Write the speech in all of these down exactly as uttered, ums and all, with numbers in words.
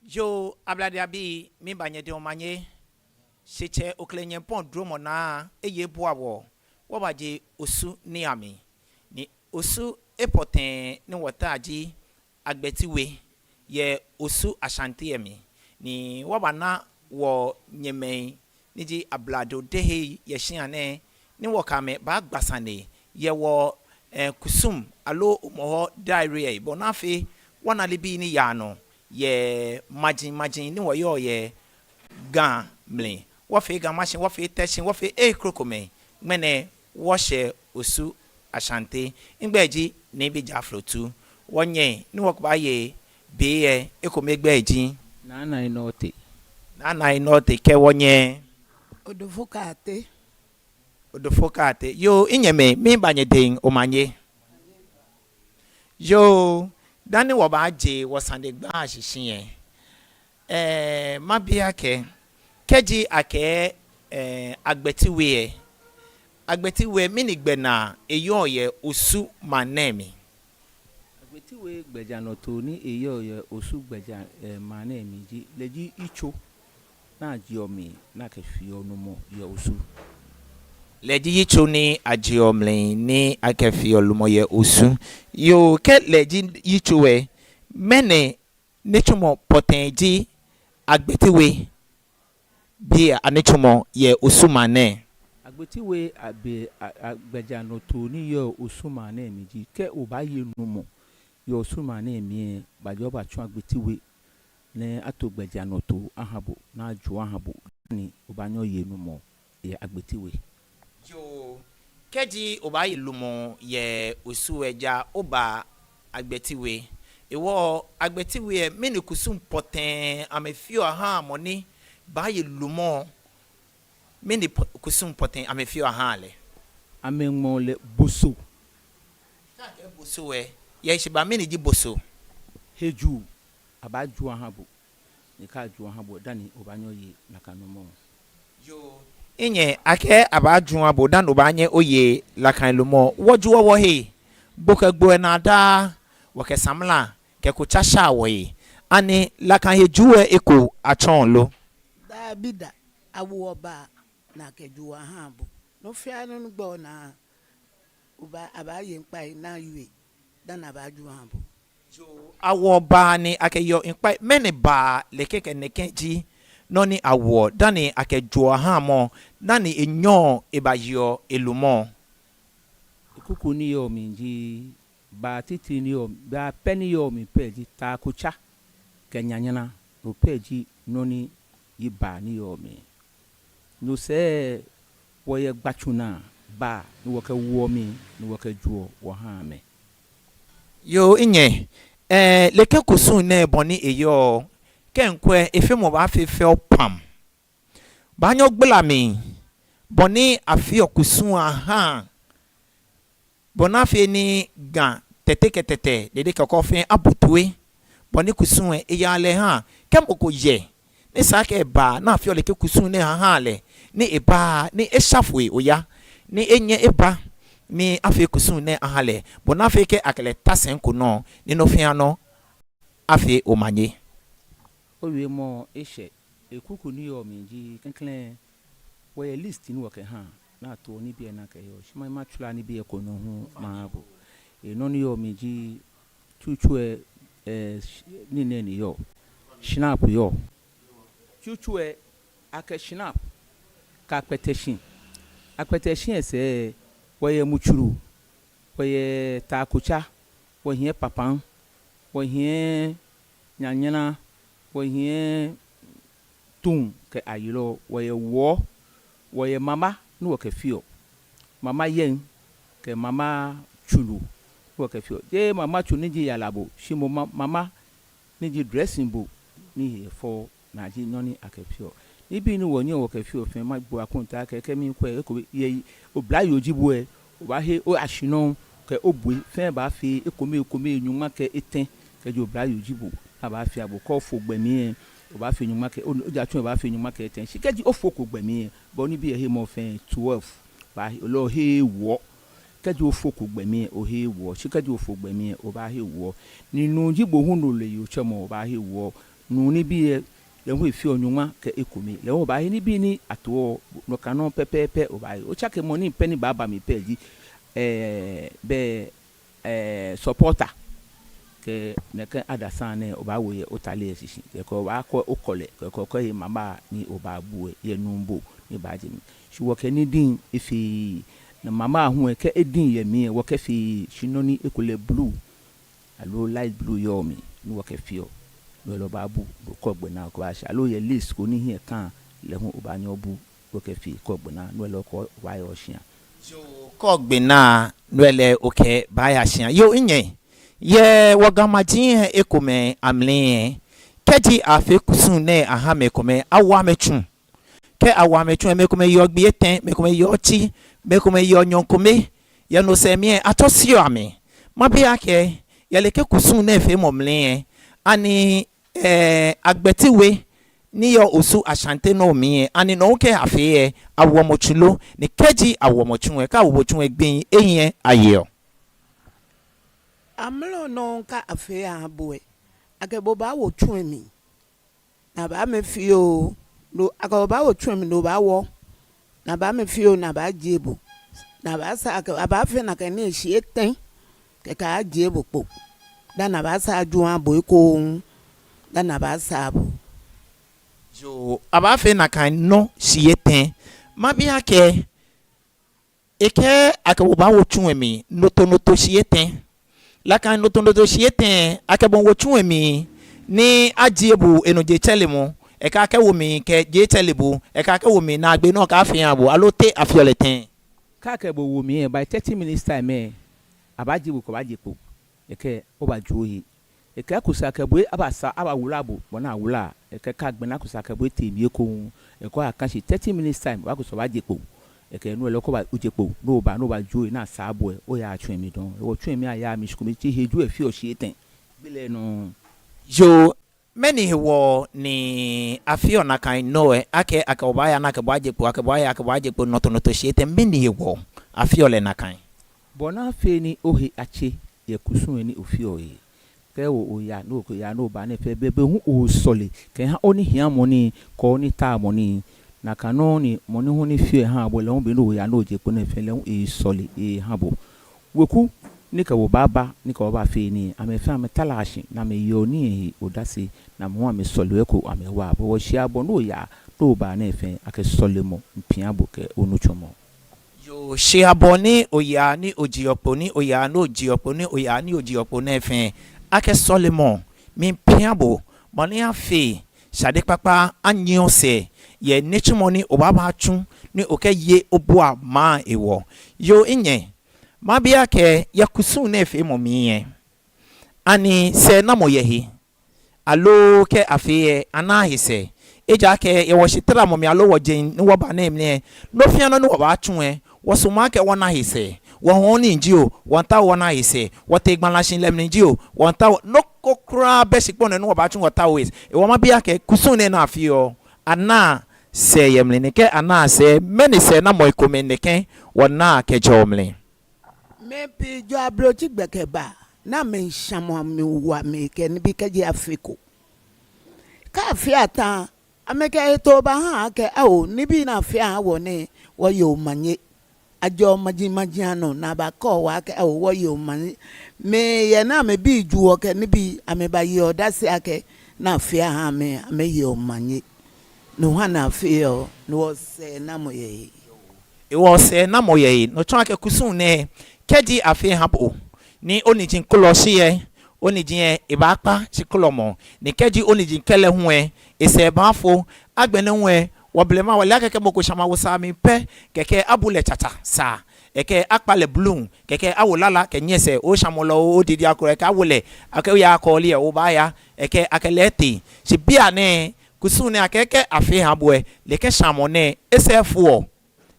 Yoo, Ablade abii, miiba nyɛdɛŋ omanye. Shitsɛ Oklɛŋ Nyɔŋmɔ dromɔ naa eye ebua wɔ, wɔbaje Osu niiamli. Ni Osu he pɔtɛɛ ni wɔta ji Agbeti We yɛ Osu Ashante lɛ mli. Ni wɔbana wɔnyɛmimɛi ni ji Ablade odehei yɛ shia nɛɛ, ni wɔkɛ amɛ baagba sane yɛ wɔ, eh, kusum aloo Hɔmɔwɔ diary lɛ, bɔ ni afee wɔna nibii ni yaa nɔ yɛ maji maji ni wɔyɔɔ yɛ Ga mli. Wɔfee Ga Mashi, wɔfee Teshi, wɔfee hei krokomɛi. Ŋmɛnɛ wɔshɛ Osu Ashante. Migbɛi ji Nii Bi Jaflotu. Wɔnyɛ ni wɔkɛbaaye be lɛ, ekome gbɛi ji Nana Inɔte. Nana Inɔte kɛ wɔnyɛ Odofo Kate. Odofo Kate. Yoo, minyɛmimɛi, miiba nyɛdɛŋ omanye. Yoo, dani wɔbaaje wɔsanegbaa lɛ shishi lɛ, eh, mabi akɛ, kɛji akɛɛ, eh, Agbeti We lɛ, Agbeti We, mɛni gbɛnaa eyɔɔ yɛ Osu maŋ nɛɛ mli? Agbeti We gbɛjianɔtoo ni eyɔɔ yɛ Osu gbɛjianɔ, eh, maŋ nɛɛ mli ji, lɛ ji yitso ni ajeɔ mli ni akɛfeɔ lumɔ yɛ Osu. Lɛ ji yitso ni ajeɔ mli ni akɛfeɔ lumɔ yɛ Osu. Yoo, kɛ lɛ ji yitso lɛ, mɛni nitsumɔ pɔtɛɛ ji Agbeti We bii anitsumɔ yɛ Osu maŋ nɛɛ? Agbeti We abii a, a, gbɛjianɔtoo ni yɔɔ Osu maŋ nɛɛ mli ji, kɛ obaaye lumɔ yɛ Osu maŋ nɛɛ mli lɛ, baajɛ obatsu Agbeti We ni ato gbɛjianɔtoo aha bo, ni ajo aha bo, ni obaanyɛ oye lumɔ yɛ Agbeti We. Yoo, kɛji obaaye lumɔ yɛ Osu lɛ, ja oba Agbeti We. Hewɔ Agbeti We lɛ, mɛni kusum pɔtɛɛ amɛfeɔ ahaa mɔ ni baaye lumɔ? Mɛni pɔ-, kusum pɔtɛɛ amɛfeɔ ahaa lɛ? Amɛŋmɛɔ lɛ boso. Kɛ akɛɛ boso lɛ, yɛ heshibaa mɛni ji boso? Hejuu. Abaajo aha bo. Ni kɛ ajo aha bo, dani obaanyɛ oye nakai lumɔ. Yoo, minyɛ, akɛɛ abaajo aha bo dani obaanyɛ oye nakai lumɔ. Wɔjoɔ wɔhe, gbo kɛ gbo lɛ naa daa, wɔkɛ samla kɛ kotsa shaa wɔhe. Ani nakai hejuu lɛ eko atsɔɔ lo? Dabida, awoɔ baa ni akɛjoɔ ahaa bo. Nɔ fɛɛ nɔ ni gbaa onaa, obaa, abaaye ŋkpai ni aye dani abaajo aha bo. Yoo, awoɔ baa ni akɛyeɔ ŋkpai. Mɛni baa lɛ kɛkɛ nɛkɛ ji nɔ ni awoɔ dani akɛjoɔ ahaa mɔ, dani enyɛɔ ebayeɔ elumɔ? Kuku ni yɔɔ mli ji, baa titri ni yɔɔ, baa pɛ ni yɔɔ mli pɛ ji takotsa kɛ nyanyara. No pɛ ji nɔ ni ji baa ni yɔɔ mli. No sɛɛ wɔyɛ gbatsu naa baa ni wɔkɛwoɔ mli ni wɔkɛjoɔ wɔhaa amɛ. Yoo, minyɛ, eh, nɛkɛ kusum nɛɛ bɔ ni eyɔɔ, kɛ mikwɛ, efeemɔ baafee fɛo pam. Baanyɛ ogbala mli bɔ ni afeɔ kusum ahaa, bɔ ni afee ni Ga Tɛte kɛ Tɛtɛ, Dede kɛ Kɔkɔɔfɛ abu toi, bɔ ni kusum lɛ eyaa lɛ ahaa. Kɛ mɔ ko yɛ ni esa akɛ eba ni afeɔ nɛkɛ kusum nɛɛ ahaa lɛ, ni eba ni esha foi oya, ni enyɛ eba ni afee kusum nɛɛ aha lɛ, bɔ ni afee akɛ akɛ lɛ ta sɛi ko nɔ, ni nɔ fɛɛ nɔ afee omanye. Owiemɔ eshɛ. Ekuku ni yɔɔ mli ji, klɛŋklɛŋ, wɔyɛ list ni wɔkɛhaa, ni atoɔ nibii ni akɛyɔɔ. Shi manyɛ matswa nibii ko nɔ hu maha bo. Enɔ ni yɔɔ mli ji, tsutsu lɛ, eh, sh-, nii nɛɛ ni yɔɔ. Shinap yɔɔ. Tsutsu lɛ, akɛ shinap, kɛ akpɛtɛshi. Akpɛtɛshi lɛ sɛɛ, wɔyɛ mutsuru, wɔyɛ takotsa, wɔhiɛ papaŋ, wɔhiɛ nyanyara, wɔhiɛ tuŋ kɛ ayilɔ, wɔyɛ wuɔ, wɔyɛ mama ni wɔkɛfeɔ. Mama yɛŋ kɛ mama tsuru ni wɔkɛfeɔ. Jeee mama tsuru ni ji yara bo, shi moŋ ma-, mama ni ji dressing bo ni he fɛo. Naa ji nɔ ni akɛfeɔ. Nibii ni wɔnyɛɔ wɔkɛfeɔ fɛɛ, magbo akɔntaa akɛ, kɛ mikwɛ, eko yɛ oblayoo ji bo lɛ, obaahe o-ashinɔ kɛ obue fɛɛ baafee ekome ekome nyɔŋma kɛ etɛ. Kɛji oblayoo ji bo, abaafee abo. Kɛ ofo gbɛ mli lɛ, obaafee nyɔŋma kɛ, o-, ojatsu lɛ baafee nyɔŋma kɛ etɛ. Shi kɛji ofoko gbɛ mli lɛ, bo nibii lɛ hemɔ fɛɛ twelve, baahe, lɛ oheee wuɔ. Kɛji ofoko gbɛ mli lɛ, oheee wuɔ. Shi kɛji ofo gbɛ mli lɛ, obaahe wuɔ. Ni nuu ji bo hu, no lɛ yootsɛmɔ, obaahe wuɔ. nuu nibii lɛ, lɛ hu efeɔ nyɔŋma kɛ ekome. Lɛ hu obaahe nibii ni atoɔ, nakai nɔŋŋ pɛpɛɛpɛ obaahe. Otsake mɔ ni pɛ ni baaba mli pɛ ji, ɛɛ, bɛ, ɛɛ, supporter. Kɛ nɛkɛ adesa nɛɛ obaawo yɛ otade lɛ shishi. Kɛkɛ obaakɔ okɔlɛ, kɛkɛ okɔ he mama ni obaabu lɛ, yɛ nuu bo ni baaje mli. Shi wɔkɛ nii diŋ efeee. Ni mama hu lɛ kɛ ediŋ yɛ mli lɛ, wɔkɛfeee. Shi nɔ ni ekolɛ blue aloo light blue yɔɔ mli ni wɔkɛfeɔ. No lɛ obaabu, okɔ gbɛ naa okɛbaashi. Aloo yɛ lace ko ni hiɛ kã, lɛ hu obaanyɛ obu, okɛfee, kɔ gbɛ naa, no lɛ okɛbaaya oshia. Yoo, kɔ gbɛ naa, no lɛ okɛbaaya shia. Yoo, minyɛ. Yɛ wɔ Ga maji lɛ ekomɛi amli lɛ, kɛji afee kusum nɛɛ aha mɛi komɛi, awoɔ amɛ tsu. Kɛ awo amɛ tsu lɛ, mɛi komɛi yeɔ gbii etɛ, mɛi komɛi yeɔ otsi, mɛi komɛi yeɔ nyɔɔŋ kome. Yɛ no sɛɛ mli lɛ, atsɔseɔ amɛ. Mabi akɛ, yɛ nɛkɛ kusum nɛɛ feemɔ mli lɛ, ani, ɛɛ, Agbeti We ni yɔɔ Osu Ashante nɔ mli lɛ, ani no hu kɛ afee lɛ, awoɔ mɔ tsu lo? Ni kɛji awoɔ mɔ tsu lɛ, kɛ awo bo tsu lɛ, gbii enyiɛ ayeɔ? Amrɔ nɔŋŋ kɛ afee aha bo lɛ, akɛ bo baawo tsu lɛ mli. Ni abaamɛ fioo, no, akɛ bo baawo tsu lɛ mli, no obaawɔ. Ni abaamɛ fioo, ni abaajie bo. Ni abaasa akɛ, abaafee nakai nɛɛ shii etɛ, kɛkɛ ajie bo kpo. Dani abaasa aju aha bo ekoŋŋ, dani abaasa bo. Yoo, abaafee nakai nɔ shii etɛ. Mabi akɛ, ekɛɛ akɛ bo baawo tsu lɛ mli, noto noto shii etɛ. Nakai noto noto shii etɛ, akɛ bo miiwo tsu lɛ mli, ni ajie bo enɔ jetsɛremɔ, ekɛɛ akɛwo mli kɛ jetsɛre bo, ekɛɛ akɛwo mli naagbee nɔ kɛ afee aha bo, aloo te afeɔ lɛ tɛŋŋ? Kɛ akɛ bo wo mli lɛ, by thirty minutes time lɛ, abaajie bo kɛbaje kpo. Ekɛɛ obaju ohe. Ekɛɛ kusum akɛ bo lɛ, abaasa, abawula bo, bɔ ni awula. Ekɛɛ kɛ agbɛnɛ kusum akɛ bo lɛ tee mli ekoŋŋ. Ekɛɛ akã shi thirty minutes time, wa kusum baaje kpo. Ekɛɛ no lɛ okɛbaaje kpo, ni oba, ni obaju ohe, ni asaa bo lɛ, oyaaa tsu lɛ mli dɔŋŋ. Hewɔ tsu lɛ mli ayaaa mli shi kome, shi hejuu lɛ feɔ shii etɛ. Belɛ nɔ. Yoo, mɛni hewɔ ni afeɔ nakai nɔ lɛ, akɛ, akɛ obaaya ni akɛ bo aje kpo, akɛ bo aya, akɛ bo aje kpo, noto noto shii etɛ, mɛni hewɔ afeɔ lɛ nakai? Bɔ ni afee ni ohe atse yɛ kusum lɛ ni ofeɔ lɛ. Kɛ o, oya, ni okɛya, ni oba nɛɛ fɛɛ, be, be hu osɔle kɛha onihia mɔ nii, kɛ onitaomɔ nii. Nakai nɔŋŋ ni mɔ ni hu ni feɔ ehaa bo lɛ hu, be ni oya ni oje kpo nɛɛ fɛɛ lɛ hu esɔle eha bo. Weku ni kɛ bo baaba, ni kɛ bo baafee nii, amɛfɛɛ amɛtara shi, ni amɛyeɔ nii lɛ he odase, ni amɛ hu amɛsɔleɔ eko amɛwaa bo. Hewɔ shii abɔ ni oya, ni oba nɛɛ fɛɛ, akɛ sɔlemɔ miipia bo kɛ onitsumɔ. Yoo, shii abɔ ni oya ni ojeɔ kpo, ni oya ni ojeɔ kpo, ni oya ni ojeɔ kpo nɛɛ fɛɛ, akɛ sɔlemɔ miipia bo, bɔ ni afee shade kpakpa anyiɛ osɛɛ yɛ nitsumɔ ni obaaba tsu ni okɛye obua maŋ hewɔ. Yoo, minyɛ, mabi akɛ, yɛ kusum nɛɛ feemɔ mli lɛ, ani sɛɛnamɔ yɛ he? Aloo kɛ afee lɛ, anaaa he sɛɛ? Ejaakɛ yɛ wɔshitaramɔ mli aloo wɔjeŋ ni wɔba nɛɛ mli lɛ, nɔ fɛɛ nɔ ni wɔbaatsu lɛ, wɔsumɔɔ akɛ wɔna he sɛɛ. Wɔhɔɔ nii jio, wɔmiitao wɔna he sɛɛ. Wɔtee gbalashihilɛ mli jio, wɔmiitao, nɔ ko kwraa bɛ shikpɔŋ nɛɛ ni wɔbaatsu wɔtaooo he sɛɛ. Hewɔ mabi akɛ, kusum nɛɛ ni afeɔ, anaa sɛɛ yɛ mli? Ni kɛ anaa sɛɛ, mɛni sɛɛnamɔi komɛi nɛkɛ wɔnaa kɛjɛɔ mli? Mɛi pii jɔɔ Ablotsiri gbɛ kɛba, ni amɛmiishamɔ amɛmiiwo amɛ kɛ nibii kɛji afeko. Kɛ afee ata, amɛkɛ hetoo baaha akɛ, ao, nibii ni afee aha wɔ nɛɛ, wɔye omanye. Ajɛɔ maji maji anɔ, ni abakɛɔ wɔ akɛ, ao, wɔye omanye. Mɛi yɛ ni amɛbii juɔ kɛ nibii, amɛbayeɔ odase akɛ, ni afee aha amɛ, amɛyeɔ omanye. No ha ni afeɔ, no hewɔ sɛɛnamɔ yɛ he. Hewɔ sɛɛnamɔ yɛ he. No tsɔɔ akɛ kusum nɛɛ, kɛji afee aha bo, ni oniji kolɔ shi lɛ, oniji lɛ ebaakpa shi kolɔmɔ. Ni kɛji oniji kɛlɛ hu lɛ, esɛɛ baafo. Agbɛnɛ hu lɛ, wɔ blema wɔle akɛ kɛ mɔ ko shamɔ awo saa mli pɛ, kɛkɛ abu lɛ tsatsa saa, kɛkɛ akpa lɛ blum, kɛkɛ awo lala kɛnyiɛ sɛɛ, oshamɔ lɛ oo, odidi akrɔ, kɛkɛ awo lɛ, akɛ oya kɔɔle lɛ obaaya, kɛkɛ akɛ lɛ tee. Shi bianɛ, kusum nɛɛ akɛɛ kɛ afee aha bo lɛ, nɛkɛ shamɔ nɛɛ, esɛɛ foɔ.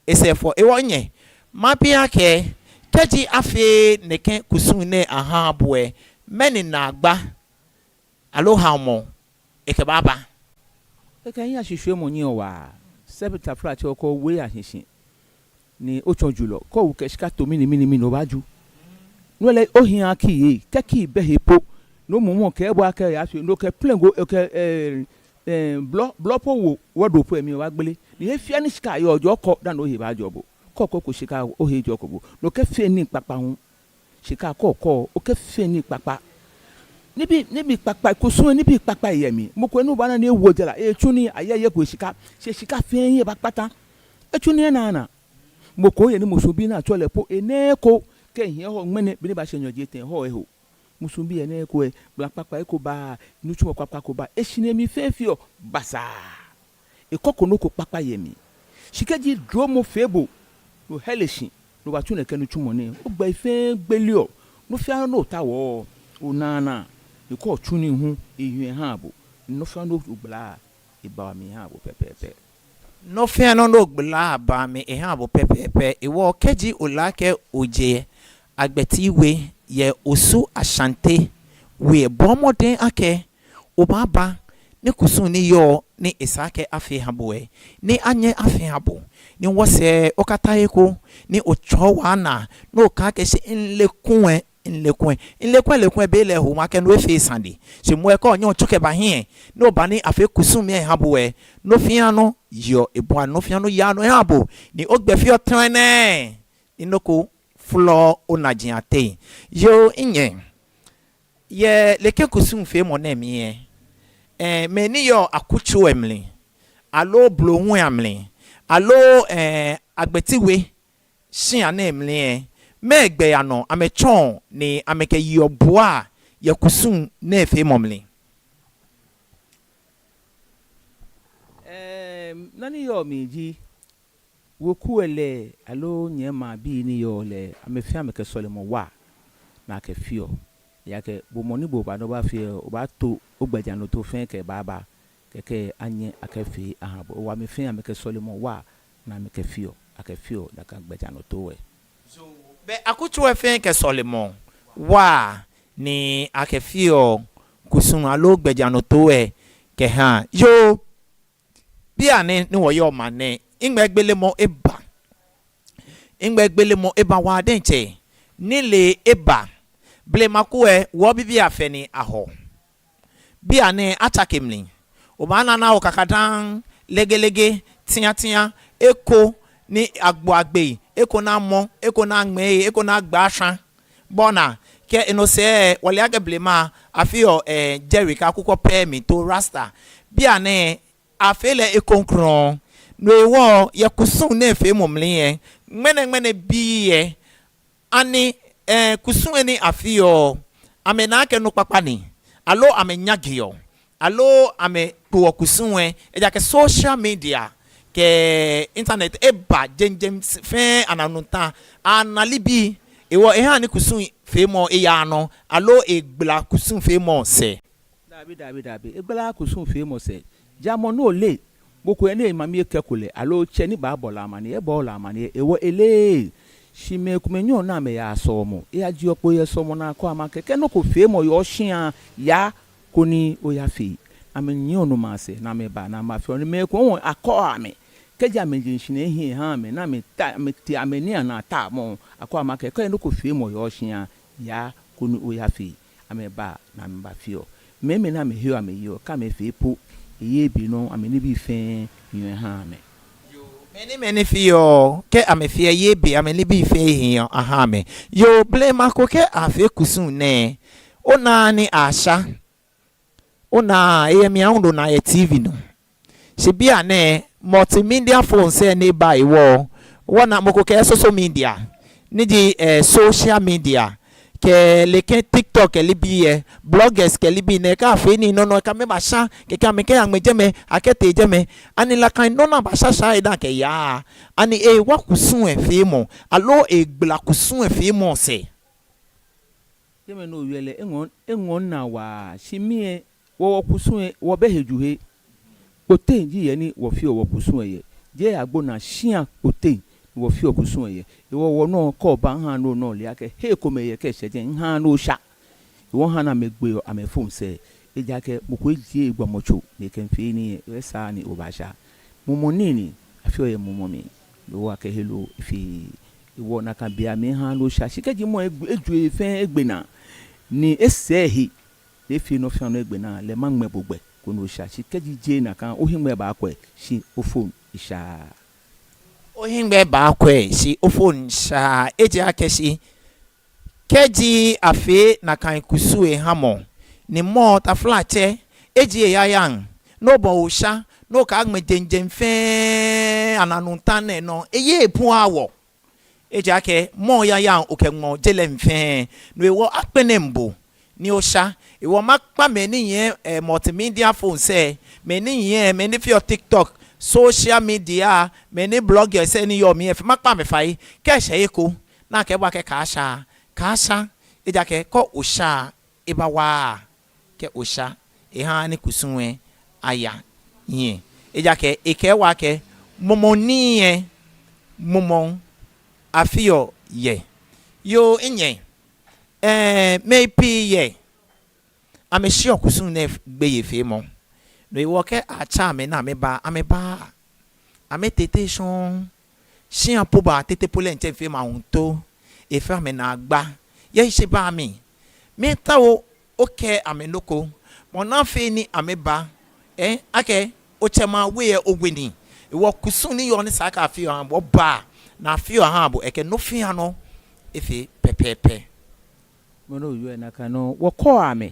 Esɛɛ foɔ. Hewɔ minyɛ, mabi akɛ, kɛji afee nɛkɛ kusum nɛɛ aha bo lɛ, mɛni naagba aloo haomɔ ekɛbaaba? Ekɛ hiɛshishwiemɔ nyiɛɔ waa. Sɛbi taflatsɛ, okɛ owe ehiɛ shi, ni otsɔ julɔ, kɛ owu kɛ shika to mli ni mli ni mli ni obaaju. No lɛ ohiɛ akii yɛ, kɛ kii bɛ he po, No mumɔ kɛ bo akɛ ya fi, no kɛ plɛŋgo, kɛ, eh, eh, blɔ, blɔ po wo, wɔ do po emi wa gbele. Ni he fɛɛ ni shika yɔɔ, jɔɔ kɔ, dani ohe baajɔ bo. Kɔ, kɔ, kɔ shika, ohe jɔɔ kɔ bo. No kɛ fɛɛ nii kpakpa hu. Shika kɔ, kɔ, okɛ fɛɛ nii kpakpa. Nibii, nibii kpakpa, kusum nibii kpakpa yɛ mli. Mɔ ko ni obaana ni ewo jara, etsu nii, ayɛ yɛ ko shika. Shi shika fɛɛ yɛ ba kpata. Etsu nii enaaa. Mɔ ko yɛ ni musuŋ bi ni atsɛɔ lɛ po, enɛ ko, kɛ ehiɛ hɔ ŋmɛnɛ, be ni baashɛ nyɔji etɛ hɔ eho. Musuŋ bi yɛ nɛɛ ko ɛ, gbala kpakpa eko ba, nitsumɔ kpakpa ko ba, eshi ni emli fɛɛ feɔ basaa. Ekɔko nɔ ko kpakpa yɛ mli. Shi kɛji dromɔ fee bo, no hɛle shi, no obaatsu nɛkɛ nitsumɔ nɛɛ, ogbɛi fɛɛ gbeleɔ, nɔ fɛɛ nɔ ni otaoɔ, onaaa, ni kɛ otsu nii hu, ehiɔ ehaa bo, nɔ fɛɛ nɔ ni ogbala, ebaa mli ehaa bo pɛpɛɛpɛ. Nɔ fɛɛ nɔ ni ogbala baa mli ehaa bo pɛpɛɛpɛ. Hewɔ kɛji ole akɛ oje Agbeti We yɛ Osu Ashante We, bɔɔ mɔdɛŋ akɛ obaaba ni kusum ni yɔɔ ni esa akɛ afee aha bo ɛ, ni anyɛ afee aha bo, ni wɔsɛɛ okata he ko ni otsɔɔ wɔ anaa, ni okɛɛ akɛ shi mileee kulɛ, mileee kulɛ, mileee kulɛ, mileee kulɛ, be lɛ hu makɛɛ no efee sane. Shi moŋ ɛ kɛ onyɛ otsɔ kɛba hiɛ, ni oba ni afee kusum lɛ aha bo ɛ, nɔ fɛɛ nɔ yeɔ ebua, nɔ fɛɛ nɔ yaa nɔ ehaa bo, ni ogbɛ feɔ trɛnɛ, ni nɔ ko folɔɔ onajiaŋ teŋ. Yoo, minyɛ, yɛ nɛkɛ kusum feemɔ nɛɛ mli ɛ, eh, mɛi ni yɔɔ akutso ɛ mli, aloo blohuŋ ɛ mli, aloo, eh, Agbeti We shia nɛɛ mli ɛ, mɛɛ gbɛjianɔ amɛtsɔɔ ni amɛkɛyeɔ bua yɛ kusum nɛɛ feemɔ mli? Em, nɔ ni yɔɔ mli ji, weku ɛ lɛ, aloo nyɛmimɛi bii ni yɔɔ lɛ, amɛfɛɛ amɛkɛ sɔlemɔ waa ni akɛfeɔ. Ejaakɛ bo mɔ ni bo oba ni obaafee, obaato ogbɛjianɔtoo fɛɛ kɛbaaba. Kɛkɛ anyɛ akɛfee aha bo. Hewɔ amɛfɛɛ amɛkɛ sɔlemɔ waa ni amɛkɛfeɔ, akɛfeɔ nakai gbɛjianɔtoo ɛ. Bɛ akutso ɛ fɛɛ kɛ sɔlemɔ waa ni akɛfeɔ kusum aloo gbɛjianɔtoo ɛ kɛhaa. Yoo, bianɛ ni wɔyɔɔ maŋ nɛɛ, hiŋmɛigbelemɔ eba. Hiŋmɛigbelemɔ eba waa diɛŋtsɛ. Nilee eba. Blema ko ɛ, wɔbibii afɛ ni ahɔ. Bianɛ atsake mli. Obaana ni awo kakadaŋŋ, legelege, tiatia, eko ni agbo agbei, eko ni amɔ, eko ni aŋmɛ, eko ni agba ashwa. Bɔ ni akɛ eno sɛɛ, wɔle akɛ blema afeɔ, eh, jerry kɛ akukɔ pɛ mli to rasta. Bianɛ afee lɛ ekoŋŋ krɔŋŋ. No hewɔ yɛ kusum nɛɛ feemɔ mli ɛ, ŋmɛnɛŋmɛnɛ bii ɛ, ani, eh, kusum ɛ ni afeɔ, amɛnaa akɛ nɔ kpakpa ni, aloo amɛnyaŋeɔ, aloo amɛkpoɔ kusum ɛ? Ejaakɛ social media kɛ internet eba jeŋ jeŋ fɛɛ anaa, nu ta, anaa nibii. Hewɔ ehaa ni kusum feemɔ eyaaa nɔ, aloo egbala kusum feemɔ sɛɛ? Dabi, dabi, dabi. Egbalaaa kusum feemɔ sɛɛ. Jamɔ ni ole, mɔ ko yɛ ni emami ekɛko lɛ, aloo otsɛ ni baabɔ lɛ amaniɛ, ebɔɔɔ lɛ amaniɛ, hewɔ eleee. Shi mɛi komɛi nyɛɔ ni amɛyaa sɔlemɔ, eyajieɔ kpo yɛ sɔlemɔ naa, akɛɔ amɛ akɛ kɛ nɔ ko feemɔ yɔɔ shia, yaa koni oyafee. Amɛnyiɛɔ nomɛi asɛɛ ni amɛbaa ni amɛbafeɔ, ni mɛi komɛi hu akɛɔ amɛ, kɛji amɛjeŋ shi ni ehi eha amɛ ni amɛta, amɛtee amɛnii anaa tamɔ, akɛɔ amɛ akɛ kɛ nɔ ko feemɔ yɔɔ shia, yaa koni oyafee. Amɛbaa ni amɛbafeɔ. Mɛi, mɛi ni amɛheɔ amɛyeɔ, kɛ amɛfee po, eyeee be nɔ, amɛnibii fɛɛ hiɔ ehaa amɛ. Mɛi ni, mɛi ni feɔ, kɛ amɛfee, eyeee be, amɛnibii fɛɛ hiɔ ehaa amɛ. Yoo, blema ko kɛ afee kusum nɛɛ, onaaa ni asha, onaaa eyɛ mli, awo onaa yɛ T V nɔ. Shi bianɛ multimedia phones ɛ ni eba hewɔ, wɔnaa mɔ ko kɛ social media, ni ji, eh, social media, kɛ nɛkɛ TikTok kɛ nibii ɛ, bloggers kɛ nibii nɛɛ, kɛ afee nii nɔŋŋ nɔŋŋ, kɛ amɛbasha, kɛkɛ amɛkɛyaŋmɛ jɛmɛ, akɛtee jɛmɛ, ani nakai nɔ ni abashashaa ɛ dani akɛyaa, ani ewa kusum ɛ feemɔ, aloo egbala kusum ɛ feemɔ sɛɛ? Jɛmɛ ni owie lɛ, eŋɔɔ, eŋɔɔ minaa waa, shi mi ɛ, wɔ, wɔkusum ɛ, wɔbɛ hejuhe. Kpo teŋ ji he ni wɔfeɔ wɔkusum ɛ yɛ. Jeee agbo naa, shia kpo teŋ ni wɔfeɔ kusum ɛ yɛ. Hewɔ wɔ nɔ kɛ oba, mihaa ni ona ole akɛ hei komɛi yɛ kɛ eshɛ jɛi, mihaa ni osha. Hewɔ mihaa ni amɛgbeɔ amɛ phones ɛ. Ejaakɛ mɔ ko ejieee egbɔmɔtso ni ekɛmiifee nii ɛ, esaaa ni obasha. Mumɔ nii ni, afeɔ yɛ mumɔ mli. Hewɔ akɛ heloo efee. Hewɔ nakai beiaŋ mihaa ni osha. Shi kɛji mɔ ɛ, eju efɛɛ egbe naa, ni esɛɛ ehe, Lɛ efee nɔ fɛɛ nɔ egbe naa, lɛ maŋmɛ bo gbɛ koni osha. Shi kɛji jeee nakai, ohiŋmɛi baakwɛ shi ofɔŋ eshaaa. Ohiŋmɛi baakwɛ shi ofɔŋ eshaaa. Ejaakɛ shi kɛji afee nakai kusum eha mɔ, ni mɔ, taflatsɛ, eji eyayaŋ, no obɔ osha, no okɛŋmɛ jeŋ jeŋ fɛɛ, ananu ta nɛɛ nɔ, eye epu awɔ. Ejaakɛ mɔ yayaŋ okɛŋmɔ je lɛ mli fɛɛ, no hewɔ akpɛlɛŋ bo ni osha. Hewɔ makpa mɛi ni yɛ, eh, multimedia phones lɛ, mɛi ni yɛ, mɛi ni feɔ TikTok, social media, mɛi ni bloggers lɛ ni yɔɔ mli lɛ, makpa amɛ fai, kɛ eshɛ he ko ni akɛɛ bo akɛ kaasha, kaasha. Ejaakɛ kɛ osha, ebaawa, kɛ osha, ehaaa ni kusum lɛ aya hiɛ. Ejaakɛ ekɛɛ wɔ akɛ mumɔŋ nii lɛ, mumɔŋ afeɔ yɛ. Yoo, minyɛ, eh, mɛi pii yɛ, amɛshiɔ kusum nɛɛ gbeyei feemɔ. No hewɔ kɛ atsa amɛ ni amɛba, amɛbaaa. Amɛtee tɛŋŋ shɔŋŋ. Shia po ba tete po lɛ, ŋtsɛ mifee maŋ to, efee amɛ naagba. Yɛ shi ba mi, miitao okɛɛ amɛ nɔ ko, bɔ ni afee ni amɛba. Eh, akɛ otsɛ maŋ we lɛ, owe nii. Hewɔ kusum ni yɔɔ ni esa akɛ afeɔ aha bo, oba ni afeɔ aha bo, ekɛ nɔ fɛɛ nɔ efee pɛpɛɛpɛ. Mɔ ni oyɔɔ nakai nɔ, wɔkɛɔ amɛ.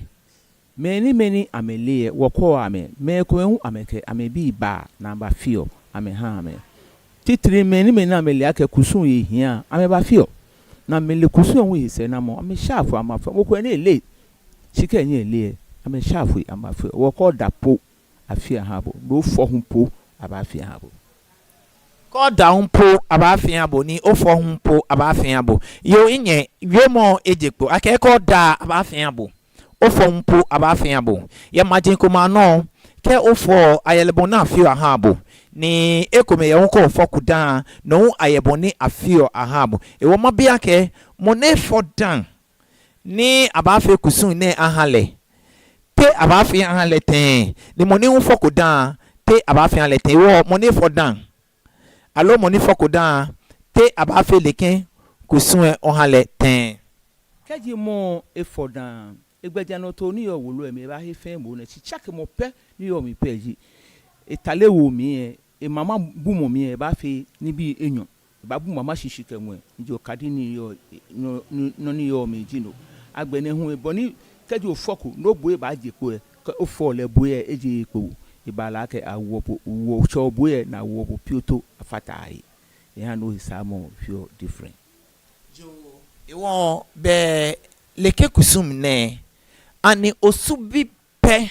Mɛni mɛni amɛle lɛ, wɔkɛɔ amɛ. Mɛi komɛi hu amɛkɛ amɛbii baa ni abafeɔ, amɛhaa amɛ. Titri mɛni mɛni amɛle akɛ kusum lɛ hiaa, amɛbafeɔ. Ni amɛle kusum lɛ hu he sɛɛnamɔ, amɛshaa foi amɛbafeɔ. Mɔ ko ni eleee, shi kɛ enyɛ ele lɛ, amɛshaa foi amɛbafeɔ. Wɔkɛɔ daa po, afee aha bo, ni ofɔ hu po, abaafee aha bo. Kɛ oda hu po, abaafee aha bo, ni ofɔ hu po, abaafee aha bo. Yoo, minyɛ, wiemɔ eje kpo, akɛɛ kɛ oda, abaafee aha bo, ofɔ hu po, abaafee aha bo. Yɛ maji komɛi anɔ, kɛ ofɔ, ayɛ lɛ bɔ ni afeɔ aha bo. Ni ekomɛi yɛ hu kɛ ofɔko dã, no hu ayɛ bɔ ni afeɔ aha bo. Hewɔ mabi akɛ, mɔ ni efɔ dã ni abaafee kusum nɛɛ aha lɛ, te abaafee aha lɛ tɛŋŋ? Ni mɔ ni hu fɔko dã, te abaafee aha lɛ tɛŋŋ? Hewɔ mɔ ni efɔ dã, aloo mɔ ni fɔko dã, te abaafee nɛkɛ kusum lɛ aha lɛ tɛŋŋ? Kɛji mɔ efɔ dã, egbɛjianɔtoo ni yɔɔ wolo lɛ mli, ebaahe fɛɛ mɔ nɛɛ. Shi tsakemɔ pɛ ni yɔɔ mli pɛ ji, etale wo mli lɛ, emama bumɔ mli lɛ, ebaafee nibii enyɔ. Ebaabu mama shishi kɛ ŋwɛi, ni ji okadi ni yɔɔ, nɔ, nɔ, nɔ ni yɔɔ mli ji no. Agbɛnɛ hu lɛ, bɔ ni kɛji ofɔko, ni oboi baaje kpo lɛ, kɛ ofɔ lɛ boi lɛ ejeee kpo. Ebaala akɛ awoɔ po, owoɔ, otsɛɔ boi lɛ ni awoɔ po pioto afata he. Ehaa ni ohesaamɔ feɔ different. Yoo, hewɔ bɛ nɛkɛ kusum nɛɛ, ani Osubii pɛ,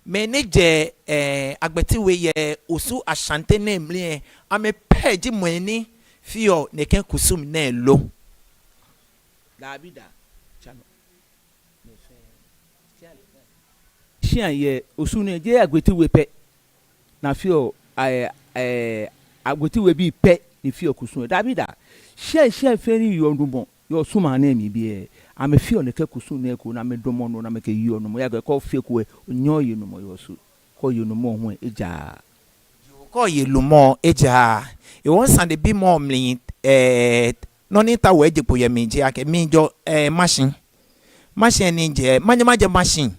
mɛi ni jɛ, eh, Agbeti We yɛ Osu Ashante nɛɛ mli lɛ, amɛ pɛ ji mɛi ni feɔ nɛkɛ kusum nɛɛ lo? Dabida. Shia yɛ Osu nɛɛ jeee Agbeti We pɛ ni afeɔ, eh, eh, Agbeti We bii pɛ ni feɔ kusum lɛ. Dabida. Shia, shia fɛɛ ni yeɔ numɔ yɛ Osu maŋ nɛɛ mli biɛ, amɛfeɔ nɛkɛ kusum nɛɛ eko ni amɛdamɔ nɔ ni amɛkɛyeɔ numɔ. Ejaakɛ kɛ ofeko lɛ, onyɛŋ oye numɔ yɛ Osu. Kɛ oye lumɔ hu lɛ, ejaaa. Kɛ oye lumɔ, ejaaa. Hewɔ sane bimɔ mli, eh, nɔ ni taoɔ eje kpo yɛ mli ji akɛ, mijɛ, eh, Mashi. Mashi ni mijɛ, manyɛ majɛ Mashi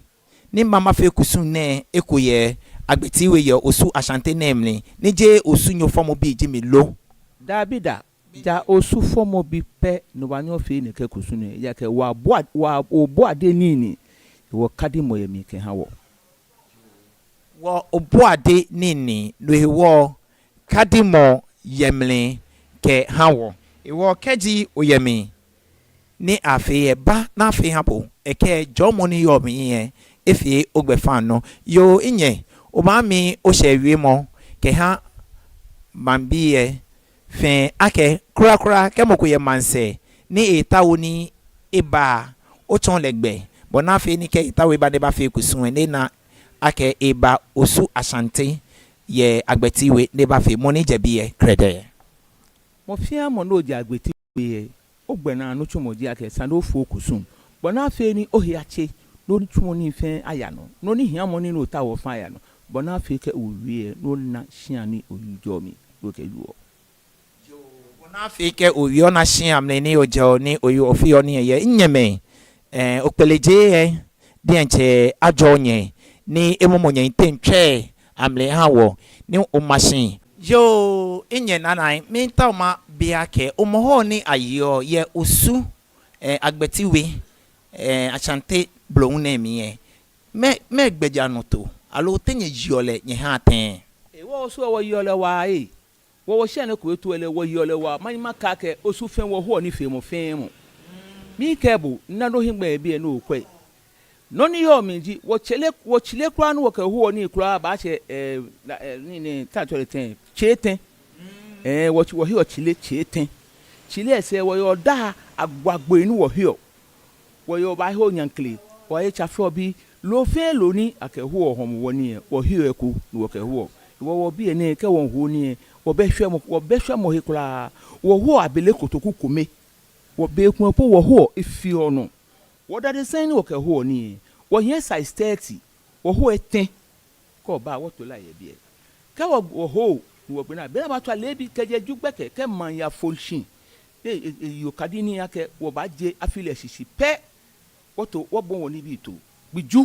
ni mama mafee kusum nɛɛ eko yɛ Agbeti We yɛ Osu Ashante nɛɛ mli, ni jeee Osunyo fɔmɔbi ji mi lo? Dabida. Ja Osu fɔmɔbi pɛ ni obaanyɛ ofee nɛkɛ kusum nɛɛ, ejaakɛ wɔ Abuade, wɔ Abuade nii ni, hewɔ kadimɔ yɛ mli kɛha wɔ. Wɔ Abuade nii ni, no hewɔ kadimɔ yɛ mli kɛha wɔ. Hewɔ kɛji oyɛ mli ni afee lɛ, ba ni afee aha bo, ekɛ jɔɔmɔ ni yɔɔ mli lɛ, efee ogbɛfaŋnɔ. Yoo, minyɛ, obaami oshɛɛ wiemɔ kɛha maŋbii lɛ fɛɛ akɛ, kwraa kwraa, kɛ mɔ ko yɛ maŋsɛɛ ni etaoɔ ni eba, otsɔɔ lɛ gbɛ, bɔ ni afee ni kɛ etaoɔ eba ni ebafee kusum lɛ, ni ena akɛ eba Osu Ashante yɛ Agbeti We ni ebafee, mɔ ni jɛ biɛ krɛdɛɛ. Mɔ fɛɛ mɔ ni ojɛ Agbeti We lɛ, ogbɛnaa nitsumɔ ji akɛ esa ni ofee okusum, bɔ ni afee ni ohe atse, ni onitsumɔ nii fɛɛ aya nɔ, nɔ ni hiamɔ ni otaoɔ fɛɛ aya nɔ, bɔ ni afee kɛ owie lɛ, ni ona shia ni oyɔɔ mli, ni okɛyeɔ. Yoo, bɔ ni afee kɛ owie ona shia mli ni ojɛɔ ni oyɔɔ, ofeɔ nii lɛ. Minyɛmimɛi, eh, Okpeleje lɛ, diɛŋtsɛ ajɔɔ nyɛ, ni emɔmɔ nyɛteŋ tswɛɛ amli eha wɔ, ni oma shi. Yoo, minyɛ nanaii, miitao mabi akɛ Hɔmɔwɔ ni ayeɔ yɛ Osu, eh, Agbeti We, eh, Ashanti Blohuŋ nɛɛ mli lɛ, mɛɛ, mɛɛ gbɛjianɔtoo, aloo te nyɛyeɔ lɛ nyɛhaa tɛŋŋ? Ee, wɔ Osu wɔyeɔ lɛ waa ee. Wɔ, wɔshia nɛɛ ko eto lɛ, wɔyeɔ lɛ waa. Manyɛ makɛɛ akɛ Osu fɛɛ wɔhoɔ nifeemɔ fɛɛ mɔ. Miikɛɛ bo, mina nɔ hiŋmɛi biɛ ni okwɛ. Nɔ ni yɔɔ mli ji, wɔtsele, wɔtsele kwraa ni wɔkɛhoɔ nii kwraa baashɛ, eh, la, eh, nii nɛɛ, te atsɛɔ lɛ tɛŋŋ, tsei etɛ. Eh, wɔ, wɔheɔ tsele tsei etɛ. Tsele lɛ sɛɛ wɔyeɔ daa agbo agbo ni wɔheɔ. Wɔyeɔ, wɔbaahe onyankle, wɔhe tsa flɔ bi, loo fɛɛ loo ni akɛhoɔ Hɔmɔwɔ nii lɛ, wɔheɔ eko ni wɔkɛhoɔ. Wɔ, wɔ biɛ nɛɛ, kɛ wɔho nii lɛ, wɔbɛ shwɛmɔ, wɔbɛ shwɛmɔ he kwraa. Wɔhoɔ abele kotoku kome. Wɔ be ko po wɔhoɔ efeɔ nɔ. Wɔ dadesɛŋ ni wɔkɛhoɔ nii lɛ, wɔhiɛ size thirty, wɔhoɔ etɛ. Kɛ oba, wɔto la yɛ biɛ. Kɛ wɔ, wɔho, ni wɔgbe naa, be ni abaatswa leebi kɛjɛ Ju gbɛkɛ, kɛ maŋ ya fo shi, e, e, e, yeɔ okadi ni akɛ wɔbaaje afi lɛ shishi pɛ, wɔto, wɔbɔi wɔnibii toi. Gbi Ju,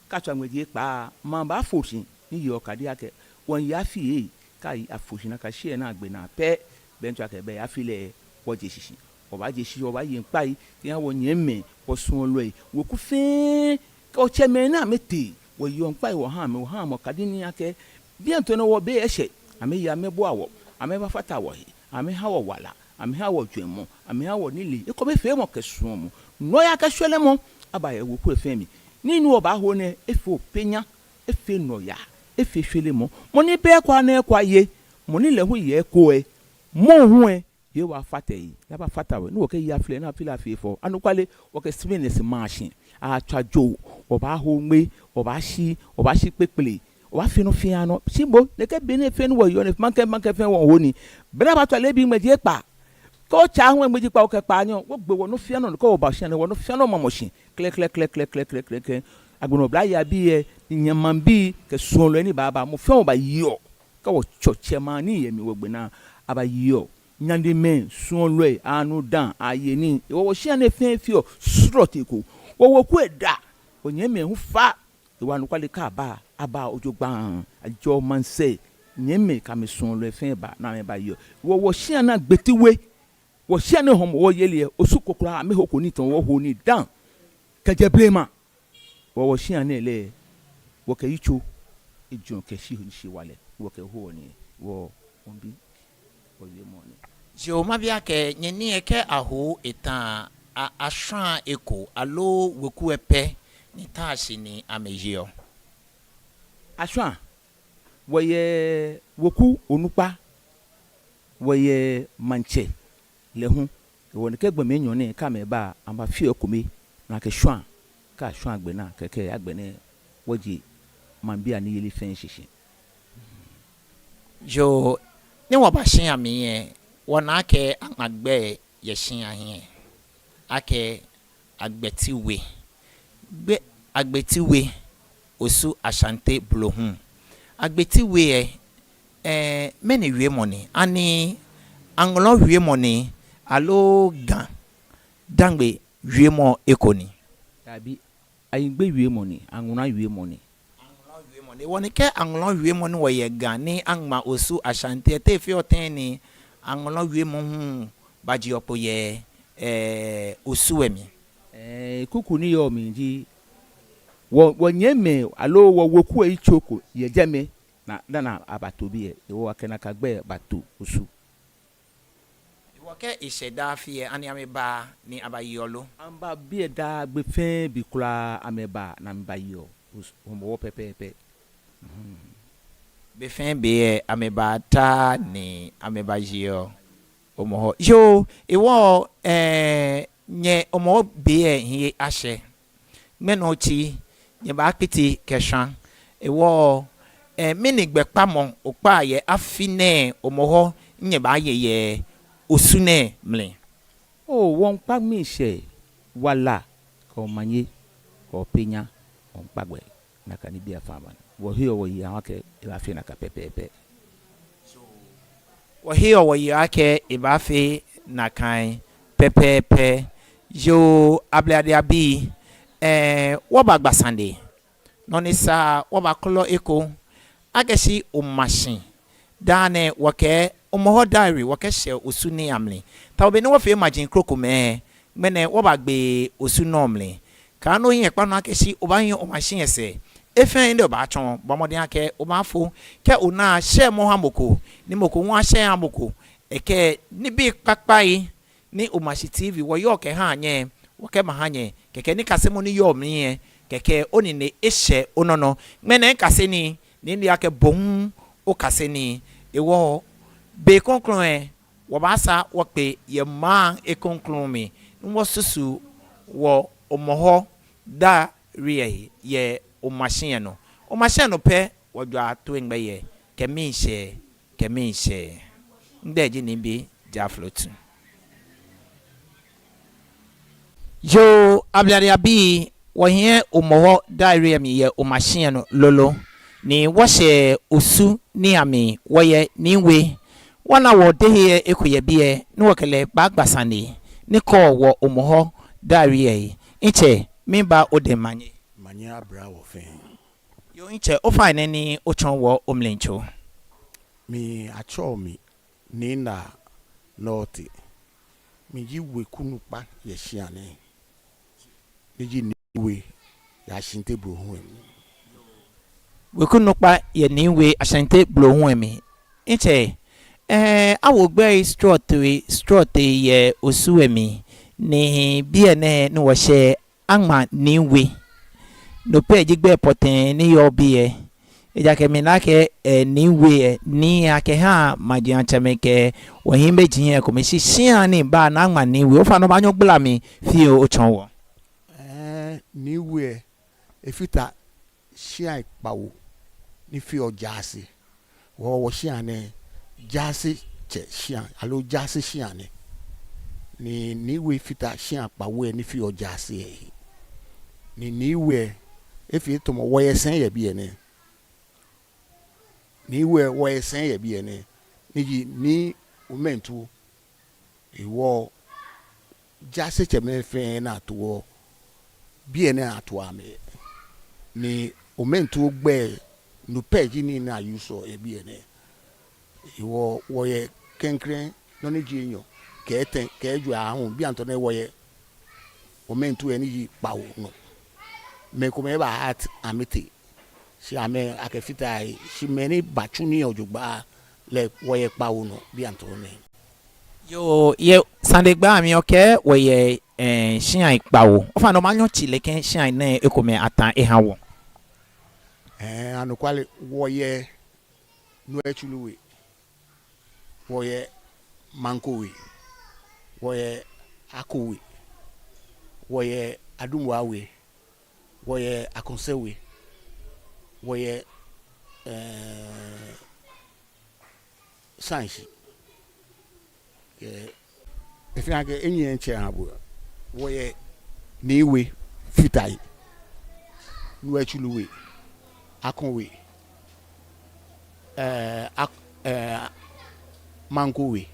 kɛ atswa ŋmɛji ekpaa, maŋ baafo shi, ni yeɔ okadi akɛ wɔmiiya afi lɛ, kɛ afo shi nakai shi lɛ ni agbe naa pɛ, be ni atswa akɛ be afi lɛ, wɔje shishi. Wɔbaaje shishi, wɔbaaye ŋkpai kɛha wɔnyɛmimɛi, wɔsuɔlɔi, weku fɛɛ, kɛ wɔtsɛmɛi ni amɛtee, wɔyeɔ ŋkpai wɔhaa amɛ, wɔhaa amɛ okadi ni akɛ, bianɛ tɔnɔ wɔ be eshɛ, amɛye amɛbua wɔ, amɛbafata wɔhe, amɛha wɔ wala, amɛha wɔ jwɛŋmɔ, amɛha wɔ nilee, ekomefeemɔ kɛ suɔmɔ, nɔyaa kɛ shwelemɔ aba yɛ weku lɛ fɛɛ mli. Nii ni wɔbaaho nɛɛ, efee openya, efee nɔyaa, efee shwelemɔ. Mɔ ni bɛ eko ni eko aye, mɔ ni lɛ hu yɛ eko lɛ, mɔ hu lɛ, Yehowa afata ehe, ni abafata wɔ, ni wɔkɛya afi lɛ, ni afi lɛ afee fɛo. Anɔkwale, wɔkɛ swimming lɛ shi maa shi. Atswa Ju, wɔbaaho ŋmɛ, wɔbaashi, wɔbaashi kpekple, wɔbaafee nɔ fɛɛ nɔ. Shi moŋ, nɛkɛ be nɛɛ fɛɛ ni wɔyeɔ nɛɛ, maŋkɛ, maŋkɛ fɛɛ wɔhoɔ nii. Be ni abaatswa leebi ŋmɛji ekpaa, kɛ otsa hu ŋmɛji ekpaa okɛkpaa nyɔ, wɔgbe wɔnɔ fɛɛ nɔ, kɛ wɔba shia nɛɛ, wɔnɔ fɛɛ nɔ mamɔ shi. Klɛ, klɛ, klɛ. Agbɛnɛ oblayei abii lɛ, nyɛ maŋbii kɛ suɔlɔi ni baaba, mɔ fɛɛ mɔ bayeɔ. Kɛ wɔtsɔ tsɛmɛi ni yɛ mli wɔgbe naa, abayeɔ. Nyɛmimɛi, suɔlɔi, anu dã, aye nii. Wɔ, wɔshia nɛɛ fɛɛ feɔ srɔto ko. Wɔ, weku lɛ da. Wɔnyɛmimɛi hu fa. Ewa anɔkwale kɛ aba, aba jogbaŋŋ. Ajɔɔ maŋsɛɛ. Nyɛmimɛi kɛ amɛsuɔlɔi fɛɛ ba, ni amɛbayeɔ. Wɔ, wɔshia nɛɛ Agbeti We. Wɔshia nɛɛ Hɔmɔwɔ yeli lɛ, Osu ko kwraa amɛhoko nii tamɔ wɔhoɔ nii dã. Kɛjɛ blema. Wɔ, wɔshia nɛɛ lɛ, wɔkɛ yitso, ejurɔ kɛ shi, shihilɛ, wɔkɛhoɔ nii, wɔ, wɔmiibi, wɔwiemɔ nɛ. Yoo, mabi akɛ, nyɛ nii lɛ kɛ aho eta, a, ashwaa eko, aloo weku lɛ pɛ, ni ta shi ni amɛyeɔ? Ashwaa, wɔyɛ weku onukpa, wɔyɛ maŋtsɛ lɛ hu. Wɔ nɛkɛ gbɔmɛi enyɔ nɛɛ kɛ amɛba, amɛbafeɔ ekome, ni akɛshwaa, kɛ ashwaa gbɛ naa kɛkɛ agbɛnɛ wɔje maŋbii aniyeli fɛɛ shishi. Yoo, ni wɔba shia mli lɛ, wɔna akɛ aŋma gbɛi yɛ shia hiɛ akɛ Agbeti We. Gbɛ, Agbeti We, Osu Ashanti Blohuŋ. Agbeti We lɛ, eh, mɛni wiemɔ ni? Ani aŋlɔ wiemɔ ni, aloo Ga Dangme wiemɔ eko ni? Dabi, Ayigbe wiemɔ ni, aŋlɔ wiemɔ ni. Aŋlɔ wiemɔ ni. Wɔ ni kɛ aŋlɔ wiemɔ ni wɔyɛ Ga ni aŋma Osu Ashanti lɛ, te feɔ tɛŋŋ ni aŋlɔ wiemɔ hu bajeɔ kpo yɛ, eh, Osu lɛ mli? Eh, kuku ni yɔɔ mli ji, wɔ, wɔnyɛmimɛi, aloo wɔ weku lɛ yitso ko yɛ jɛmɛ, ni, ni, ni abato biɛ, hewɔ akɛ nakai gbɛi bato Osu. Hewɔ kɛ eshɛ daa afi lɛ, ani amɛbaa ni abayeɔ lo? Amɛbaa biɛ daa, be fɛɛ be kwraa amɛbaa ni amɛbayeɔ Hɔmɔwɔ pɛpɛɛpɛ. Mhm. Be fɛɛ be lɛ amɛbaa daa ni amɛbayeɔ Hɔmɔwɔ. Yoo, hewɔ, eh, nyɛ Hɔmɔwɔ be lɛ hiɛ ashɛ. Ŋmɛnɛ otsi, nyɛbaakpiti kɛ shwã. Hewɔ, eh, mɛni gbɛkpamɔ okpaa yɛ afi nɛɛ Hɔmɔwɔ ni nyɛbaaye yɛ Osu nɛɛ mli? Oo, wɔmiikpa miishɛɛ, wala, kɛ omanye, kɛ openya, wɔmiikpa gbɛ, nakai nibii afã ba. Wɔheɔ wɔyeɔ akɛ ebaafee nakai pɛpɛɛpɛ. Wɔheɔ wɔyeɔ akɛ ebaafee nakai pɛpɛɛpɛ. Yoo, Ablade abii, Ɛɛ, wɔbagba sane. Nɔ ni sa wɔbakɔlɔ eko akɛ shi Omashi daa nɛɛ wɔkɛ Hɔmɔwɔ Diary wɔkɛshɛ Osu nii amli. Tamɔ bɔ ni wɔfee maji krokomɛi, ŋmɛnɛ wɔbagbe Osu nɔ mli. Kaaha ni ohiɛ kpa nɔ akɛ shi obaahi Omashi lɛ sɛɛ. Efɛɛ ni obaatsɔ, bɔ mɔdɛŋ akɛ obaafo. Kɛ ona, share mɔ ha mɔ ko, ni mɔ ko hu ashare aha mɔ ko. Ekɛ nibii kpakpai ni Omashi T V wɔyɔɔ kɛha nyɛ, wɔkɛmaha nyɛ, kɛkɛ nikasemɔ ni yɔɔ mli lɛ, kɛkɛ onine eshɛ onɔ nɔ. Ŋmɛnɛ mikase nii, ni mile akɛ bo hu okase nii. Hewɔ be krɔŋkrɔŋ lɛ, wɔbaasa wɔkpe yɛ maŋ krɔŋkrɔŋ mli, ni wɔsusu wɔ Hɔmɔwɔ Diary lɛ yɛ Omashi lɛ nɔ. Omashi lɛ nɔ pɛ wɔjwaa toiŋ gbɛ yɛ, kɛ miishɛɛ, kɛ miishɛɛ. Midɛ ji Nii Bi Jaflotu. Yoo, Ablade abii, wɔhiɛ Hɔmɔwɔ Diary lɛ mli yɛ Omashi lɛ nɔ lolo, ni wɔshɛ Osu nii amli, wɔyɛ Nii We. Wɔna wɔdehe lɛ eko yɛ biɛ, ni wɔkɛ lɛ baagba sane, ni kɔɔ wɔ Hɔmɔwɔ Diary lɛ. Ntsɛ, miiba odɛŋ manye. Manye abla wɔ fɛɛ. Yoo, ntsɛ, ofainɛ ni otsɔɔ wɔ omlitso. Mi, atsɛɔ mi Nii Naa Nortey. Miji weku nukpa yɛ shia nɛɛ, ni ji Nii We yɛ Ashante Blohuŋ mli. Weku nukpa yɛ Nii We Ashante Blohuŋ mli. Ntsɛ, ɛɛ, awo gbɛi srɔtoi srɔtoi yɛ Osu lɛ mli, ni biɛ nɛɛ ni wɔshɛ aŋma Nii We. No pɛ ji gbɛi pɔtɛɛ ni yɔɔ biɛ. Ejaakɛ mina akɛ, ɛɛ, Nii We lɛ, Nii akɛhaa majiatsɛmɛi kɛ wɔhiimeji lɛ komɛi, shi shia ni baa ni aŋma Nii We. Ofainɛ obaanyɛ ogbala mli fioo otsɔɔ wɔ. Ɛɛ, Nii We lɛ, efata shiai kpawo ni feɔ jaase. Wɔ, wɔshia nɛɛ, jaasetsɛ shia, aloo jaase shia nɛ. Ni Nii We fata shia kpawo lɛ ni feɔ jaase lɛ he. Ni Nii We lɛ, efee tamɔ wɔyɛ sɛi yɛ biɛ nɛɛ. Nii We lɛ, wɔyɛ sɛi yɛ biɛ nɛɛ, ni ji Nii Omentuo. Hewɔ jaasetsɛmɛi fɛɛ ni atoɔ biɛ nɛɛ atoɔ amɛ. Ni Omentuo gbɛi, no pɛ ji nii ni a-use-ɔ yɛ biɛ nɛɛ. Hewɔ wɔyɛ klɛŋklɛŋ nɔ ni ji enyɔ kɛ etɛ kɛ ejwɛ aahu, bianɛ tɔɔ nɛɛ wɔyɛ Omentuo lɛ ni ji kpawo nɔ. Mɛi komɛi ba Heart amɛtee, shi amɛ akɛfata he, shi mɛi ni batsu nii lɛ jogbaŋŋ lɛ, wɔyɛ kpawo nɔ bianɛ tɔɔ nɛɛ. Yoo, yɛ sanegbaa mli okɛɛ wɔyɛ, ɛɛ, shiai kpawo. Ofainɛ obaanyɛ otsi nɛkɛ shiai nɛɛ ekomɛi atã eha wɔ. Ɛɛ, anɔkwale, wɔyɛ Nuetsuru We, wɔyɛ Manko We, wɔyɛ Ako We, wɔyɛ Adumua We, wɔyɛ Akɔnsɛ We, wɔyɛ, ɛɛ, Sanshi. Kɛ, efeɔ akɛ enyiɛ ntsɛ aha bo. Wɔyɛ Nii We fata he, Nuetsuru We, Ako We, ɛɛ, Ak-, ɛɛ, Manko We,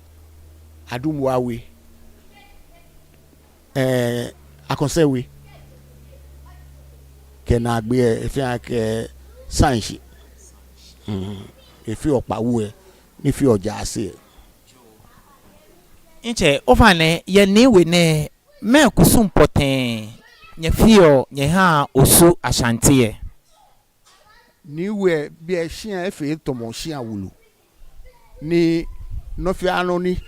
Adumua We, ɛɛ, Akɔnsɛ We, kɛ naagbee lɛ efeɔ akɛ Sanshi. Mm, efeɔ kpawo lɛ ni feɔ jaase lɛ. Ntsɛ, ofainɛ, yɛ Nii We nɛɛ, mɛɛ kusum pɔtɛɛ nyɛfeɔ nyɛhaa Osu Ashanti lɛ? Nii We lɛ, biɛ shia efee tamɔ shia wulu. Ni nɔ fɛɛ nɔ ni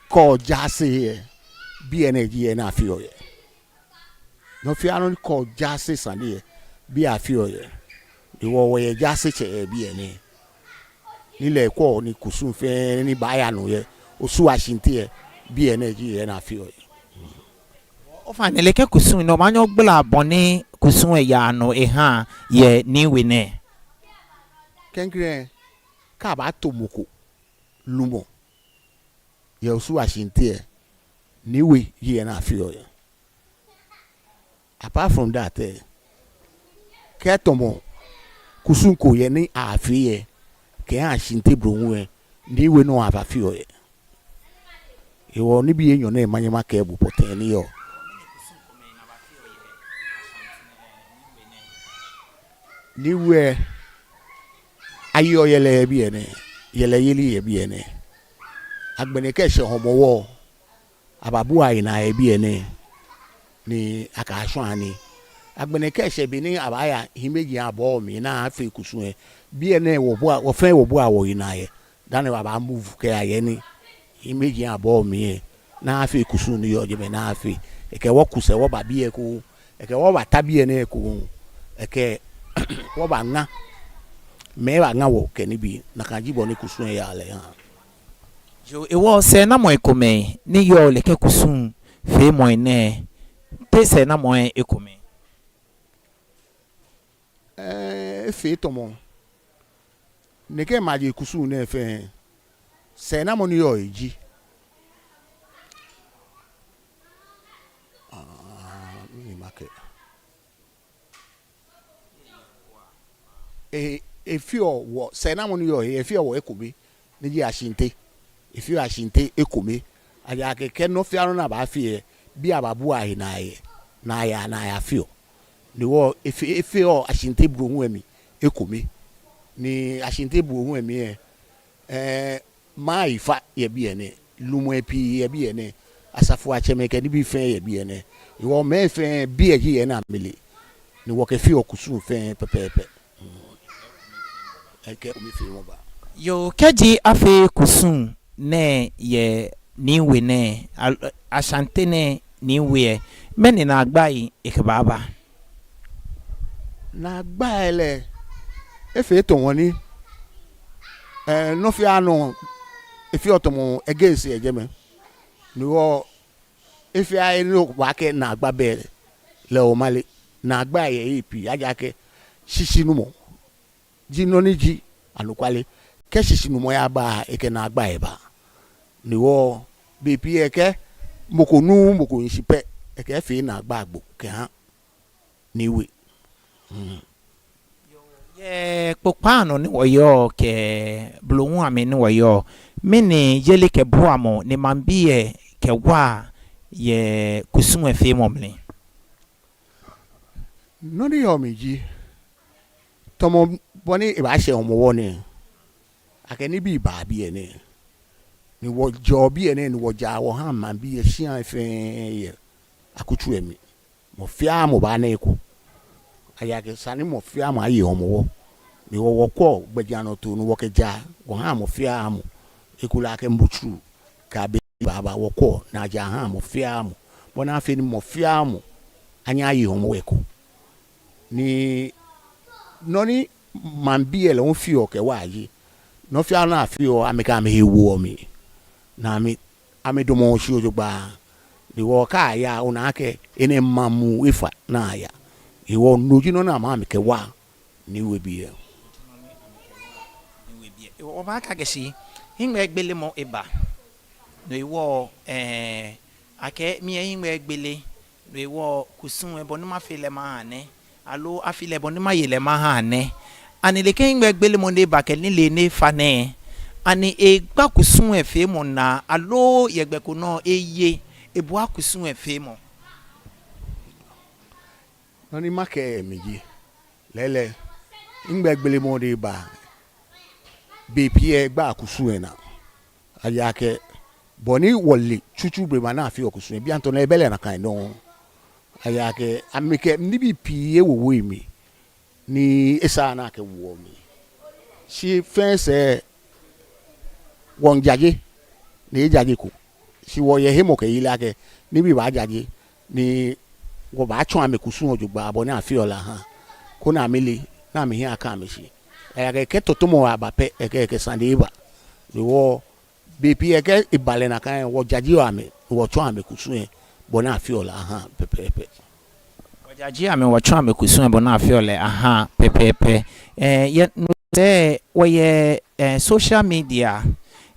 kɔɔ jaase lɛ, biɛ nɛɛ ji he ni afeɔ yɛ. Nɔ fɛɛ nɔ ni kɔɔ jaase sane lɛ, biɛ afeɔ yɛ. Hewɔ wɔyɛ jaasetsɛ yɛ biɛ nɛɛ. Ni lɛ ekwɛɔ ni kusum fɛɛ ni baaya nɔ yɛ Osu Ashanti lɛ, biɛ nɛɛ ji he ni afeɔ yɛ. Ofainɛ, nɛkɛ kusum nɛɛ, obaanyɛ ogbala bɔ ni kusum lɛ yaa nɔ ehaa yɛ Nii We nɛɛ? Klɛŋklɛŋ, kɛ abaato mɔ ko lumɔ yɛ Osu Ashanti lɛ, Nii We ji he ni afeɔ yɛ. Apart from that lɛ, kɛ tamɔ kusum ko yɛ ni aafee yɛ kɛha Ashanti Blohuŋ lɛ, Nii We nɔ abaafeɔ yɛ. Hewɔ nibii enyɔ nɛɛ manyɛ makɛɛ bo pɔtɛɛ ni yɔɔ. Niwe, ayeɔ yɛlɛ yɛ biɛ nɛɛ, yɛlɛyeli yɛ biɛ nɛɛ. Agbɛnɛ kɛ eshɛ Hɔmɔwɔ, abaabu ahe naa yɛ biɛ nɛɛ, ni akɛshwã nii. Agbɛnɛ kɛ eshɛ be ni abaaya hiɛmɛiji abɔɔ mli ni afee kusum lɛ, biɛ nɛɛ wɔbua, wɔ fɛɛ wɔbua wɔhe naa yɛ. Dani wɔbaa move kɛya he ni hiɛmɛiji abɔɔ mli lɛ, ni afee kusum ni yɔɔ jɛmɛ ni afee. Ekɛ wɔ ku sɛɛ wɔba biɛ ekoŋŋ. Ekɛ wɔ bata biɛ nɛɛ ekoŋŋ. Ekɛ wɔ baŋa. Mɛi baŋa wɔ kɛ nibii. Nakai ji bɔ ni kusum lɛ yaa lɛ, haa. Yoo, hewɔ sɛɛnamɔi komɛi ni yɔɔ nɛkɛ kusum feemɔi nɛɛ, te sɛɛnamɔi ekomɛi? Ɛɛ, efee tamɔ nɛkɛ maji kusum nɛɛ fɛɛ, sɛɛnamɔ ni yɔɔ he ji, aa, mɛni makɛɛ? E, efeɔ wɔ, sɛɛnamɔ ni yɔɔ he, efeɔ wɔ ekome, ni ji Ashinte. Efeɔ Ashinte ekome. Ejaakɛ kɛ nɔ fɛɛ nɔ ni abaafee lɛ, biɛ abaabu ahe naa yɛ, ni aya, ni ayafeɔ. Ni hewɔ efe, efeɔ Ashinte blohuŋ lɛ mli ekome. Ni Ashinte blohuŋ lɛ mli lɛ, ɛɛ, maŋ lɛ fa yɛ biɛ nɛɛ, lumɛi pii yɛ biɛ nɛɛ, asafoiatsɛmɛi kɛ nibii fɛɛ yɛ biɛ nɛɛ. Hewɔ mɛi fɛɛ biɛ ji he ni amɛle. Ni wɔkɛfeɔ kusum fɛɛ pɛpɛɛpɛ. Ekɛ ekomefeemɔ baa. Yoo, kɛji afee kusum nɛɛ yɛ Nii We nɛɛ, al-, Ashante nɛɛ Nii We lɛ, mɛni naagbai ekɛbaaba? Naagbai lɛ, efee tamɔ ni, ɛɛ, nɔ fɛɛ nɔ efeɔ tamɔ against yɛ jɛmɛ. Ni hewɔ efeɔ he ni obaakɛɛ naagba bɛ lɛ, omale. Naagbai yɛ he pii, ejaakɛ shishinumɔ ji nɔ ni ji anɔkwale. Kɛ shishinumɔ yaba, ekɛ naagba yɛ baa. Ni hewɔ bei pii lɛ kɛ mɔ ko nuuu mɔ ko shishi pɛ, ekɛfeɔ naagba agbo kɛhaa Nii We. Hmm. Yɛ kpokpaa nɔ ni wɔyɔɔ kɛ blohuŋ amli ni wɔyɔɔ, mɛni yelikɛbuamɔ ni maŋbii lɛ kɛwaa yɛ kusum lɛ feemɔ mli? Nɔ ni yɔɔ mli ji, tamɔ bɔ ni ebaashɛ Hɔmɔwɔ nɛɛ, akɛ nibii baa biɛ nɛɛ, ni wɔjɛɔ biɛ nɛɛ, ni wɔjaa wɔhaa maŋbii lɛ shia fɛɛ yɛ akutso lɛ mli. Mɔ fɛɛ mɔ baana eko. Ejaakɛ esa ni mɔ fɛɛ mɔ aye Hɔmɔwɔ. Ni wɔ, wɔkwɛɔ gbɛjianɔtoo ni wɔkɛjaa wɔhaa mɔ fɛɛ mɔ. Ekolɛ akɛ mbutsuru kɛ abɛi baaba, wɔkwɛɔ ni ajaa ahaa mɔ fɛɛ mɔ, bɔ ni afee ni mɔ fɛɛ mɔ anyɛ aye Hɔmɔwɔ eko. Ni nɔ ni maŋbii lɛ hu feɔ kɛwaa ji, nɔ fɛɛ nɔ ni afeɔ, amɛkɛ amɛhe woɔ mli, ni amɛ, amɛdamɔɔ shi jogbaŋŋ. Ni wɔkɛɛ aya, ona akɛ enɛ maŋ muu efa ni aya. Hewɔ no ji nɔ ni amɛ, amɛkɛwaa Nii We bii lɛ. Wɔbaakɛɛ akɛ shi hiŋmɛi gbelemɔ eba. No hewɔ, ɛɛ, akɛ mi lɛ hiŋmɛi gbele. No hewɔ kusum lɛ, bɔ ni mafee lɛ maha nɛ, aloo afee lɛ bɔ ni maye lɛ maha nɛ. Ani nɛkɛ hiŋmɛi gbelemɔ ni eba kɛ nilee ni efa nɛɛ, ani egba kusum lɛ feemɔ naa, aloo yɛ gbɛ ko nɔ eye ebua kusum lɛ feemɔ? Nɔ ni makɛɛ mli ji, lɛɛlɛŋ, hiŋmɛi gbelemɔ ni eba, bei pii lɛ egbaa kusum lɛ naa. Ejaakɛ bɔ ni wɔle tsutsu blema ni afeɔ kusum lɛ, bianɛ tɔɔ lɛ ebɛ lɛ nakai nɔŋŋ. Ejaakɛ amɛkɛ nibii pii ewo wɔ mli, ni esaaa ni akɛwo mli. Shi fɛɛ sɛɛ wɔŋjaje, ni ejajeko. Shi wɔyɛ hemɔkɛyeli akɛ nibii baajaje, ni wɔbaatsɔɔ amɛ kusum lɛ jogbaŋŋ bɔ ni afeɔ lɛ ahaa, koni amɛle, ni amɛhiɛ aka amɛshi. Ejaakɛ kɛ tɔtɔmɔ aba pɛ, ekɛ, ekɛ sane eba. Ni wɔ, bei pii lɛ kɛ eba lɛ nakai, wɔjajeɔ amɛ, wɔtsɔɔ amɛ kusum lɛ bɔ ni afeɔ lɛ ahaa pɛpɛɛpɛ. Wɔjajeɔ amɛ, wɔtsɔɔ amɛ kusum lɛ bɔ ni afeɔ lɛ ahaa pɛpɛɛpɛ. Ɛɛ, yɛ no sɛɛ wɔyɛ, ɛɛ, social media,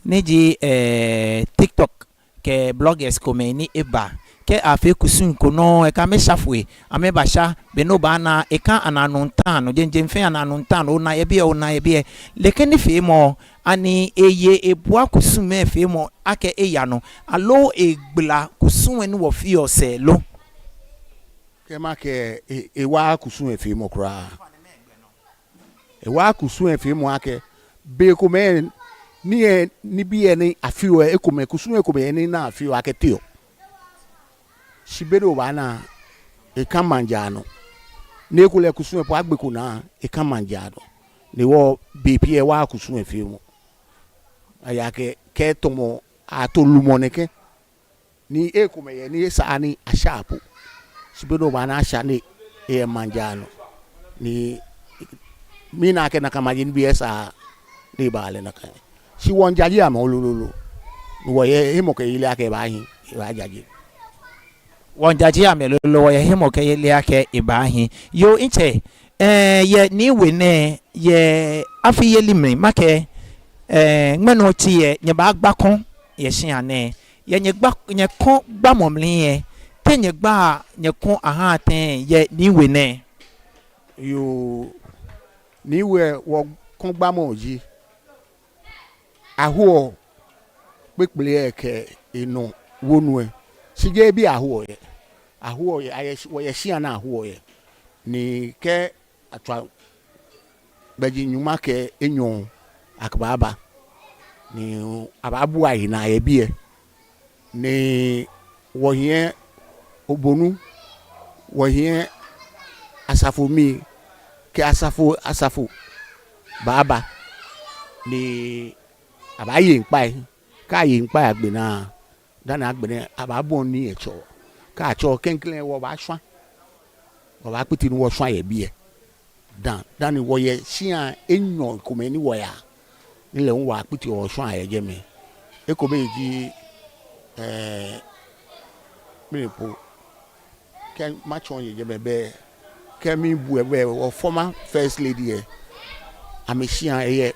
ni ji, ɛɛ, TikTok kɛ bloggers komɛi ni eba. Kɛ afee kusum ko nɔ, ekɛ amɛ sha foi, amɛbasha, be ni obaana, ekã anaanuntaa nɔ, jeŋ jeŋ fɛɛ anaanuntaa nɔ, ona yɛ biɛ, ona yɛ biɛ. Nɛkɛ nifeemɔ, ani eye ebua kusum lɛ feemɔ akɛ eya nɔ, aloo egbala kusum lɛ ni wɔfeɔ sɛɛ lo? Kɛ makɛɛ, e, ewaaa kusum lɛ feemɔ kwraa. Ewa kusum lɛ feemɔ akɛ, bei komɛi, nii lɛ, nibii lɛ ni afeɔ lɛ, ekomɛi, kusum ekomɛi ni naa afeɔ akɛ teɔ. Shi be ni obaana, eka maŋ jara nɔ. Ni ekolɛ kusum lɛ po agbeko naa, eka maŋ jara nɔ. Ni wɔ bei pii lɛ ewa kusum lɛ feemɔ. Ejaakɛ, kɛ tamɔ ato lumɔ nɛkɛ. Ni ekomɛi yɛ ni esaaa ni ashaa po. Shi be ni obaana asha ni eyɛ maŋ jara nɔ. Ni mina akɛ nakai maji nibii lɛ esaaa ni ebaale nakai. Shi wɔmiijaje amɛ lolo. Ni wɔyɛ hemɔkɛyeli akɛ ebaahi, ebaajaje. Wɔmiijaje amɛ lolo, wɔyɛ hemɔkɛyeli akɛ ebaahi. Yoo, mitsɛ, eh, yɛ Nii We nɛɛ, yɛ afiyeli mli, makɛɛ, eh, ŋmɛnɛ oti lɛ, nyɛbaagba kɔŋ yɛ shia nɛɛ. Yɛ nyɛgba, nyɛkɔŋ gbamɔ mli lɛ, te nyɛgbaa nyɛkɔŋ ahaa tɛŋŋ yɛ Nii We nɛɛ? Yoo, Nii We wɔkɔŋ gbamɔ ji, ahoɔ kpekple lɛ kɛ enɔ wonu lɛ. Shi jeee biɛ ahoɔ yɛ. Ahoɔ yɛ, ayɛ, wɔyɛ shia ni ahoɔ yɛ. Ni kɛ atswa gbɛji nyɔŋma kɛ enyɔ akɛbaaba. Ni abaabu ahe naa yɛ biɛ. Ni wɔhiɛ obonu, wɔhiɛ asafo mli, kɛ asafo, asafo baaba. Ni abaaye ŋkpai, kɛ aye ŋkpai agbe naa, dani agbɛnɛ abaabɔi nii lɛ atsɔ. Kɛ atsɔ klɛŋklɛŋ wɔbaashwa. Wɔbaakpiti ni wɔshwa yɛ biɛ. Dani, dani wɔyɛ shia enyɔ komɛi ni wɔyaa. Ni lɛ hu wɔkpiti wɔshwa yɛ jɛmɛ. Ekomɛi ji, eh, mɛni po. Kɛ matsɔ yɛ jɛmɛ bɛ, kɛ mibu lɛ bɛ, wɔ former first lady lɛ, amɛshia lɛ yɛ,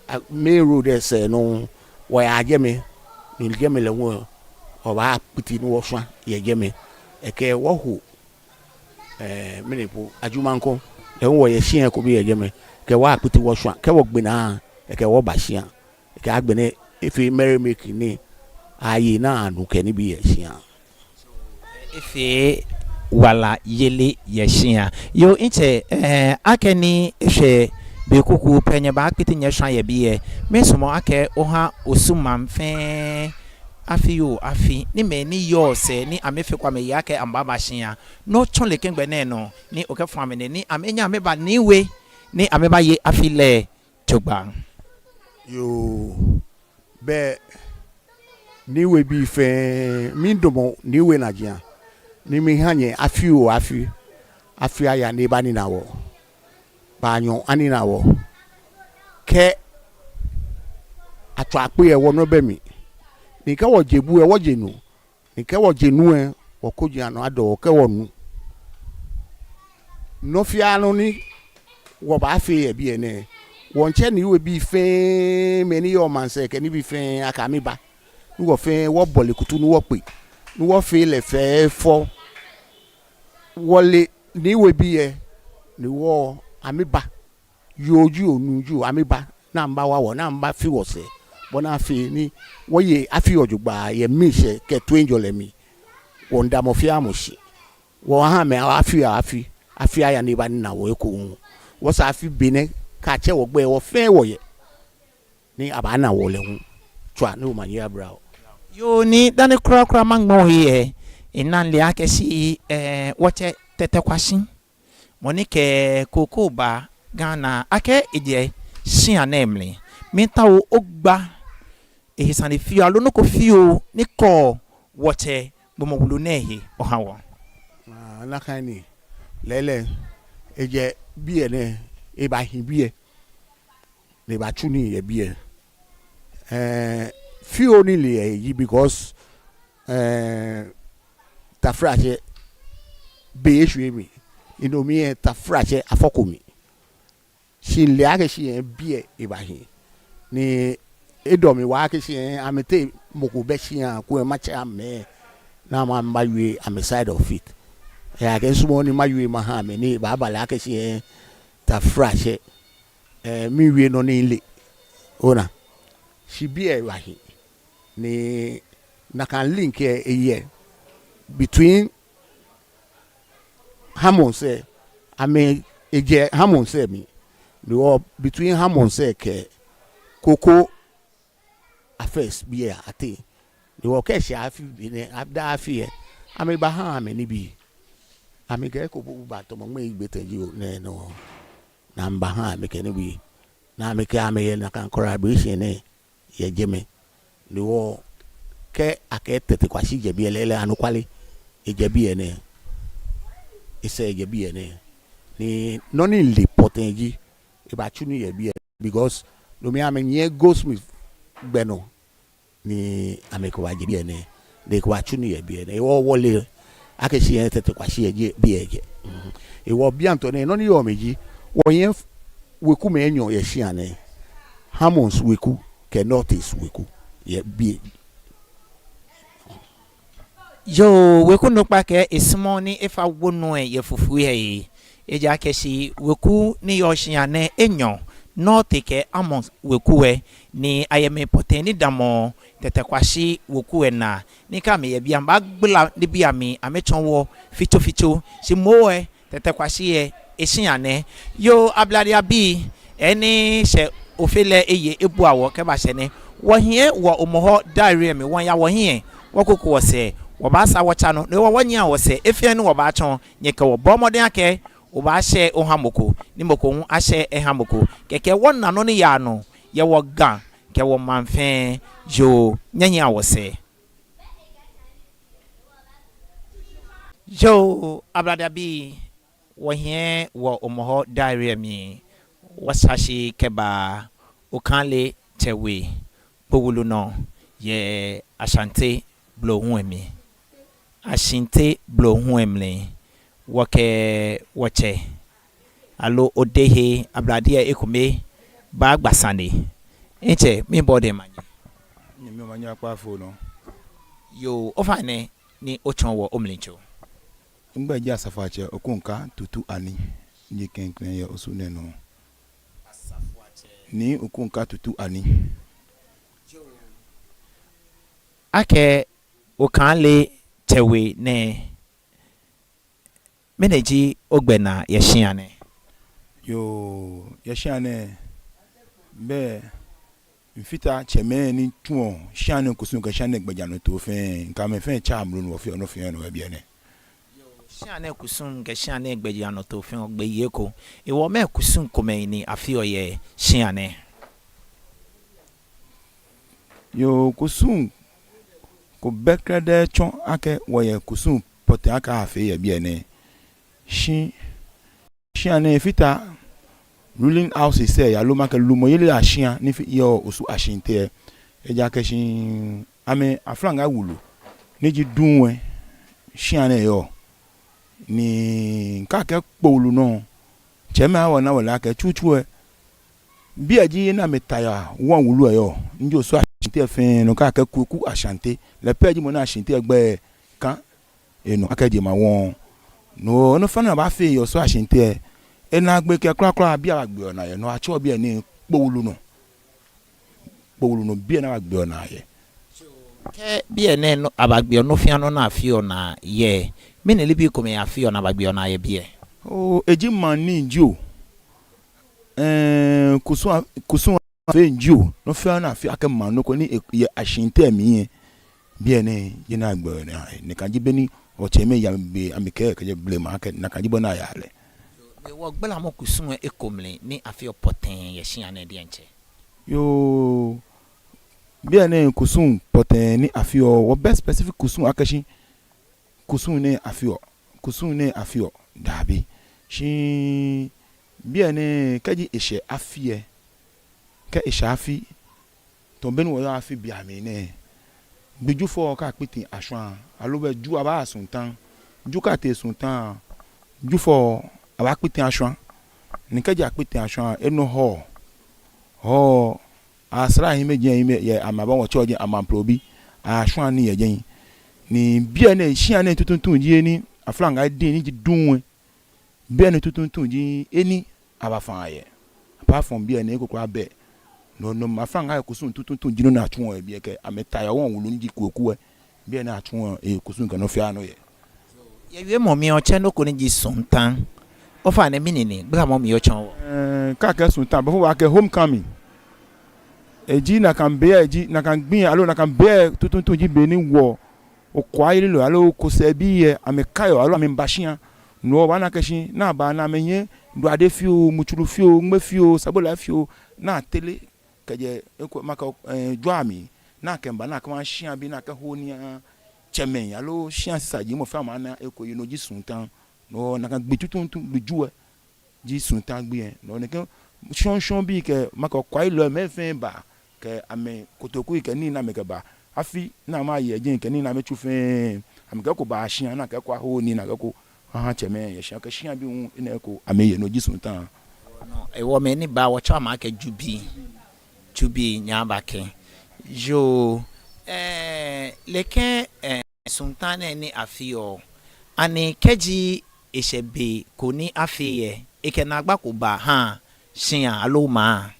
a, main road lɛ sɛɛ nɔ, wɔyaa jɛmɛ, ni jɛmɛ lɛ hu, wɔbaakpiti ni wɔshwa yɛ jɛmɛ. Ekɛ wɔ ho, eh, mɛni po, Ajumaŋkɔ, lɛ hu wɔyɛ shia ko biɛ yɛ jɛmɛ, kɛ wɔkpiti wɔshwa, kɛ wɔgbe naa, ekɛ wɔ ba shia. Kɛ agbɛnɛ efee merry making ni aye naa anu kɛ nibii yɛ shia. Efee wala yeli yɛ shia. Yoo, mitsɛ, eh, akɛni eshwɛ be kuku pɛ nyɛbaakpiti nyɛshwa yɛ biɛ. Miisumɔ akɛ oha Osu maŋ fɛɛ afi oo afi, ni mɛi ni yɔɔ sɛɛ ni amɛfeko amɛye akɛ amɛbaaba shia, no otsɔ lɛ kɛŋ gbɛ nɛɛ nɔ, ni okɛfɔ amɛ nɛɛ, ni amɛnyɛ amɛba Nii We, ni amɛbaye afi lɛ jogbaŋŋ. Yoo, bɛ Nii We bii fɛɛ, miidamɔ Nii We najiaŋ, ni miiha nyɛ afi oo afi, afi aya ni eba nina wɔ, baanyɔ anina wɔ. Kɛ atswa akpe lɛ wɔnɔ bɛ mli, ni kɛ wɔje bu lɛ wɔje nu, ni kɛ wɔje nu lɛ, wɔkoji anɔ adɔ wɔ kɛ wɔnu. Nɔ fɛɛ nɔ ni wɔbaafee yɛ biɛ nɛɛ, wɔmiitsɛ Nii We bii fɛɛ, mɛi ni yɔɔ maŋsɛɛ kɛ nibii fɛɛ akɛ amɛba. Ni wɔ fɛɛ wɔbɔle kutu ni wɔkpe, ni wɔfee lɛ fɛfɛo. Wɔle Nii We bii lɛ, ni wɔ amɛba. Yoo jio, nuu jio, amɛba, ni amɛbawa wɔ, ni amɛbafi wɔsɛɛ, bɔ ni afee ni wɔye afi lɛ jogbaŋŋ yɛ miishɛɛ kɛ toiŋjɔlɛ mli. Wɔmiida mɔ fɛɛ mɔ shi. Wɔha amɛ afi oo afi, afi aya ni eba nina wɔ ekoŋŋ. Wɔsɛɛ afi benɛ, kɛ atsɛ wɔ gbɛi, wɔ fɛɛ wɔyɛ. Ni abaana wɔ lɛ hu. Tswa ni omanye abla wɔ. Yoo, ni dani kwraa kwraa maŋmɛ ohe lɛ, mina mile akɛ shi, eh, wɔtsɛ Tɛtɛ Kwashi, mɔ ni kɛ koko ba Ghana, akɛ ejɛ shia nɛɛ mli. Miitao ogba ehe sane fioo, aloo nɔ ko fioo ni kɔɔ wɔtsɛ gbɔmɔ wulu nɛɛ he oha wɔ. Ah, nakai ni. Lɛɛlɛŋ, ejɛ biɛ nɛɛ, ebahi biɛ, ni ebatsu nii yɛ biɛ. Eh, fioo ni mile yɛ he ji because, eh, taflatsɛ be eshwie mi. Eno mli lɛ taflatsɛ afɔko mi. Shi mile akɛ shi lɛ biɛ ebahi. Ni edɔ mi waa akɛ shi lɛ amɛteŋ mɔ ko bɛ shia ko lɛ matsɛ amɛ, ni amɛ, amɛbawie amɛ side of it. Ejaakɛ misumɔɔɔ ni mawie maha amɛ ni ebaaba lɛ akɛ shi lɛ taflatsɛ, eh, miiwie nɔ ni mile. Ona. Shi biɛ ebahi. Ni nakai link lɛ eyɛ between Hamons lɛ, amɛ ejɛ Hamons lɛ mli. Ni wɔ between Hamonds lɛ kɛ Koko Affairs bii lɛ ateŋ. Ni wɔ kɛ eshɛ afi benɛ, daa afi lɛ, amɛbaaha amɛ nibii. Amɛkɛ eko bu baatɔmɔ ŋmɛji gbɛ tɛŋ jio nɛɛ nɔ. Ni amɛbaaha amɛ kɛ nibii. Ni amɛkɛ amɛyɛ nakai collaboration nɛɛ yɛ jɛmɛ. Ni wɔ kɛ akɛɛ Tetteh Quarshie jɛ biɛ lɛ, lɛ anɔkwale, ejɛ biɛ nɛɛ. Esɛɛ jɛ biɛ nɛɛ. Ni nɔ ni mile pɔtɛɛ ji, ebaatsu nii yɛ biɛ, because no mli amɛnyiɛ Goldsmith gbɛ nɔ. Ni amɛkɛbajɛ biɛ nɛɛ, ni ekɛbatsu nii yɛ biɛ nɛɛ. Hewɔ wɔle akɛ shi yɛ Tetteh Quarshie yɛ biɛ jɛ. Hewɔ bianɛ nɛɛ, nɔ ni yɔɔ mli ji, wɔyɛ wekumɛi enyɔ yɛ shia nɛɛ. Hamonds weku kɛ North East weku yɛ biɛ. Yoo, weku onukpa kɛɛ esumɔɔɔ ni efa wonu lɛ yɛ fufui hei. Ejaakɛ shi weku ni yɔɔ shia nɛɛ enyɔ, North kɛ Hamonds weku lɛ, ni ayɛ mɛi pɔtɛɛ ni damɔ Tetteh Quarshie weku lɛ naa. Ni kɛ amɛyɛ biɛ, amɛbaagbala nibii amli amɛtsɔɔ wɔ fitsofitso. Shi moŋ lɛ, Tetteh Quarshie lɛ, eshia nɛ. Yoo, Ablade abii, enɛ shɛ Ofe lɛ eye ebua wɔ kɛba shɛ nɛ. Wɔhiɛ wɔ Hɔmɔwɔ diary lɛ mli, wɔya wɔhiɛ, wɔkoko wɔsɛɛ, wɔbaasaa wɔtsa nɔ, no hewɔ wɔnyiɛa wɔsɛɛ, he fɛɛ he ni wɔbaatsɔ, nyɛkɛ wɔ bɔɔ mɔdɛŋ akɛ obaashare oha mɔ ko, ni mɔ ko hu ashare eha mɔ ko. Kɛkɛ wɔna nɔ ni yaa nɔ yɛ wɔ Ga kɛ wɔ maŋ fɛɛ. Yoo, nyɛnyiɛa wɔsɛɛ. Yoo, Ablade abii, wɔhiɛ wɔ Hɔmɔwɔ diary lɛ mli, wɔshashi kɛba Okaŋle Tsɛ We kpo wulu nɔ yɛ Ashanti blohuŋ lɛ mli. Ashanti blohuŋ lɛ mli, wɔkɛ wɔtsɛ, aloo Odehei Ablade lɛ ekome baagba sane. Ntsɛ, miibɔ odɛŋ manye. Nyɛmi omanye akpa fo nɔ. Yoo, ofainɛ ni otsɔɔ wɔ omlitsɔ. Migbɛi ji Asafoatsɛ Okonka Tutu Ani, ni ji klɛŋklɛŋ yɛ Osu nɛɛ nɔ. Asafoatsɛ. Nii Okonka Tutu Ani. Akɛ Okaŋle Tsɛ We nɛ, mɛni ji ogbɛnaa yɛ shia nɛɛ? Yoo, yɛ shia nɛɛ, bɛ mifata tsɛmɛi ni tsuɔ shia nɛɛ kusum kɛ shia nɛɛ gbɛjianɔtoo fɛɛ, mikɛ amɛ fɛɛ tsaa mlu ni wɔfeɔ nɔ fɛɛ nɔ yɛ biɛ nɛɛ. Shia nɛɛ kusum kɛ shia nɛɛ gbɛjianɔtoo fɛɛ, ogbɛi eko. Hewɔ mɛɛ kusum komɛi ni afeɔ yɛ shia nɛɛ? Yoo, kusum ko bɛ krɛdɛɛ tsɔ akɛ wɔyɛ kusum pɔtɛɛ akɛ afee yɛ biɛ nɛɛ. Shi shia nɛɛ efata ruling houses lɛ, aloo makɛɛ lumɔyeli ashia ni fi yɔɔ Osu Ashinte lɛ. Ejaakɛ shi amɛ aflaŋaa wulu ni ji duŋ lɛ, shia nɛɛ yɔɔ. Ni kɛ akɛɛ kpo wulu nɔ, tsɛmɛi awo ni awo lɛ akɛ tsutsu lɛ, biɛ ji he ni amɛtao wɔŋ wulu lɛ yɔɔ. Ni ji Osu Ashinte fɛɛ nɔ, kɛ akɛɛ Kweku Ashante, lɛ pɛ ji mɔ ni Ashinte gbɛi kã enɔ akɛ jemawɔŋ. No, nɔ fɛɛ nɔ ni abaafee yɛ Osu Ashinte lɛ, enaagbee kɛ kwraa kwraa biɛ abaagbeɔ naa yɛ. No atsɛɔ biɛ nɛɛ kpo wulu nɔ. Kpo wulu nɔ, biɛ ni abaagbeɔ naa yɛ. Kɛ biɛ nɛɛ nɔ abaagbeɔ nɔ fɛɛ nɔ ni afeɔ naa yɛ, mɛni nibii komɛi afeɔ ni abaagbeɔ naa yɛ biɛ? Oo, eji maŋ nii jio. Ɛɛ, kusum a-, kusum afee jio. Nɔ fɛɛ nɔ ni afeɔ akɛ maŋ nɔ ko ni e-, yɛ Ashinte mli lɛ, biɛ nɛɛ ji he ni agbeɔ naa yɛ. Nakai ji bɔ ni wɔtsɛmɛi yaa be amɛkɛɛ kɛjɛ blema akɛ nakai ji bɔ ni ayaa lɛ. Hewɔ gbalamɔ kusum lɛ eko mli ni afeɔ pɔtɛɛ yɛ shia nɛɛ diɛŋtsɛ? Yoo, biɛ nɛɛ kusum pɔtɛɛ ni afeɔ, wɔbɛ specific kusum akɛ shi kusum nɛɛ afeɔ, kusum nɛɛ afeɔ, dabi. Shi biɛ nɛɛ kɛji eshɛ afi lɛ, kɛ eshɛ afi, tamɔ bɔ ni wɔyɔɔ afi beiaŋ nɛɛ, gbii Jufɔ kɛ akpiti ashwã, aloo bɛ Ju abaa sɔŋ taŋ, Ju kɛ atee sɔŋ taŋ, Jufɔ abaakpiti ashwã. Ni kɛji akpiti ashwã, enɔ Hɔɔ, Hɔɔ, asra hiɛmɛiji, hiɛmɛi yɛ amɛ, abaa wɔtsɛɔ jɛi Amaŋkrobi, ashwãa nii yɛ jɛi. Ni biɛ nɛɛ, shia nɛɛ tuuntu ji he ni aflaŋaa diŋ ni ji duŋ lɛ, biɛ nɛɛ tuuntu ji he ni abaafã yɛ. Apart from biɛ nɛɛ, eko kwraa bɛ. No, no, aflaŋaa lɛ kusum tuuntu ji nɔ ni atsuɔ yɛ biɛ kɛ amɛtao wɔŋ wulu ni ji Kweku lɛ. Biɛ nɛɛ atsuɔ ekusum kɛ nɔ fɛɛ nɔ yɛ. Yɛ wiemɔ mli lɛ otsɛ nɔ ko ni ji sɔŋ taŋ. Ofainɛ mɛni ni gbalamɔ mli otsɔɔ wɔ? Ɛɛ, kɛ akɛɛ Suntan, blɔfo baakɛɛ homecoming. Eji nakai be, eji nakai gbi, aloo nakai be tuuntu ji be ni wɔ okwayelilɔi aloo okosɛbii lɛ amɛkaiɔ aloo amɛbaa shia. No hewɔ obaana akɛ shi ni abaa ni amɛyɛ duade fioo, mutsuru fioo, ŋmɛ fioo, sabolai fioo, ni atere kɛjɛ eko makɛɛ, ɛɛ, jwɛi amli, ni akɛmiiba ni akɛma shiabii ni akɛhoɔ nii aha tsɛmɛi aloo shia sisai, mɔ fɛɛ mɔ ana eko, no ji Suntan. No hewɔ nakai gbi tuuntu lɛ ji Suntan gbi lɛ. No hewɔ nɛkɛ shɔŋŋshɔŋŋ bii kɛ makɛɛ okwayelilɔi, mɛi fɛɛ baa kɛ amɛkotokui kɛ nii ni amɛkɛbaa. Afi ni amɛye jɛi kɛ nii ni amɛtsu fɛɛ, amɛkɛ eko baa shia ni akɛ eko ahoɔ nii ni akɛ eko aha tsɛmɛi yɛ shia, kɛ shiabii hu ni eko amɛye, no ji Suntan. Hewɔ mɛi ni baa wɔtsɛɔ amɛ akɛ Jubii. Jubii nyɛba kɛ. Yoo, ɛɛ, nɛkɛ, ɛɛ, Suntan nɛɛ ni afeɔ, ani kɛji eshɛ be ko ni afee lɛ, ekɛ naagba ko baa haa shia aloo maŋ?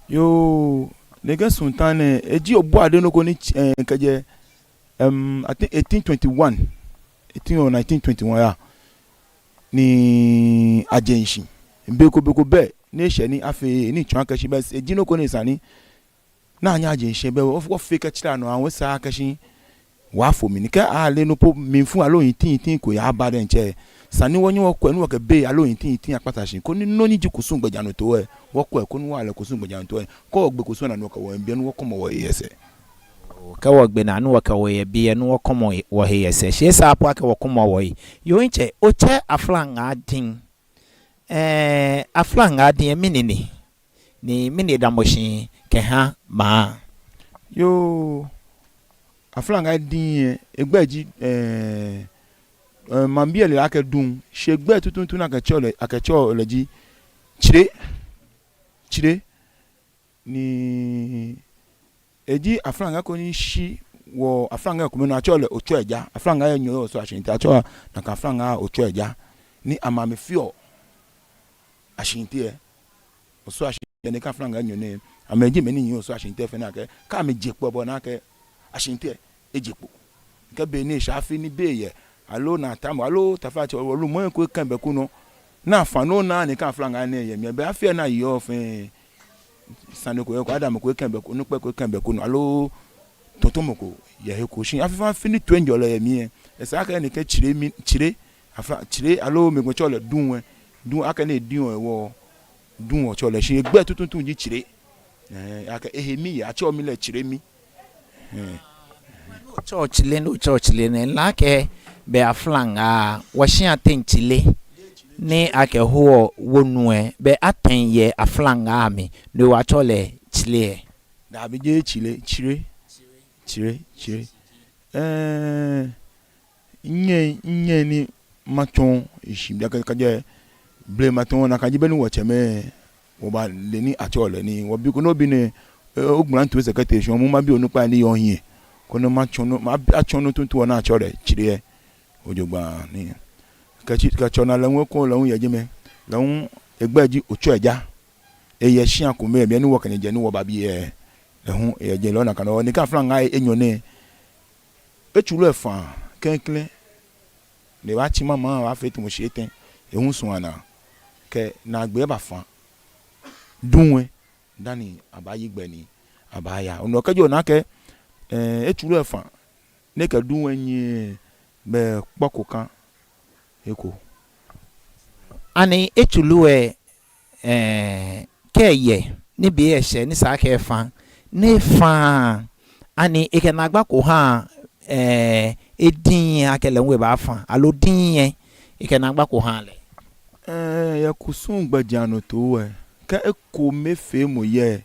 Yoo, nɛkɛ Suntan nɛɛ, eji obuade nɔ ko ni, ɛɛ, kɛjɛ, ɛm, I think eighteen twenty-one, eighteen or nineteen twenty-one, ya, ni aje shishi. Be ko, be ko bɛ ni eshɛ ni afee, ni tsɔɔ akɛ shi bɛ, eji nɔ ko ni esa ni anyɛ aje shishi, bɛ wɔ, wɔfee kɛtsira nɔ, awo sa akɛ shi wɔfo mli ni kɛ ale nɔ po mlifu aloo yintin yintin ko yaba diɛŋtsɛ, esa ni wɔnyɛ wɔkwɛ ni wɔkɛ bei aloo yintin yintin akpata shi, koni nɔ ni ji kusum gbɛjianɔtoo lɛ, wɔkwɛ koni wɔle kusum gbɛjianɔtoo lɛ, kɛ wɔgbe kusum naa ni wɔkɛ wɔhe yɛ biɛ ni wɔkɔmɔ wɔhe yɛ sɛɛ. Kɛ wɔgbe naa ni wɔkɛ wɔhe yɛ biɛ ni wɔkɔmɔ wɔhe yɛ sɛɛ. Shi esaaa po akɛ wɔkɔmɔ wɔhe. Yoo, ntsɛ, otsɛ aflaŋaa diŋ. Ɛɛ, aflaŋaa diŋ lɛ mɛni ni? Ni mɛni edamɔ shi kɛha maŋ? Yoo, aflaŋaa diŋ lɛ, egbɛi ji, ɛɛ, ɛɛ, maŋbii lɛ le lɛ akɛ duŋ, shi egbɛi tuuntu ni akɛtsɛɔ lɛ, akɛtsɛɔ lɛ ji tsire, tsire, ni eji aflaŋaa ko ni shi wɔ aflaŋaa ko mli ni atsɛɔ lɛ Otswɛja, aflaŋaa enyɔ yɛ Osu Ashinte, atsɛɔ nakai aflaŋaa Otswɛja, ni amɛ amɛfeɔ Ashinte lɛ. Osu Ashinte nɛkɛ aflaŋaa enyɔ nɛɛ, amɛji mɛi ni nyiɛ Osu Ashinte fɛɛ, ni akɛ, kɛ amɛje kpo lɛ, bɔ ni akɛ Ashinte lɛ eje kpo. Kɛ be ni eshɛ afi ni be yɛ, aloo naataamɔ, aloo taflatsɛ, lumɔi ko ekɛ bɛku nɔ, ni afã, ni ona nɛkɛ aflaŋaa nɛɛ yɛ mli lɛ, bɛ afi lɛ ni ayeɔ fɛɛ, sane ko yɛ he ko, adamɔ ko ekɛ bɛku, onukpa ko ekɛ bɛku nɔ, aloo tɔtɔmɔ ko yɛ he ko. Shi afi fɛɛ afi ni toiŋjɔlɛ yɛ mli lɛ, esa akɛ nɛkɛ tsire mli, tsire, afla, tsire, aloo mɛi komɛi tsɛɔ lɛ duŋ lɛ, duŋ, akɛni ediŋɔ hewɔ, duŋ wɔtsɛɔ lɛ, shi egbɛi tuuntu ji tsire. Ɛɛ, akɛ ehe mi yɛ, atsɛɔ mi lɛ tsire mi. Ɛɛ. Otsɛɔ tsire, ni otsɛɔ tsire nɛɛ, mile akɛ bɛ aflaŋaa, wɔshia teŋ tsire ni akɛhoɔ wonu lɛ, bɛ atɛŋ yɛ aflaŋaa mli ni wɔtsɛɔ lɛ tsire lɛ? Dabi, jeee tsire, tsire, tsire, tsire. Ɛɛ, nyɛ, nyɛ ni matsɔɔ shishi, bianɛ kɛjɛ blema tɔŋŋ, nakai ji bɔ ni wɔtsɛmɛi, wɔbale ni atsɛɔ lɛ ni wɔbi ko, ni obi nɛɛ, ɛɛ, ogbala ntu sɛkɛtɛ shi, mɔ mabi onukpa ni yɔɔ hiɛ, koni matsɔɔ nɔ, mabi, atsɔɔ nɔ tuuntu ni atsɛɔ lɛ tsire lɛ jogbaŋŋ ni. Kɛtsi, kɛtsɔ naa lɛ hu ko lɛ hu yɛ jɛmɛ, lɛ hu egbɛi ji Otswɛja. Eyɛ shia komɛi, bianɛ ni wɔkɛ nyɛ jɛ ni wɔba biɛ, lɛ hu eyɛ jɛmɛ, lɛ hu nakai nɔŋŋ, nɛkɛ aflaŋaa enyɔ nɛɛ, etsuru lɛ fã klɛŋklɛŋ, ni ebaatsi maŋ, maŋ baafee tamɔ shi etɛ, ehu sɔŋŋ anaa, kɛ naagbee eba fã duŋ lɛ, dani abaayi gbɛ ni abaaya. Onɔ, kɛji ona akɛ, ɛɛ, etsuru lɛ fã, ni ekɛ duŋ lɛ nyiɛ, bɛ kpɔ ko ka eko. Ani etsuru lɛ, ɛɛ, kɛ eyɛ ni be lɛ shɛ ni esa akɛ efã, ni efã, ani ekɛ naagba ko haa, ɛɛ, ediŋ lɛ akɛ lɛ hu ebaafã, aloo diŋ lɛ ekɛ naagba ko haa lɛ? Ɛɛ, yɛ kusum gbɛjianɔtoo lɛ, kɛ ekomefeemɔ yɛ,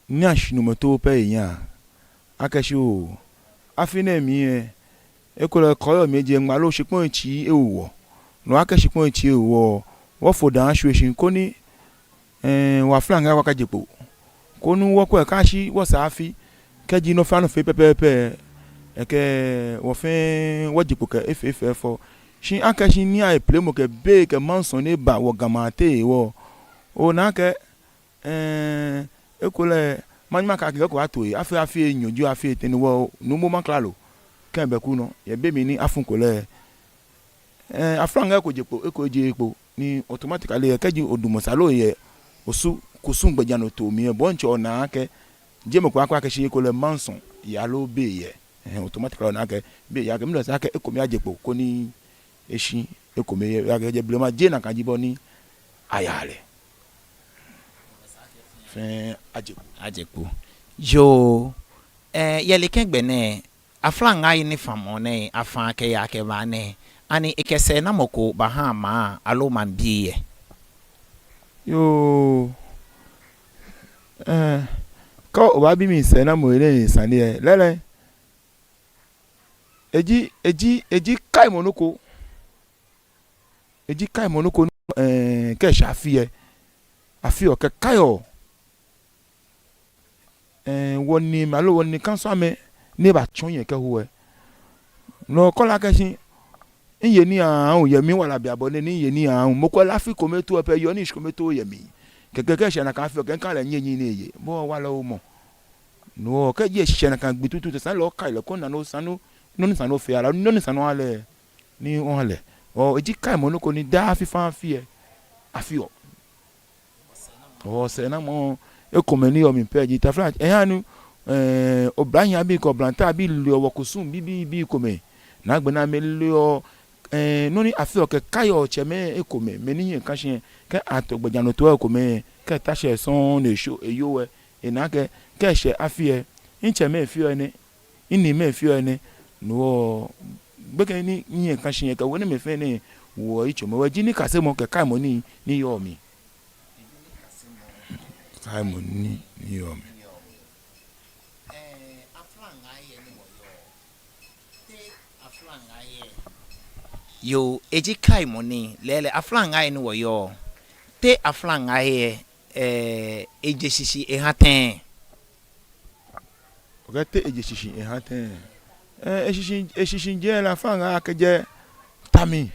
ni ashinumɔ too pɛ eyaa, akɛ shi oo, afi nɛɛ mli lɛ, ekolɛ kɔɔyɔɔ mli ejeŋba loo shikpɔŋ etsii ewo wɔ. No akɛ shikpɔŋ etsii ewo wɔ, wɔfo daa shwie shi koni, ɛɛ, wɔ aflaŋaa lɛ wɔkɛje kpo, koni wɔkwɛ akɛ shi wɔsɛɛ afi, kɛji nɔ fɛɛ nɔ fee pɛpɛɛpɛ, ekɛ wɔ fɛɛ wɔje kpo kɛ efee fɛfɛo. Shi akɛ shi ni aye plɛmɔ kɛ bei kɛ mansɔ ni eba wɔ Ga maŋ teŋ hewɔ, ona akɛ, ɛɛ, ekolɛ manyɛ makɛɛ akɛ eko ato he, afi, afi enyɔ jio, afi etɛ ni wɔ Nuumo Maŋkralo kɛ bɛku nɔ, yɛ be mli ni afuko lɛ, ɛɛ, aflaŋaa lɛ eko je kpo, eko ejeee kpo. Ni automatically lɛ, kɛji odamɔ shi aloo oyɛ Osu kusum gbɛjianɔtoo mli lɛ, bo diɛŋtsɛ onaa akɛ jeee mɔ ko akɛɛ akɛ shi ekolɛ Manso yɛ aloo Bay yɛ. Ɛhɛɛ, automatically onaa akɛ Bay yɛ, akɛ mli lɛ esa akɛ ekome aje kpo koni eshi ekome yɛ, akɛ jeee blema, jeee nakai ji bɔ ni ayaa lɛ. Fɛɛ aje kpo. Aje kpo. Yoo, eh, yɛ nɛkɛ gbɛ nɛɛ, aflaŋaa yi ni famɔ nɛɛ, afã kɛya kɛba nɛɛ, ani ekɛ sɛɛnamɔ ko baha maŋ aloo maŋbii lɛ? Yoo, eh, kɛ obaabi mi sɛɛnamɔ lɛ sane lɛ, lɛɛlɛŋ, eji, eji, eji kaimɔ nɔ ko. Eji kaimɔ nɔ ko, eh, kɛ eshɛ afi lɛ, afi lɛ kɛkaiɔ, eh, wɔniimɛi aloo wɔnikansomɛi ni batsɔ hiɛ kɛho lɛ. No hewɔ lɛ akɛ shi, miye nii aahu yɛ miwala bianɛ bɔ ni miye nii aahu. Mɔ ko lɛ afi kome too pɛ, eyɔɔ ni shi kome too yɛ mli. Kɛkɛ kɛ eshɛ nakai afi lɛ, kɛ mikai lɛ minyɛ nii ni eye. Bo wala omɔ. No hewɔ kɛji eshɛ nakai gbi tuutu, esa ni lɛ okai lɛ koni ona nɔ ni esa ni, nɔ ni esa ni ofee aha lɛ, nɔ ni esa ni oha lɛ, ni oha lɛ. Hewɔ eji kaimɔ nɔ ko ni daa afi fɛɛ afi lɛ, afi lɛ. Hewɔ sɛɛnamɔ ekomɛi ni yɔɔ mli pɛ ji, taflatsɛ, ehaa ni, eh, oblahii abii kɛ oblahii abii leɔ wɔkusum bibii bibii komɛi. Ni agbɛnɛ amɛleɔ, eh, nɔ ni afi lɛ kɛkaiɔ tsɛmɛi ekomɛi, mɛi ni hiɛ ka shi lɛ, kɛ ato gbɛjianɔtoo ekomɛi, kɛ eta shi lɛ sɔŋŋ ni esho eyoo lɛ, ena akɛ, kɛ eshɛ afi lɛ, mitsɛmɛi feɔ enɛ, miniimɛi feɔ enɛ. No hewɔ gbekɛ ni mihiɛ ka shi lɛ kɛ we ni amɛfee nɛɛ, wɔyitsoŋ mɔ wɛ ji nikasemɔ kɛ kaimɔ nii ni yɔɔ mli. Kaimɔ nii ni yɔɔ mli. Yoo, eji kaimɔ nii, lɛɛlɛŋ aflaŋaa lɛ ni wɔyɔɔ. Te aflaŋaa lɛ, eh, eje shishi eha tɛŋŋ? Okɛɛ te eje shishi eha tɛŋŋ? Eh, eshishi, eshishijee lɛ aflaŋaa lɛ akɛjɛ ta mli.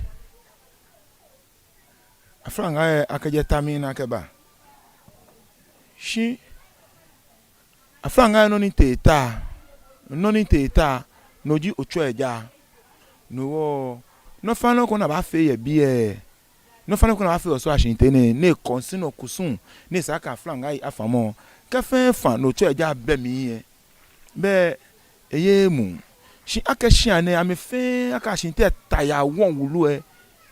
Aflaŋaa lɛ akɛjɛ ta mli ni akɛba. Shi aflaŋaa lɛ nɔ ni tee ta, nɔ ni tee ta, no ji otsɔ eja. No hewɔ, nɔ fɛɛ nɔ ko ni abaafee yɛ biɛ, nɔ fɛɛ nɔ ko ni abaafee yɛ Osu Ashinte nɛɛ, ni e-concern kusum, ni esa akɛ aflaŋaa yi afamɔ, kɛ fɛɛ fã ni otsɔ eja bɛ mli lɛ, bɛ eye emuu. Shi akɛ shia nɛɛ, amɛfɛɛ akɛ Ashinte ta yaa wɔŋ wulu lɛ,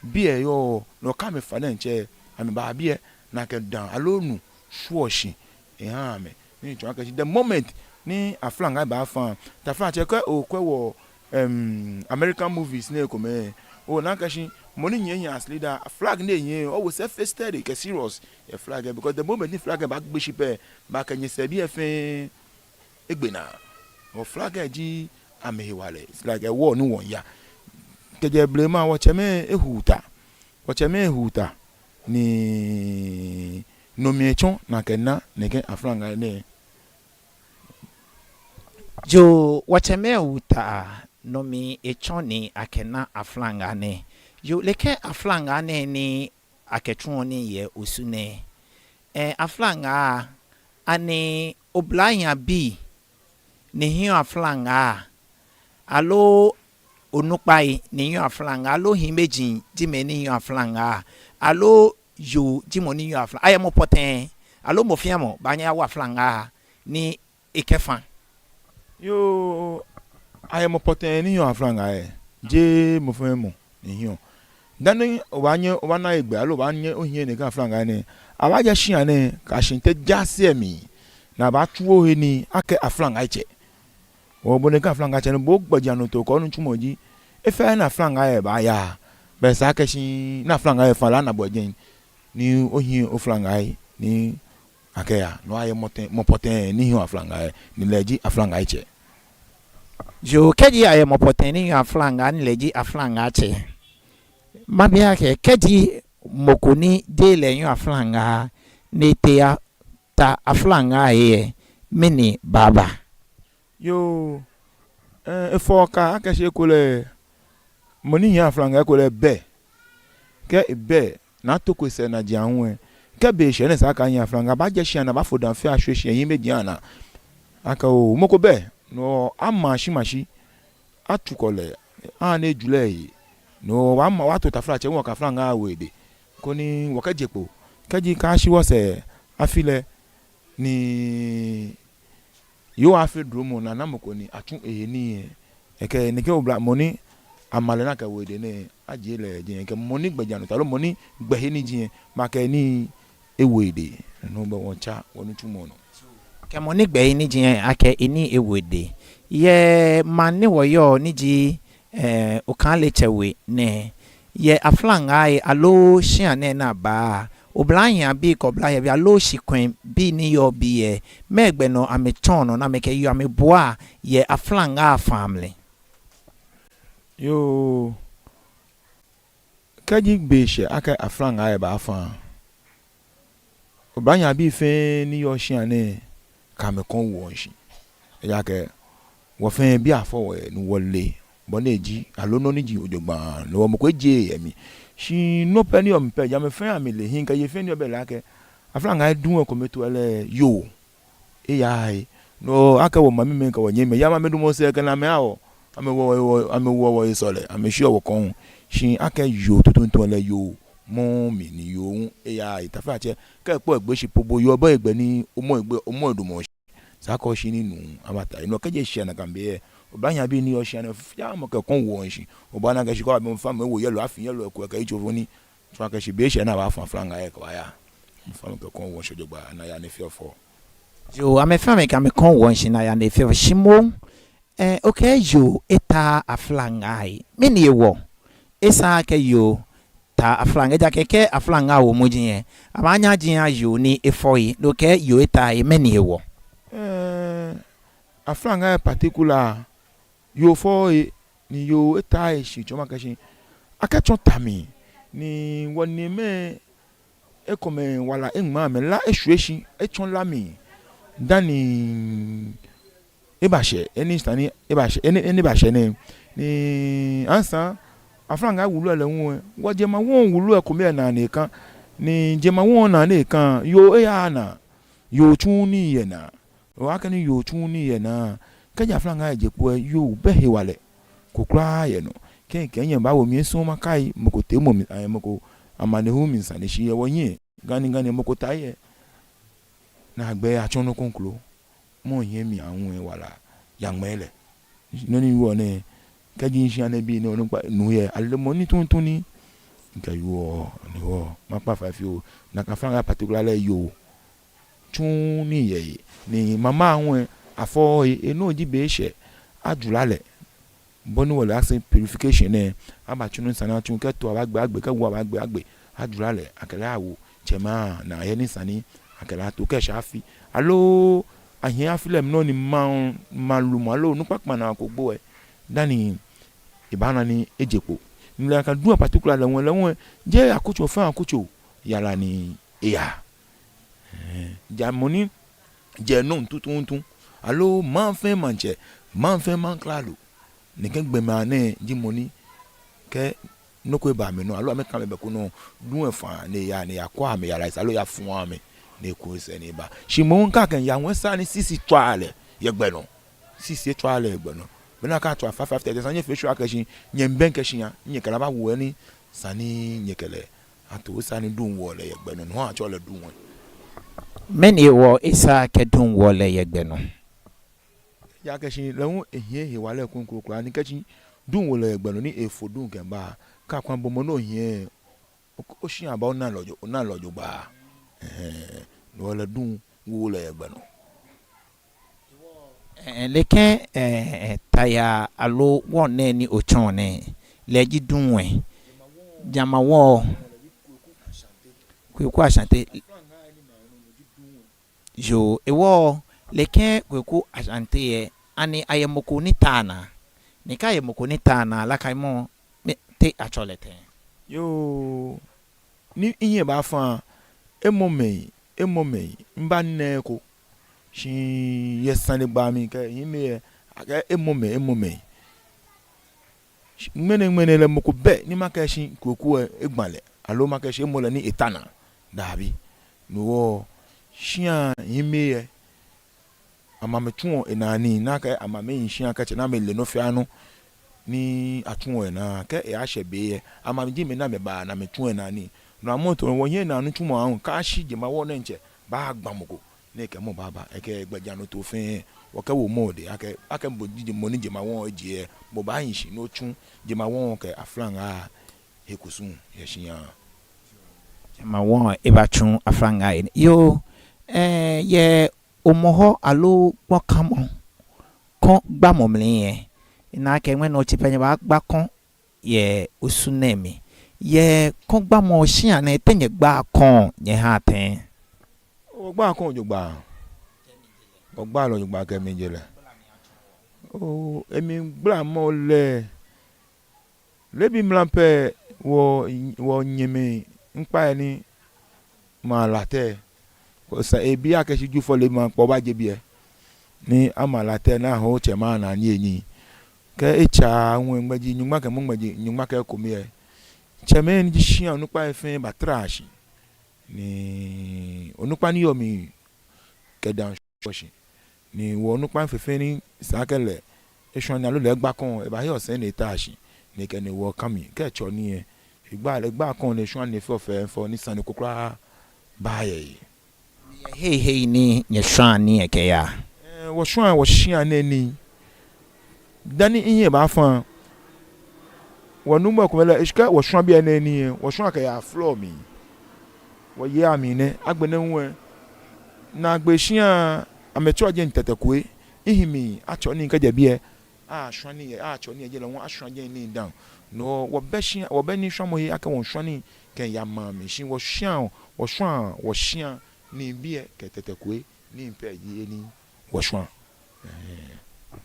biɛ yɔɔ, no hewɔ kɛ amɛfa diɛŋtsɛ, amɛbaa biɛ, ni akɛ dãa aloo nu shwieɔ shi ehaa amɛ. Ni tsɔɔ akɛ shi the moment ni aflaŋaa baafã, taflatsɛ, kɛ okwɛ wɔ, em, American movies nɛɛ komɛi, onaa akɛ shi mɔ ni nyiɛ hiɛ as leader, flag ni enyiɛ, always efee steady kɛ serious yɛ flag lɛ, because the moment ni flag lɛ baagbe shi pɛ, baakɛ nyɛsɛɛ biɛ fɛɛ egbe naa. Hewɔ flag lɛ ji amɛhewalɛ. It's like a wall ni wɔyaa. Kɛjɛ blema wɔtsɛmɛi ehu ta. Wɔtsɛmɛi ehu ta. Ni no mli etsɔ ni akɛna nɛkɛ aflaŋaa nɛɛ. Yoo, wɔtsɛmɛi ehu ta, no mli etsɔ ni akɛna aflaŋaa nɛɛ. Yoo, nɛkɛ aflaŋaa nɛɛ ni akɛtsuɔ nii yɛ Osu nɛɛ, eh, aflaŋaa, ani oblahii abii ni hiɛɔ aflaŋaa, aloo onukpai ni hiɛɔ aflaŋaa, aloo hiimeji ji mɛi ni hiɛɔ aflaŋaa, aloo yoo ji mɔ ni hiɛɔ aflaŋaa? Ayɛ mɔ pɔtɛɛ, aloo mɔ fɛɛ mɔ baanyɛ awo aflaŋaa ni ekɛfã? Yoo, ayɛ mɔ pɔtɛɛ ni hiɛɔ aflaŋaa lɛ. Jeee mɔ fɛɛ mɔ ni hiɛɔ. Dani obaanyɛ obaana hegbɛ aloo obaanyɛ ohiɛ nɛkɛ aflaŋaa nɛɛ, abaajɛ shia nɛɛ kɛ Ashinte jaase lɛ mli, ni abaatsu ohe nii akɛ aflaŋatsɛ. Hewɔ bo nɛkɛ aflaŋatsɛ nɛɛ, bo gbɛjianɔtoo kɛ onitsumɔ ji, he fɛɛ he ni aflaŋaa lɛ baaya, belɛ esa akɛ shi ni aflaŋaa lɛ fã lɛ ana bo jɛi, ni ohiɛ oflaŋaa lɛ, ni akɛya. No ayɛ mɔ tɛŋ, mɔ pɔtɛɛ ni hiɛɔ aflaŋaa lɛ, ni lɛ ji aflaŋatsɛ. Yoo, kɛji ayɛ mɔ pɔtɛɛ ni hiɛɔ aflaŋaa, ni lɛ ji aflaŋatsɛ, mabi akɛ, kɛji mɔ ko ni jeee lɛ hiɛɔ aflaŋaa, ni etee eyata aflaŋaa he lɛ, mɛni baaba? Yoo, eh, efɔɔ kaa akɛ shi ekolɛ mɔ ni hiɛ aflaŋaa ekolɛ bɛ. Kɛ ebɛ, ni atoko esɛɛ najiaŋ hu lɛ, kɛ be shɛ ni esa akɛ ahiɛ aflaŋaa, abaajɛ shia ni abaafo dãa fɛɛ ashwie shi yɛ hiimeji anaa akɛ oo, mɔ ko bɛ. No hewɔ amashi mashi, atsukɔ lɛ, aha ni eju lɛ ehe. No hewɔ ama, ato taflatsɛ hu kɛ aflaŋaa awo edɛŋ. koni wɔkɛje kpo. Kɛji kaashi wɔsɛɛ afi lɛ ni yoo afee dromɔ ni ana mɔ ko ni atsu ehe nii lɛ, ekɛ nɛkɛ oblanyo ni ama lɛ ni akɛwo edɛŋ nɛɛ, ajie lɛ jɛi, ekɛ mɔ ni gbɛjianɔtoo aloo mɔ ni gbɛ he ni ji lɛ, makɛɛ ni ewo edɛŋ. No bɛ wɔtsa wɔnitsumɔ nɔ. Kɛ mɔ ni gbɛ he ni ji lɛ, akɛ enii ewo edɛŋ. Yɛ maŋ ni wɔyɔɔ ni ji, eh, Okanle tsɛ we nɛɛ, yɛ aflaŋaa he aloo shia nɛɛ ni aba, oblanyabii kɛ oblayei aloo shikwɛɛbii ni yɔɔ biɛ, mɛɛ gbɛ nɔ amɛtsɔɔ nɔ ni amɛkɛ yoo amɛbuaa yɛ aflaŋaa faa mli? Yoo, kɛji be shɛ akɛ aflaŋaa lɛ baafã, oblanyabii fɛɛ ni yɔɔ shia nɛɛ kɛ amɛkɔŋ woɔ shishi. Ejaakɛ wɔ fɛɛ biɛ afɔ wɔ ni wɔle bɔ ni eji aloo nɔ ni ji ojogbaŋŋ, ni wɔ mɔ ko ejeee yɛ mli. Shi nɔ pɛ ni yɔɔ mli pɛ, ja amɛ fɛɛ amɛle, hii kɛ yei fɛɛ ni yɔɔ biɛ le akɛ aflaŋaa lɛ duŋ lɛ kome too lɛ yoo eyaaa he. No akɛ wɔ mamimɛi kɛ wɔnyɛmimɛi, yɛ amɛdumɔ sɛɛ kɛ ni amɛha wɔ, amɛwoɔ wɔ, amɛwoɔ wɔ he sɔlɛ, amɛshiɔ wɔ kɔŋ. Shi akɛ yoo tuuntu lɛ yoo mɔ mli ni yoo hu eyaaa he. Taflatsɛ, kɛ ekpɔ egbe shi po bo yoo, bo egbɛ ni omɔ egbe, omɔ edumɔ shi. Esa akɛ oshi ni nuu abata he. No kɛji eshɛ nakai be lɛ, oblanyabii ni yɔɔ shia nɛɛ fɛɛ amɛkɛ kɔŋ woɔ shishi. Obaana akɛ shi kɛ oba biɛ, mɔ fɛɛ mɔ ewo yellow, afi yellow, eko kɛ yitso fo ni tsɔɔ akɛ shi be eshɛ ni abaafã aflaŋaa lɛ kɛbaya. Mɔ fɛɛ mɔ kɛ kɔŋ woɔ shishi jogbaŋŋ, ni aya ni efee fɛo. Yoo, amɛ fɛɛ amɛkɛ amɛkɔŋ woɔ shishi ni aya ni efee fɛo. Shi moŋ, eh, okɛɛ yoo etaaa aflaŋaa he, mɛni hewɔ? Esa akɛ yoo taa aflaŋaa, ejaakɛ kɛ aflaŋaa wo muji lɛ, abaanyɛ ajie yoo ni efɔ he, no kɛ yoo etaaa he, mɛni hewɔ? Eh, aflaŋaa lɛ particular, yoo fɔɔɔ he, ni yoo etaaa he shi tsɔɔ makɛɛ shi akɛtsɔ ta mli, ni wɔniimɛi ekomɛi wala eŋma amɛ, la eshwie shi etsɔ la mli dani ebashɛ, he ni esa ni ebashɛ, he ni, he ni ebashɛ nɛɛ. Ni asaŋ aflaŋaa wulu lɛ hu lɛ, wɔ jemawɔŋ wulu lɛ kome yɛ naa ni ekã, ni jemawɔŋ naa ni ekã, yoo eyaaa naa, yoo tsuuu nii yɛ naa. Obaakɛɛ ni yoo tsuuu nii yɛ naa. Kɛji aflaŋaa lɛ je kpo lɛ, yoo bɛ hewalɛ ko kwraa yɛ nɔ. Kɛ, kɛ nyɛbawo mi, esa makai mɔ ko teemɔ mli, eh, mɔ ko amanehulu mli sane, shi yɛ wɔhiɛ, gani gani mɔ ko ta he lɛ, ni agbɛnɛ atsɔ nɔ kroko, mɔ hiɛ mli ahu lɛ wala yaŋmɛɛ lɛ. Nɔ ni wɔ nɛɛ, kɛji shia nɛɛ bii nɛɛ onukpa nuu lɛ, ale mɔ ni tuuntu ni. Mikɛɛ yoo, ni wɔ, makpa fai fioo, nakai aflaŋaa particular lɛ yoo tsuuu nii yɛ he. Ni mama hu lɛ, afɔɔɔ he, enɔ ji be eshɛ, ajwara lɛ. Bɔ ni wɔle akɛ purification nɛɛ, abatsu nɔ ni esa ni atsu, kɛ too abaagbe agbe, kɛ wo abaagbe agbe, ajwara lɛ, akɛ lɛ awo tsɛmɛi anaa he ni esa ni akɛ lɛ ato, kɛ eshɛ afi, aloo ahiɛ afi lɛ mli nɔ ni maŋ, maŋ lumɔ aloo onukpa kpakpa naa ko gbo lɛ, dani ebaana ni eje kpo. Ni lɛ nakai duŋ lɛ particular lɛ hu lɛ, lɛ hu lɛ, jeee akutso fɛɛ akutso yara ni eyaa. Eh, ja mɔ ni jɛ nɔ tuuntu, aloo maŋ fɛɛ maŋtsɛ, maŋ fɛɛ maŋ klalo, nɛkɛ gbɔmɛi anɛ ji mɔ ni kɛ nɔ ko eba amɛnɔ, aloo amɛkã amɛbɛ ko nɔ, duŋ lɛ fãa ni eyaa ni eyakwɛɔ amɛ yara esɛɛ, aloo eyafɔ̃ɔ amɛ ni eku esɛɛ ni eba. Shi moŋ kɛ akɛya ŋwɛi, esa ni sisi tswaa lɛ yɛ gbɛ nɔ. Sisi etswaa lɛ yɛ gbɛ nɔ. Be ni akɛtswa five, five thirty, esa ni nyɛfee sure akɛ shi nyɛbɛŋkɛ shia, nyɛkɛ lɛ abawo he ni esa ni nyɛkɛ lɛ ato, esa ni duŋ wɔ lɛ yɛ gbɛ nɔ, no atsɛɔ lɛ duŋ lɛ. Mɛni hewɔ esa akɛ duŋ wɔ lɛ yɛ gbɛ nɔ? Ejaakɛ shi lɛ hu ehiɛ hewalɛ kroko kwraa, ni kɛji duŋ wo lɛ yɛ gbɛ nɔ ni efo duŋ kɛba, kɛ akpa bo mɔ ni ohiɛ, o-, oshi aba ona lɛ jo-, ona lɛ jogbaŋŋ. Ɛhɛɛ, no hewɔ lɛ duŋ wo lɛ yɛ gbɛ nɔ. Ɛɛ, nɛkɛ, ɛɛ, taya aloo wɔŋ nɛɛ ni otsɔɔ nɛɛ, lɛ ji duŋ lɛ. Jemawɔŋ, Kweku Ashante. Yoo, hewɔ lɛ kɛ Kweku Ashante lɛ, ani ayɛ mɔ ko ni taa naa? Ni kɛ ayɛ mɔ ko ni taa naa lɛ, akɛ mɔ, mɛɛ, te atsɛɔ lɛ tɛŋŋ? Yoo, ni mihiɛ baafã, emɔ mɛi, emɔ mɛi, mibaana eko. Shi yɛ sanegbaa mli kɛ hiɛmɛi lɛ, akɛɛ emɔ mɛi, emɔ mɛi. Shi ŋmɛnɛ, ŋmɛnɛ lɛ mɔ ko bɛ ni makɛɛ shi Kweku lɛ egba lɛ, aloo makɛɛ shi emɔ lɛ ni eta naa. Dabi. No hewɔ shia hiɛmɛi lɛ, amɛ amɛtsuɔ enaa nii, ni akɛ amɛ amɛhi shia kɛtsɛ ni amɛle nɔ fɛɛ nɔ ni atsuɔ enaa. Kɛ eyashɛ be lɛ, amɛ amɛji mɛi ni amɛbaa ni amɛtsuɔ enaa nii. Nɔ mɔ to wɔhiɛ naa nitsumɔ aahu, kɛyashi jemawɔŋ nɛɛ diɛŋtsɛ, baagba mɔ ko ni ekɛ mɔ baaba, ekɛ gbɛjianɔtoo fɛɛ, wɔkɛwo mɔ odɛŋ akɛ, akɛ bo ji mɔ ni jemawɔŋ eje lɛ, bo baahi shi ni otsu jemawɔŋ kɛ aflaŋaa he kusum yɛ shia. Jemawɔŋ ebaatsu aflaŋaa he. Yoo, eh, yɛ Hɔmɔwɔ aloo kpɔkamɔ, kɔŋgbamɔ mli lɛ, mina akɛ ŋmɛnɛ otsi pɛ nyɛbaagba kɔŋ yɛ Osu nɛɛ mli. Yɛ kɔŋgbamɔ shia nɛɛ, te nyɛgbaa kɔŋ nyɛhaa tɛŋŋ? Wɔgbaa kɔŋ jogbaŋŋ. Wɔgbaa lɛ jogbaŋŋ kɛmiijɛ lɛ. Oo, emligbalamɔ lɛ, leebi mra pɛ wɔ, wɔnyɛmi ŋkpai ni ama latɛ. Esa ebi akɛ shi Jufɔ leebi mra pɛ obaje biɛ ni ama latɛ ni aho tsɛmɛi anaa niyenii. Kɛ etsa ŋwɛi ŋmɛji nyɔŋma kɛ mɔ ŋmɛji nyɔŋma kɛ ekome lɛ, tsɛmɛi ni ji shia onukpai fɛɛ batara shi. Ni onukpa ni yɔɔ mli kɛ daa shɔ shi. Ni wɔ onukpai fɛɛ fɛɛ ni esa akɛ lɛ eshwã nii aloo lɛ egba kɔŋ, ebahe osɛɛ ni eta shi. Ni kɛ ni wɔkã mli kɛ etsɔ nii lɛ, egbaa, egbaa kɔŋ ni eshwã nii fɛɛ fɛɛ fɛɛ ni sane ko kwraa baaya he. Yɛ hei hei ni nyɛshwãa nii lɛ kɛyaa? Eh, wɔshwãa wɔshia nɛɛ nii. Dani mihiɛ baafa, wɔnuŋtsɔ komɛi lɛ, eshwɛ wɔshwã biɛ nɛɛ nii lɛ, wɔshwãa kɛyaa floor mli. Wɔyɛ amli nɛɛ, agbɛnɛ hu lɛ, naagbee shia amɛtsɔ jɛi Tɛtɛ Kwei, mihi mli atsɔ nii kɛjɛ biɛ, ashwã nii yɛ, atsɔ nii yɛ jɛi lɛ hu ashwã jɛi nii dã. No wɔbɛ shia, wɔbɛ nii shwãmɔ he akɛ wɔshwã nii kɛya maŋ mli, shi wɔshia, wɔshwãa wɔshia nii biɛ kɛ Tɛtɛ Kwei nii pɛ ji he ni wɔshwãa.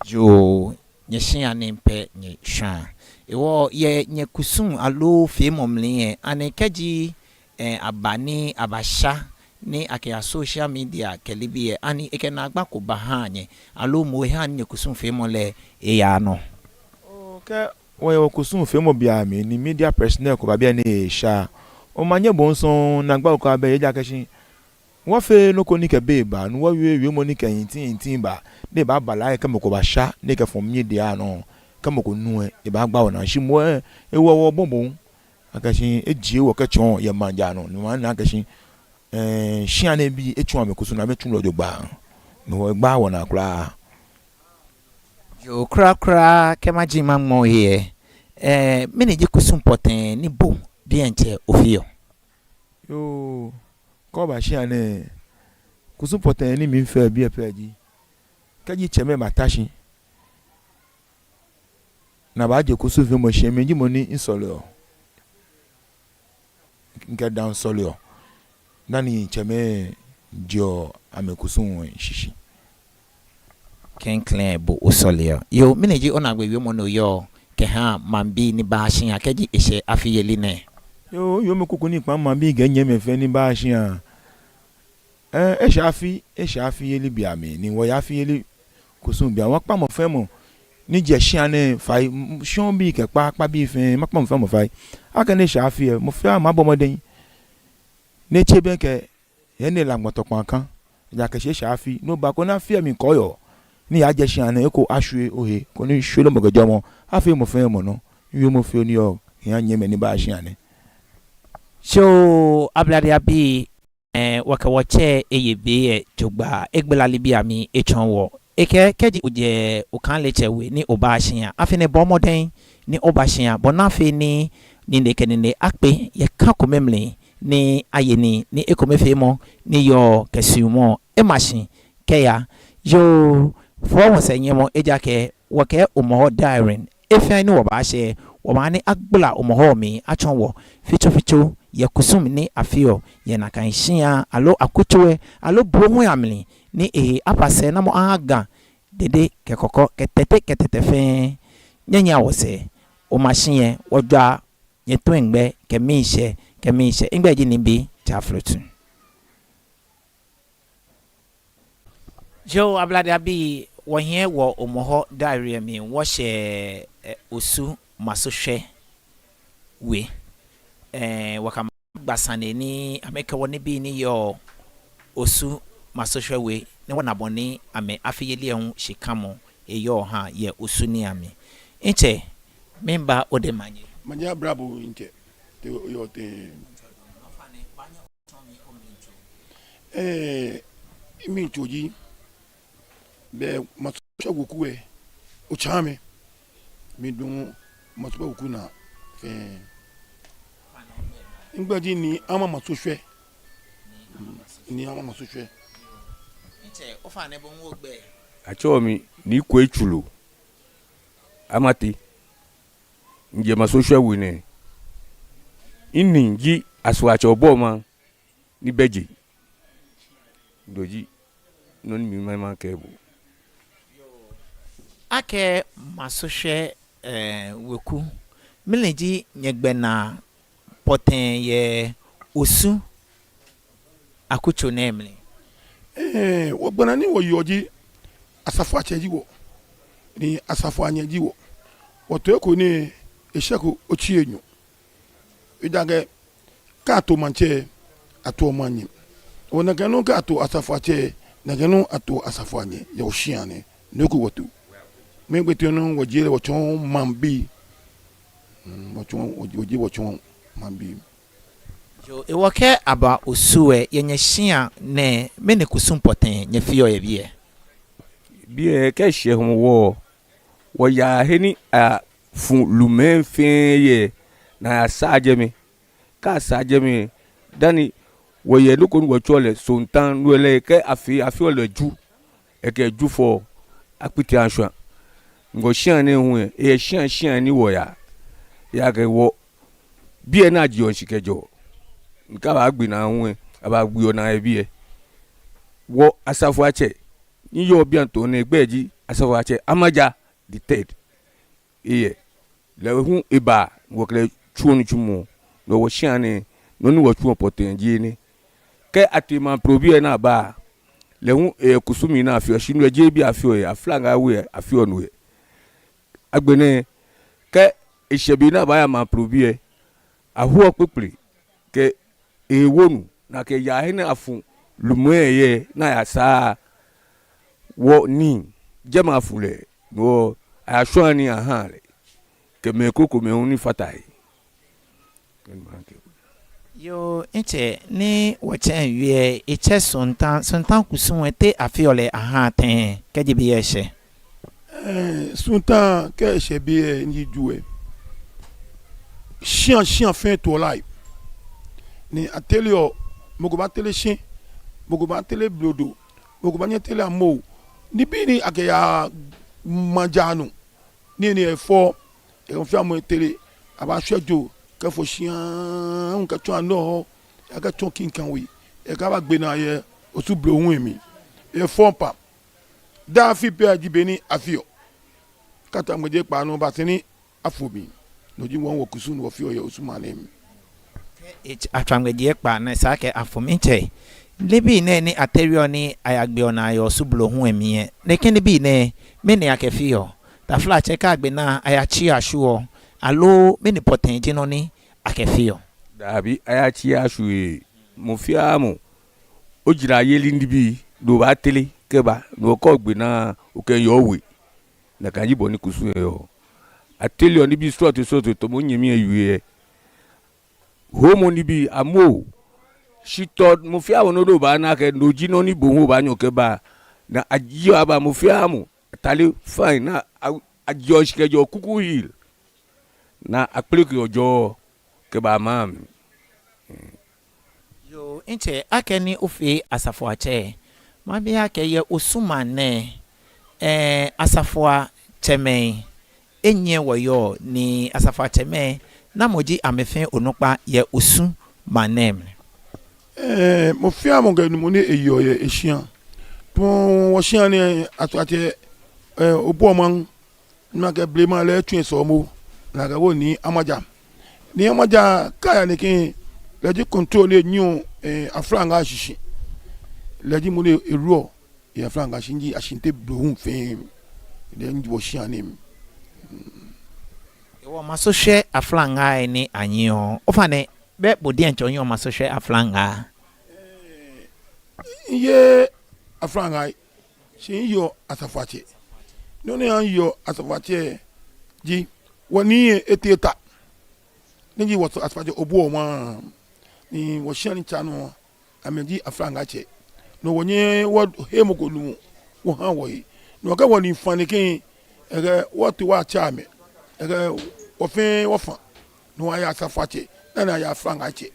Yoo, nyɛshia nii pɛ nyɛshwãa. Hewɔ yɛ nyɛkusum aloo feemɔ mli lɛ, ani kɛji, eh, aba ni abasha ni akɛya social media kɛ nibii lɛ, ani ekɛ naagba ko bahaa nyɛ, aloo moŋ ehaa ni nyɛkusum feemɔ lɛ eyaa nɔ? Oo, kɛ wɔyɛ wɔkusum feemɔ beiaŋ mli ni media personnel ko ba biɛ ni esha, omanye bo ŋsɔŋ naagba ko abɛ, ejaakɛ shi wɔfeee nɔ ko ni kɛ bei ba ni wɔwie wiemɔ ni kɛ inti inti ba, ni ebaaba lɛ akɛ mɔ ko basha ni ekɛfɔ media nɔ, kɛ mɔ ko nu lɛ, ebaagba wɔnaa. Shi moŋ lɛ, ewɔ wɔ bɔbɔ, akɛ shi ejie wɔ kɛtsɔɔ yɛ maŋ jara nɔ, ni wɔna akɛ shi, eh, shia nɛɛ bii etsu amɛkusum ni amɛtsu lɛ jogbaŋŋ, ni wɔgba wɔnaa kwraa. Yoo, kwraa kwraa, kɛ maji maŋmɔ he lɛ, eh, mɛni ji kusum pɔtɛɛ ni bo diɛŋtsɛ ofeɔ? Yoo, kɛ oba shia nɛɛ, kusum pɔtɛɛ ni mifeɔ biɛ pɛ ji, kɛji tsɛmɛi bata shi ni abaaje kusum feemɔ shi lɛ, mi ji mɔ ni misɔleɔ, mikɛ daa sɔleɔ dani tsɛmɛi jeɔ amɛkusum shishi. Klɛŋklɛŋ bo osɔleɔ. Yoo, mɛni ji onaagbee wiemɔ ni oyɔɔ kɛha maŋbii ni baa shia kɛji eshɛ afiyeli nɛɛ? Yoo, yoo, mi kuku ni kpaa maŋbii kɛ nyɛmimɛi fɛɛ ni baa shia. Eh, eshɛ afi, eshɛ afiyeli beiaŋ mli, ni wɔyɛ afiyeli kusum beiaŋ. Wɔkpa mɔ fɛɛ mɔ ni jɛ shia nɛɛ fai, m-, m-, shɔŋŋ bii kɛ kpakpa bii fɛɛ, makpa mɔ fɛɛ mɔ fai. Akɛni eshɛ afi lɛ, mɔ fɛɛ mɔ abɔ mɔdɛŋ ni etse bɛŋkɛ he ni ela ŋmɔtɔ kpaŋkpaŋ, ejaakɛ shi eshɛ afi. Ni oba koni afi lɛ mli kɔɔyɔɔ ni yaa jɛ shia nɛɛ, eko ashwie ohe, koni shweremɔ kɛ jɔɔmɔ afee mɔ fɛɛ mɔ nɔ. Miwiemɔ fioo ni yɔɔ kɛha nyɛmimɛi ni baa shia nɛɛ. Soo, Ablade abii, eh, wɔkɛ wɔtsɛ eye be lɛ jogbaŋŋ, egbala nibii amli etsɔɔ wɔ. Ekɛɛ kɛji ojɛ Okanle tsɛ we ni oba shia, afi nɛɛ bɔɔ mɔdɛŋ ni oba shia, bɔ ni afee ni nine kɛ nine akpe yɛ ka kome mli, ni aye nii, ni ekomefeemɔ ni yɔɔ kɛ suɔmɔ ema shi kɛya. Yoo, fɔɔ wɔsɛɛ nyɛmɔ, ejaakɛ wɔkɛ Hɔmɔwɔ Diary, he fɛɛ he ni wɔbaashɛ, wɔbaaha ni agbala Hɔmɔwɔ mli atsɔɔ wɔ fitsofitso yɛ kusum ni afeɔ yɛ nakai shia aloo akutso lɛ aloo blohuiaŋ mli, ni ehe aba sɛɛnamɔ aha Ga, Dede kɛ Kɔkɔ kɛ Tɛte kɛ Tɛtɛ fɛɛ. Nyɛnyiɛa wɔsɛɛ, Hɔmɔwɔ shi lɛ wɔjwaa nyɛtoiŋ gbɛ kɛ miishɛɛ kɛ miishɛɛ. Migbɛi ji Nii Bi Tsɛ Aflotu. Yoo, Ablade abii, wɔhiɛ wɔ Hɔmɔwɔ Diary lɛ mli, wɔshɛ, eh, Osu Masohwɛ We. Eh, wɔkɛ amɛ agba sane ni amɛkɛ wɔ nibii ni yɔɔ Osu Masohwɛ We, ni wɔna bɔ ni amɛ afiyeli lɛ hu shikamɔ eyɔɔ ha yɛ Osu niiaŋ mli. Ntsɛ, miiba odɛŋ manye. Manye abla bo ntsɛ. Te oyɔɔ tɛŋŋ? Ɛɛ, miitao ji, bɛ Masoshwe weku lɛ, otsaaa mi. Miidɔŋŋ Masoshwe weku naa fɛɛ. Migbɛi ji Nii Ama Masoshwe. Nii Ama Masoshwe. Atsɛɔ mi Nii Kwei Tsuru Amartey. Mijɛ Masoshwe We nɛɛ. Minii ji Asafoatsɛ Obuoma ni bɛ jɛi. No ji nɔ ni mimama kɛ bo. Akɛ Masoshwe, ɛɛ, weku, mɛni ji nyɛgbɛnaa pɔtɛɛ yɛ Osu akutso nɛɛ mli? Ɛɛ, wɔgbɛnaa ni wɔyeɔ ji Asafoatsɛ ji wɔ, ni Asafoanyɛ ji wɔ. Wɔto eko ni eshɛko otsi enyɔ. Ejaakɛ kɛ ato maŋtsɛ, atoɔ manyɛ. Ona akɛ nɔ kɛ ato Asafoatsɛ, ona akɛ nɔ ato Asafoanyɛ yɛ wɔshia nɛɛ. No ko wɔto. Mɛɛ gbɛ tɛŋŋ nɔ wɔjie lɛ wɔtsɔɔ maŋbii. Mm, wɔtsɔɔ, wɔjie, wɔjie wɔtsɔɔ maŋbii. Yoo, hewɔ kɛ aba Osu lɛ, yɛ nyɛshia nɛɛ, mɛni kusum pɔtɛɛ nyɛfeɔ yɛ biɛ? Biɛ kɛ eshɛ Hɔmɔwɔ, wɔyaa he ni afu lumɛi fɛɛ yɛ ni ayasaa jɛmɛ. Kɛ asaa jɛmɛ, dani wɔyɛ nɔ ko ni wɔtsɛɔ lɛ Sontan, no lɛ kɛ afee, afeɔ lɛ Ju, ekɛ Jufɔ akpiti ashwa. Ŋɔɔ shia nɛɛ hu lɛ, eyɛ shia shia ni wɔyaa. Ejaakɛ wɔ biɛ ni ajieɔ shishi kɛjɛɔ. Ni kɛ abaagbe naa hu lɛ, abaagbeɔ naa yɛ biɛ. Wɔ Asafoatsɛ ni yɔɔ biɛ tɔɔ nɛɛ, egbɛi ji Asafoatsɛ Amaja the third. Eyɛ. Lɛ hu eba, wɔkɛ lɛ tsuɔ nitsumɔ. No wɔshia nɛɛ, nɔ ni wɔtsuɔ pɔtɛɛ ji enɛ. Kɛ atee Mamprobi lɛ ni aba, lɛ hu eyɛ kusum ni afeɔ, shi no lɛ jeee biɛ afeɔ yɛ, Aflaŋaa We afeɔ no yɛ. Agbɛnɛ, kɛ eshɛ be ni abaaya Mamprobi lɛ, ahoɔ kpekple kɛ ewonu, ni akɛyaa he ni afu lumɛi yɛ ni ayasaa. Wɔ Nii, jɛmɛ afu lɛ, no ayashwaa nii ahaa lɛ, kɛ mɛi krokomɛi hu ni fata he. Yoo, mitsɛ, ni wɔtsɛ wie, etsɛ Sontan, Sontan kusum lɛ, te afeɔ lɛ ahaa tɛŋŋ kɛji be lɛ shɛ? Ɛɛ, Sontan kɛ eshɛ be lɛ ni ji Ju lɛ, shia shia fɛɛ toɔ lai. Ni ateleɔ, mɔ ko baatere shi, mɔ ko baatere blodo, mɔ ko baanyɛ atere amoo. Nibii ni akɛyaa maŋ jara nɔ, nii ni efɔ, ekomfia mɔ etere, abaashwɛ joo kɛfɔ shia hu kɛtsɔ anɔ, akɛtsɔ kinkan we, ekɛbaagbe naa yɛ Osu blohuŋ lɛ mli. Efɔ pa. Daa afi pɛ ji be ni afeɔ. Kɛ Atswa Ŋmɛji ekpa nɔ, baa sɛɛ ni afo mli. No ji wɔ wɔkusum ni wɔfeɔ yɛ Osu maŋ nɛɛ mli. Kɛ Atswa Ŋmɛji ekpa ni esa akɛ afo mli, mitsɛ, nibii nɛɛ ni atereɔ ni ayagbeɔ naa yɛ Osu blohuŋ lɛ mli lɛ, nɛkɛ nibii nɛɛ, mɛni akɛfeɔ? Taflatsɛ, kɛ agbe naa, ayatsiɔ ashwieɔ, aloo mɛni pɔtɛɛ ji nɔ ni akɛfeɔ? Dabi, ayatsiii ashwieee. Mɔ fiaa mɔ, ojarayeli nibii, no obaatere kɛba, no kɛ ogbe naa, okɛmiiya owe. Nakai ji bɔ ni kusum lɛ yɔɔ. Ateleɔ nibii srɔtoi srɔtoi tamɔ onyɛmi lɛ wie lɛ. Hoomɔ nibii, amoo. Shitɔ, mɔ fiaa mɔ nɔ ni obaana akɛ no ji nɔ ni bo hu obaanyɛ okɛba. Ni ajieɔ aba mɔ fiaa mɔ atade fine, ni a-, ajieɔ shishi kɛjɛɔ Kuku Hill, ni akpelekeɔ jɔɔ kɛbaa maŋ mli. Yoo, mitsɛ, akɛni ofee Asafoatsɛ, mabi akɛ yɛ Osu maŋ nɛɛ, ɛɛ, Asafoatsɛmɛi enyiɛ wɔyɔɔ, ni Asafoatsɛmɛi, namɔ ji amɛfɛɛ onukpa yɛ Osu maŋ nɛɛ mli? Ɛɛ, mɔ fiaa mɔ kɛ numɔ ni eyɔɔ yɛ eshia. Tamɔ wɔshia nɛɛ, Asafoatsɛ, ɛɛ, Obuoma, nakai blema lɛ etsu esɔɔmɔ, nakai wo Nii Amaja. Nii Amaja kɛ aya nɛkɛ, lɛ ji control ni enyiɛɔ, ɛɛ, Aflaŋaa shishi. Lɛ ji mɔ ni eruɔ yɛ Aflaŋaa shishi, Ashinte blohuŋ fɛɛ. Lɛ ji wɔshia nɛɛ mli. Hewɔ Masoshwe Aflaŋaa lɛ ni anyiɛɔ, ofainɛ, bɛ bo diɛŋtsɛ onyiɛɔ Masoshwe Aflaŋaa? Miyeee Aflaŋaa, shi miyeɔ Asafoatsɛ. Nɔ ni hã miyeɔ Asafoatsɛ ji, wɔ Nii lɛ etee ta, ni ji wɔ Asafoatsɛ Obuoma, ni wɔshia ni tsa nɔ, amɛji Aflaŋaatsɛ. No wɔnyɛɛɛ wɔhe mɔ ko lumɔ wɔha wɔhe. No wɔkɛ wɔnii fã nɛkɛ, ekɛ wɔtee wɔyatsɛ amɛ. Ekɛ wɔ fɛɛ wɔfã. No wɔya asafoatsɛ dani aya aflaŋatsɛ.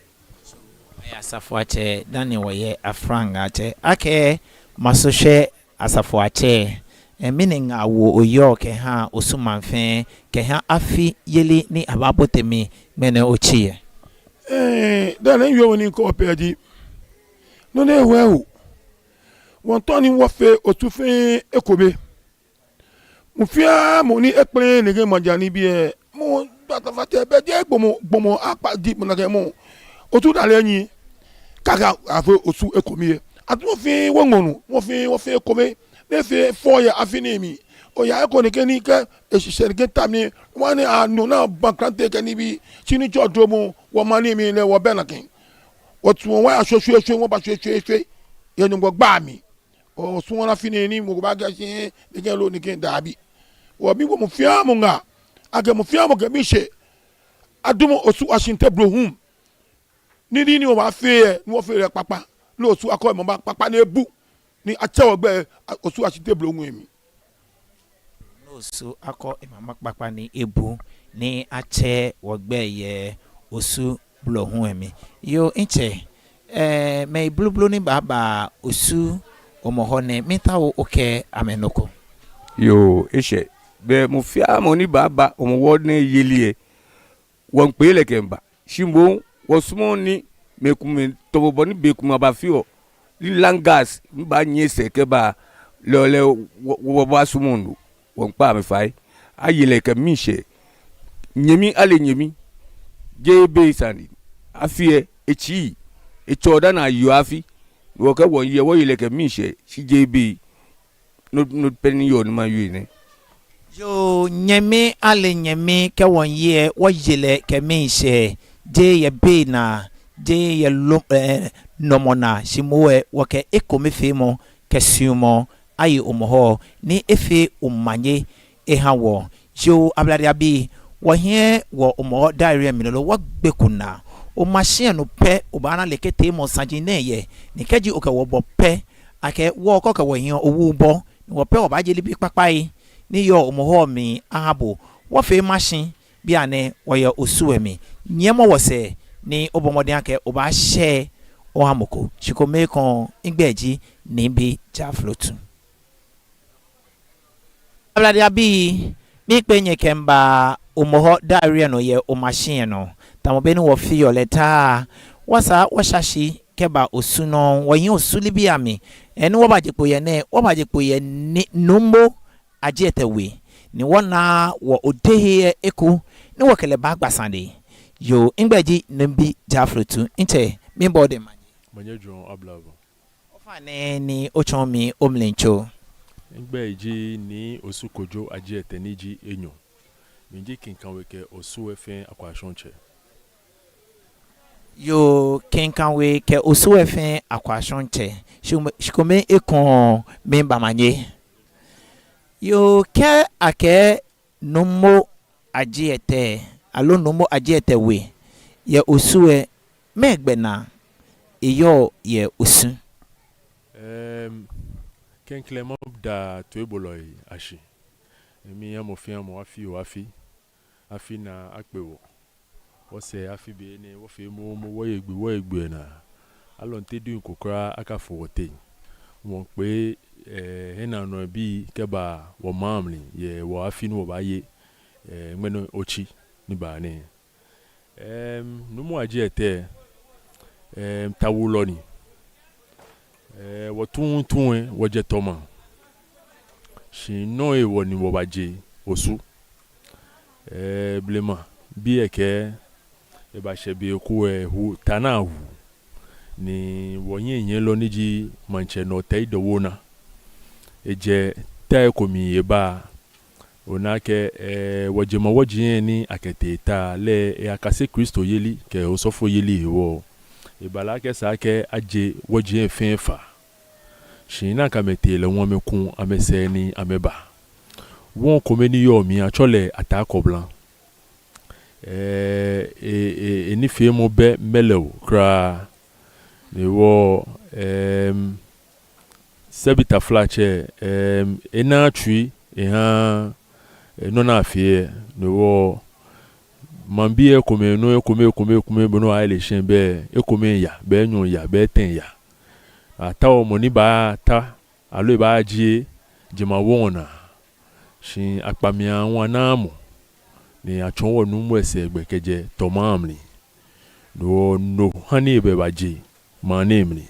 Wɔya asafoatsɛ dani wɔya aflaŋatsɛ. Akɛ maso shɛ asafoatsɛ. Ɛɛ, mɛni ŋaawoo oyɔɔ kɛha Osu maŋ fɛɛ, kɛha afi yeli ni abaabote mli ŋmɛnɛ otsi lɛ? Ɛɛ, dani yoo ni kɔ pɛ ji, no nɛ wɛ o. Wɔmiitao ni wɔfee Osu fɛɛ ekome. Mɔ fɛɛ mɔ ni ekpɛlɛɛɛ nɛkɛ maŋ ja ni biɛ, mɔ asafoatsɛ bɛ jeee gbɔmɔ, gbɔmɔ akpa ji mɔ nakai mɔ. Osu dani lɛ nyiɛ, kaka afee Osu ekome lɛ. Atumɔ fɛɛ wɔŋɔ nɔ, mɔ fɛɛ wɔfee ekome. Ni efee fɛo yɛ afi nɛɛ mli. Oya eko nɛkɛ ni kɛ eshishi nɛkɛ ta mli, wɔnaa nɔ ni baŋ klante kɛ nibii, shi ni tsɔ dromɔ, wɔmaŋ nɛɛ mli lɛ wɔbɛ nakai. Wɔtsuɔ wɔya shweshweeshwe, wɔba shweshweeshwe. Yɛ Nyɔŋmɔ gbɛi mli. Osu wɔna afi nɛɛ ni mɔ ko baakɛɛ shi nɛkɛ loo nɛkɛ, daabi. Wɔmiiwo mɔ fɛɛ mɔ ŋaa, akɛ mɔ fɛɛ mɔ kɛ miishɛɛ adumɔ Osu Ashinte Blohum. Ni nii ni wɔbaafee lɛ, ni wɔfee lɛ kpakpa. Ni Osu akɔ emama kpakpa ni ebu. Ni atsɛ wɔgbɛi Osu Ashinte Blohum lɛ mli. Ni Osu akɔ emama kpakpa ni ebu, ni atsɛ wɔgbɛi yɛ Osu Blohum lɛ mli. Yoo, mitsɛ, ɛɛ, mɛi blublu ni baaba Osu Hɔmɔwɔ nɛɛ, miitao okɛɛ amɛ nɔ ko. Yoo, eshɛ. Bɛ mɔ fɛɛ mɔ ni baaba Hɔmɔwɔ nɛɛ yeli lɛ, wɔmiikpee lɛ kɛmiiba. Shi moŋ wɔsumɔɔɔ ni mɛi komɛi tamɔ bɔ ni bei komɛi abafeɔ, ni langas ni baanyiɛ esɛɛ kɛba lɛ, lɛ wɔ, wɔ, wɔbaasumɔ no. Wɔmiikpa amɛ fai. Aye lɛ kɛ miishɛɛ. Nyɛmi ale nyɛmi. Jeee bei sane. Afi lɛ, etsii. Etsɔɔ dani ayeɔ afi. Wɔkɛ wɔyi lɛ, wɔye lɛ kɛ miishɛɛ. Shi jeee bei. No, no pɛ ni yɔɔ ni mawie nɛ. Yoo, nyɛmi ale nyɛmi kɛ wɔyi lɛ, wɔye lɛ kɛ miishɛɛ. Jeee yɛ bei naa, jeee yɛ lo, ɛɛ, nɔmɔ naa, shi moŋ lɛ, wɔkɛ ekomefeemɔ kɛ suɔmɔ aye Hɔmɔwɔ ni efee omanye eha wɔ. Yoo, Ablade abii, wɔhiɛ wɔ Hɔmɔwɔ diary lɛ mli lolo, wɔgbe ko naa. Omashi lɛ nɔ pɛ obaana lɛ kɛ teemɔ saji nɛɛ yɛ, ni kɛji okɛ wɔ bɔ pɛ, akɛ wɔ kɛ okɛ wɔ hiɛ owu bɔ, ni wɔ pɛ wɔbaaje nibii kpakpai ni yɔɔ Hɔmɔwɔ mli aha bo. Wɔfee mashi, bianɛ wɔyɛ Osu lɛ mli. Nyiɛmɔ wɔsɛɛ ni obɔ mɔdɛŋ akɛ obaashare oha mɔ ko. Shikome ekoŋŋ, migbɛi ji Nii Bi Jaflotu. Ablade abii, miikpee nyɛ kɛmiiba Hɔmɔwɔ diary lɛ nɔ yɛ omashi lɛ nɔ. Tamɔ bɔ ni wɔfeɔ lɛ daa, wɔsaa wɔsha shi kɛba Osu nɔ, wɔhiɛ Osu nibii amli. Ni wɔbaje kpo yɛ nɛɛ, wɔbaje kpo yɛ Nii Nuumo Adjetey We, ni wɔna wɔ odehe lɛ eko, ni wɔkɛ lɛ baagba sane. Yoo, migbɛi ji Nii Bi Jaflotu, mitsɛ, miibɔ odɛŋ manye. Manye jogbaŋŋ, Ablade. Ofainɛ ni otsɔɔ mi omlitsɔɔ. Migbɛi ji Nii Osu Kojo Adjetey ni ji enyɔ. Miji Kinkawe kɛ Osu lɛ fɛɛ akwashɔŋtsɛ. Yoo, Kinkawe kɛ Osu lɛ fɛɛ akwashɔŋtsɛ. Shikome, shikome ekoŋŋ, miiba manye. Yoo, kɛ akɛɛ Nuumo Adjetey, aloo Nuumo Adjetey We yɛ Osu lɛ, mɛɛ gbɛnaa eyɔɔ yɛ Osu? Ɛɛm, klɛŋklɛŋ mada toibolɔi ashi. Miiha mɔ fɛɛ mɔ afi oo afi, afi naa akpe wɔ. Wɔsɛɛ afi be nɛɛ wɔfee moomo, wɔye gbi, wɔye gbi lɛ naa. Alɔnte diŋ ko kwraa akafo wɔteŋ. Wɔmiikpee, ɛɛ, hiɛnaanɔbii kɛba wɔmaŋ mli yɛ wɔ afi ni wɔbaaye, ɛɛ, ŋmɛnɛ otsi ni baa nɛɛ. Ɛɛm, Nuumo Adjetey, ɛɛm, tawulɔ ni. Ɛɛ, wɔ tuuntu lɛ, wɔjɛ Tɔma. Shi nɔ hewɔ ni wɔbaje Osu? Ɛɛ, blema bii lɛ kɛɛ, ebashɛ be ko lɛ, hu, ta ni ahu. Ni wɔhiɛnyiɛlɔ ni ji Maŋtsɛ Nɔɔtɛi Dowuona, ejɛ ta ko mli eba. Ona akɛ, ɛɛ, wɔjemawɔji lɛ ni akɛtee ta lɛ, eyakase Kristoyeli kɛ osɔfoyeli hewɔ. Eba lɛ akɛ esa akɛ aje wɔji lɛ fɛɛ faa. Shi nakai amɛtee lɛ hu amɛku amɛsɛɛ ni amɛba. Wɔŋ kome ni yɔɔ mli atsɛɔ lɛ Ataa Kɔbla. Ɛɛ, e, e, enifeemɔ bɛ mɛlɛo kwraa. Ni wɔ, ɛɛm, Sɛbi taflatsɛ, em, enaaa tsui ehaa, eh, nɔ ni afeɔ lɛ, no hewɔ maŋbii lɛ ekomɛi nɔ, ekomɛi, ekomɛi, ekomɛi, bɔ ni aye lɛ shi bɛ, ekomɛi yaa, bɛ enyɔ yaa, bɛ etɛ yaa. Ataoɔ mɔ ni baata, aloo ebaajie jemawɔŋ lɛ naa. Shi akpamia hu anaaa mɔ, ni atsɔɔ wɔnuumo lɛ sɛɛgbɛ kɛjɛ tɔ maŋ mli. No hewɔ no ha ni ebɛ baje maŋ nɛɛ mli.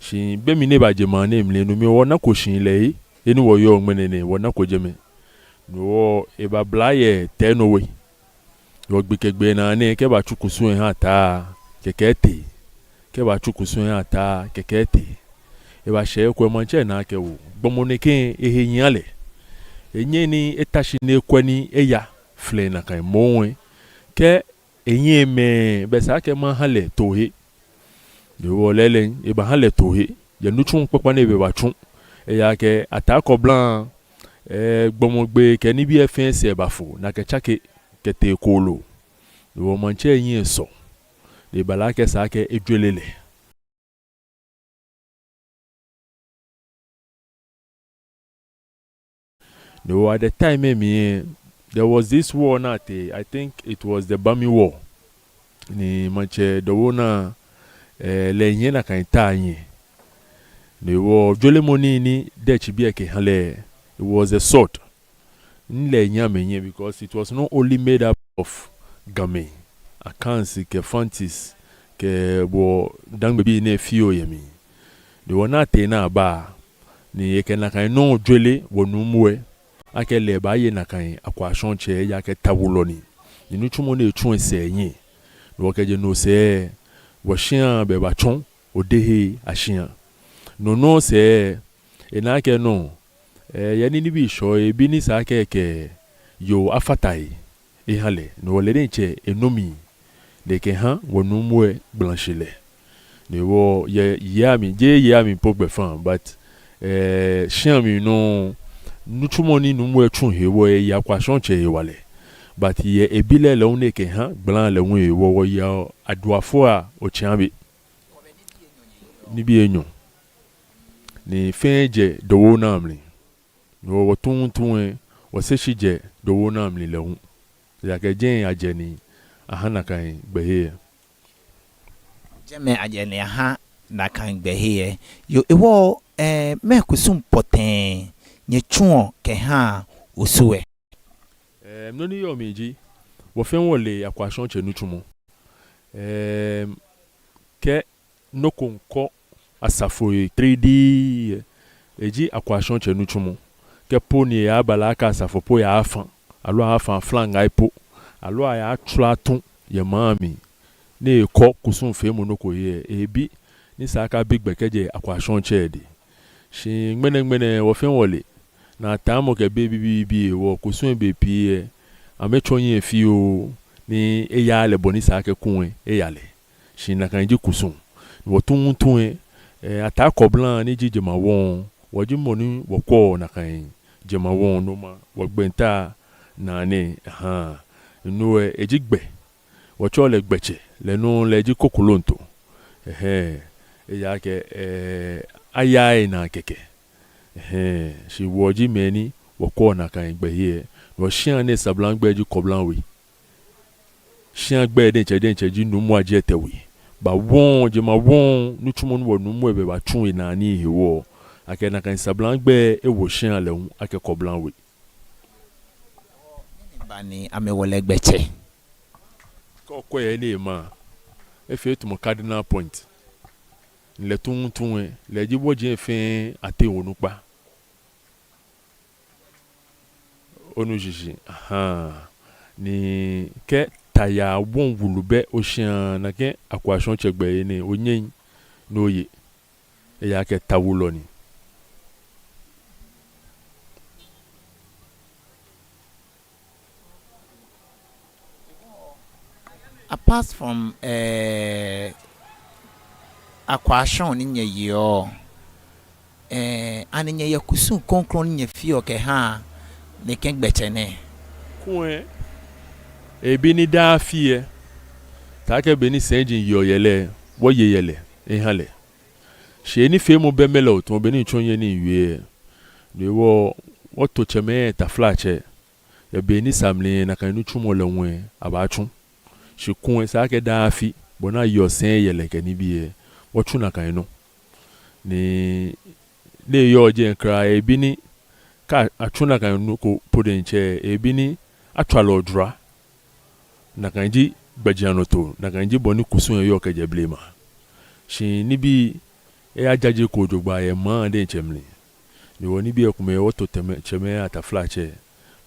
Shi be mli ni ebaje maŋ nɛɛ mli, no mli wɔnako shihilɛ, he ni wɔyɔɔ ŋmɛnɛ nɛɛ, wɔnako jɛmɛ. No hewɔ ebabla yɛ Tɛi Nɔwe. Hewɔ gbi kɛ gbi naa nɛɛ, kɛ ebatsu kusum lɛ eha Ataa, kɛkɛ etee. Kɛ ebatsu kusum lɛ eha Ataa, kɛkɛ etee. Ebashɛ eko lɛ, maŋtsɛ na akɛ oo, gbɔmɔ nɛkɛ ehe nyia lɛ. Enyɛŋ ni eta shi ni ekwɛ ni eya flɛ nakai mɔ lɛ. Kɛ enyɛɛɛ mɛɛ, belɛ esa akɛ maha lɛ toohe. No hewɔ lɛɛlɛŋ, ebaha lɛ toohe yɛ nitsumɔ kpakpa ni ebɛ batsu. Ejaakɛ Ataa Kɔbla, eh, gbɔmɔ gbee kɛ nibii lɛ fɛɛ sɛɛ bafo, ni akɛtsake kɛtee kooloo. No hewɔ maŋtsɛ hiɛ sɔ, ni ebala akɛ esa akɛ ejwere lɛ. No hewɔ at the time lɛ mli lɛ, there was this war ni atee, I think it was the Bami War. Ni maŋtsɛ Dowuona, eh, lɛ ehiɛ nakai ta hiɛ. No hewɔ jweremɔ nii ni Dutchbii lɛ kɛha lɛ, it was a sword. Ni lɛ ehiɛ amɛhiɛ, because it was not only made up of Gamɛi, Akans kɛ Fantis kɛ wɔ Dangmebii nɛɛ fioo yɛ mli. No hewɔ ni atee ni aba, ni ekɛ nakai nɔŋŋ jwere wɔnuumo lɛ, akɛ lɛ ebaaye nakai akwashɔŋtsɛ, ejaakɛ tawulɔ ni. Ni nitsumɔ ni etsu lɛ sɛɛ enyiɛ. No hewɔ kɛjɛ no sɛɛ, wɔshia bɛ batsɔ Odehe ashia. No nɔŋŋ sɛɛ, ena akɛ no, eh, yɛ ni nibii shɛɔ, ebi ni esa akɛ ekɛ yoo afata he eha lɛ. No hewɔ lɛ diɛŋtsɛ enɔ mli ni ekɛha wɔnuumo lɛ gbala shi lɛ. No hewɔ yɛ yei amli, jeee yei amli po gbɛfaŋ, but, eh, shia mli nɔŋŋ, nitsumɔ ni nuumo lɛ tsu hewɔ lɛ, eya akwashɔŋtsɛ hewalɛ. But yɛ ebi lɛ lɛ hu ni ekɛha gbala lɛ hu hewɔ, wɔya Aduafo Otsiabe. Nibii enyɔ. Ni fɛɛ jɛ Dowuona mli. No hewɔ wɔtuuntu lɛ, wɔseshi jɛ Dowuona mli lɛ hu. Ejaakɛ jɛi ajɛ ni aha nakai gbɛhe lɛ. Jɛmɛ ajɛ ni aha nakai gbɛhe lɛ. Yoo, hewɔ, eh, mɛɛ kusum pɔtɛɛ nyɛtsuɔ kɛhaa Osu lɛ? Em, nɔ ni yɔɔ mli ji, wɔ fɛɛ wɔle akwashɔŋtsɛ nitsumɔ. Em, kɛ nɔ ko miikɔ asafo he titri lɛ, eji akwashɔŋtsɛ nitsumɔ. Kɛ po ni eyaaba lɛ akɛ asafo po yaafã, aloo aafã aflaŋaa po, aloo ayatswa tu yɛ maŋ mli, ni ekɔ kusumfeemɔ nɔ ko he lɛ, ebi ni esa akɛ abi gbɛ kɛjɛ akwashɔŋtsɛ lɛ dɛŋ. Shi ŋmɛnɛŋmɛnɛ wɔ fɛɛ wɔle, ni ataamɔ kɛ bei bibii, wɔ kusum lɛ bei pii lɛ, amɛtsɔ hiɛ fioo ni eyaaa lɛ bɔ ni esa akɛ kulɛ eya lɛ. Shi nakai ji kusum. Wɔtuuntu lɛ, eh, Ataa Kɔbla ni ji jemawɔŋ, wɔji mɔ ni wɔkwɛɔ nakai jemawɔŋ nɔ, ma wɔgbɛnta naa nɛɛ, ahaa. No lɛ, eji gbɛ. Wɔtsɛɔ lɛ gbɛtsɛ, lɛ nɔŋŋ lɛ ji kokolonto. Ɛhɛɛ, ejaakɛ, eh, ayaaa enaa kɛkɛ. Ɛhɛɛ, shi wɔji mɛi ni wɔkwɛɔ nakai gbɛhe lɛ. No hewɔ shia nɛɛ sablaŋ gbɛi ji Kɔbla We. Shia gbɛi diɛŋtsɛ diɛŋtsɛ ji Nuumo Adjetey We. Bawɔŋ, jemawɔŋ, nitsumɔ ni wɔnuumo lɛ bɛ batsu enaa nii hewɔ, akɛ nakai sablaŋ gbɛi ewo shia lɛ hu akɛ Kɔbla We. Ba ni amɛwo lɛ gbɛtsɛ. Kɛ okwɛ he ni ema, efee tamɔ cardinal point. Ni lɛ tuuntu lɛ, lɛ ji wɔji lɛ fɛɛ ateŋ onukpa. Onu shishi, ahaa. Ni kɛ tayaa wɔŋ wulu bɛ oshia, nakai akwashɔŋtsɛ gbɛhe nɛɛ, onyɛŋ ni oye. Ejaakɛ tawulɔ ni. Apart from, eh, akwashɔŋ ni nyɛyeɔ, eh, ani nyɛyɛ kusum krɔŋkrɔŋ ni nyɛfeɔ kɛhaa nɛkɛ gbɛtsɛ nɛɛ? Kulɛ, ebi ni daa afi lɛ, taakɛ be ni sɛiji yeɔ yɛ lɛ, wɔye yɛ lɛ, eha lɛ. Shi enifeemɔ bɛ mɛlɛ otɔ̃ be ni mitsɔ nyɛ ni miwie. No hewɔ wɔto tsɛmɛi taflatsɛ. Yɛ be ni sa mli lɛ nakai nitsumɔ lɛ hu lɛ abaatsu. Shi kulɛ esa akɛ daa afi bɔ ni ayeɔ sɛi yɛlɛ kɛ nibii lɛ wɔtsu nakai nɔ. Ni ni eyɔɔ jɛi kwraa ebi ni kɛ atsu nakai nɔ ko po diɛŋtsɛ ebi ni atswa lɛ ojura. Nakai ji gbɛjianɔtoo, nakai ji bɔ ni kusum lɛ yɔɔ kɛjɛ blema. Shi nibii lɛ eyajaje ko jogbaŋŋ yɛ maŋ diɛŋtsɛ mli. No hewɔ nibii lɛ ekomɛi wɔto tsɛmɛi, tsɛmɛi ataflatsɛ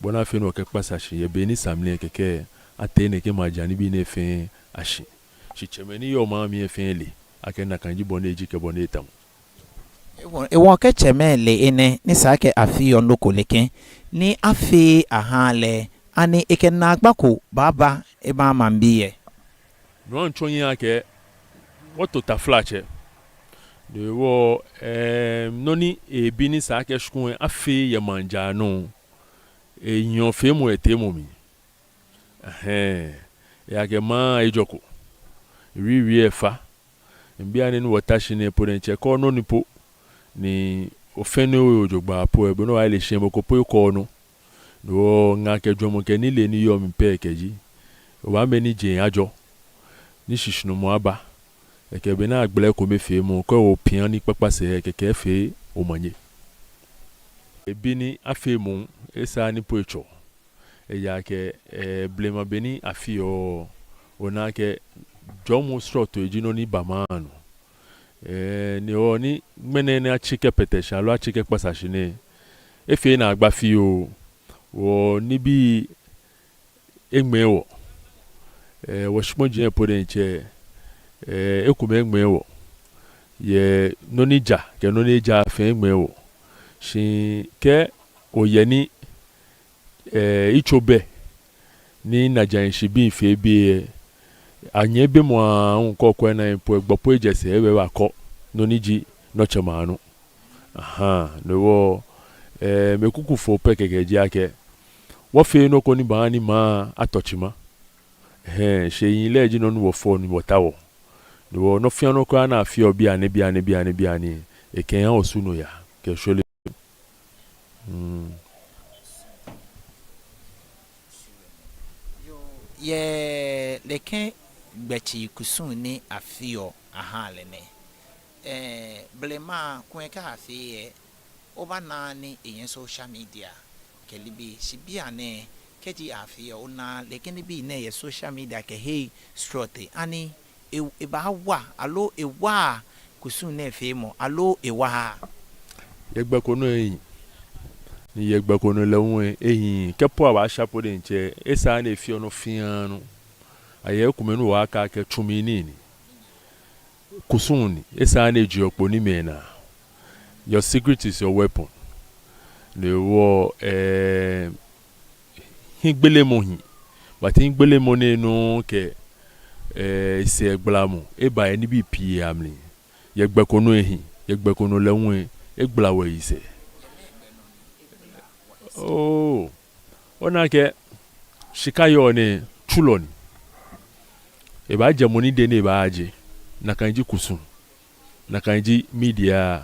bɔ ni afee ni wɔkɛkpasa shi yɛ be ni sa mli lɛ kɛkɛ atee nɛkɛ maja nibii nɛɛ fɛɛ ashi. Shi tsɛmɛi ni yɔɔ maŋ mli lɛ fɛɛ le akɛ nakai ji bɔ ni eji kɛ bɔ ni etamɔ. Hewɔ kɛ tsɛmɛi le enɛ ni sa akɛ afeɔ nɔ ko nɛkɛ ni afeee ahaaa lɛ, ani ekɛ naagba ko baaba ema maŋbii lɛ? No hewɔ mitsɔ nyɛ akɛ wɔto taflatsɛ. No hewɔ, ɛɛ, nɔ ni ebi ni sa akɛ shikome afee yɛ maŋ jara nɔ lɛ, enyiɛɔ feemɔ yɛ teemɔ mli. Ɛhɛɛ, ejaakɛ maŋ lɛ ejɔko. Ewiewieɔ efa. Bianɛ ni wɔta shi nɛɛ po diɛŋtsɛ kɛ onɔ nii po ni ofee nɔ ni oyeɔ jogbaŋŋ po lɛ, be ni obaale shi lɛ mɔ ko po ekɔɔɔ onɔ. No hewɔ ŋaa kɛ jwɛŋmɔ kɛ nilee ni yɔɔ mli pɛ kɛji obaamɛ ni jeŋ ajɔ ni shishinumɔ aba. Ekɛ be ni agbala ekomefeemɔ kɛ opia nii kpakpa sɛɛ kɛkɛ efee omanye. Ebi ni afeemɔ lɛ esaaa ni po etsɔ. Ejaakɛ, ɛɛ, blema be ni afeɔ, onaa akɛ jɔɔmɔ srɔto eji nɔ ni ba maŋ nɔ. Ɛɛ, no hewɔ ni ŋmɛnɛ ni atsi kɛkpɛtɛ shi aloo atsi kɛkpasa shi nɛɛ, efeee naagba fioo. Wɔnibii eŋmɛɛ wɔ. Ɛɛ, wɔshikpɔji lɛ po diɛŋtsɛ, ɛɛ, ekomɛi eŋmɛɛ wɔ. Yɛ nɔ ni ja kɛ nɔ ni ejaaa fɛɛ eŋmɛɛ wɔ. Shi kɛ oyɛ ni, ɛɛ, yitso bɛ ni najiaŋshi bii fee be lɛ, anyɛ be mɔ aahu kɔkɔɛ na po lɛ gbɔ po ejɛ sɛɛ ebakɔ nɔ ni ji nɔtsɛmɛi anɔ. Ahaa, no hewɔ, ɛɛ, mikuku fo pɛ kɛkɛ ji akɛ wɔfee nɔ ko ni baaha ni maŋ atɔ tsima. Ɛhɛɛ, shihilɛ ji nɔ ni wɔfɔɔ ni wɔtaoɔ. No hewɔ nɔ fɛɛ nɔ kwraa ni afeɔ bianɛ, bianɛ, bianɛ, bianɛ, ekɛha Osu nɔyaa kɛ shweremɔ. Hmm. Yɛ nɛkɛ gbɛtsii kusum ni afeɔ ahaa lɛ nɛɛ, ɛɛ, blema kulɛ kɛ afee lɛ, obaana ni eyɛ social media kɛ nibii, shi bianɛ kɛji afee lɛ, onaa nɛkɛ nibii nɛɛ yɛ social media kɛ hei srɔtoi, ani e, ebaawa aloo ewaaa kusum nɛɛ feemɔ aloo ewaaa? Yɛ gbɛ ko nɔ ehiii. Ni yɛ gbɛ ko nɔ lɛ hu ehiii. Kɛ po abaasha po diɛŋtsɛ, esaaa ni efeɔ nɔ fɛɛ nɔ. Ayɛ ekomɛi ni wɔbaakɛɛ akɛ tsu mli nii ni. Kusum ni, esaaa ni ejieɔ kpo ni mɛi naa. Your secret is your weapon. No hewɔ, ɛɛ, hiɛgbelemɔ hi, but hiɛgbelemɔ nɛɛ nɔŋŋ kɛ, ɛɛ, sɛɛgbalamɔ eba yɛ nibii pii amli. Yɛ gbɛ ko nɔ ehi, yɛ gbɛ ko nɔ lɛ hu egbala wɔyi sɛɛ. Oh, onaa akɛ shika yɔɔ nɛɛ tsulɔ ni. Ebaajɛ mɔ ni de ni ebaaje. Nakai ji kusum. Nakai ji media.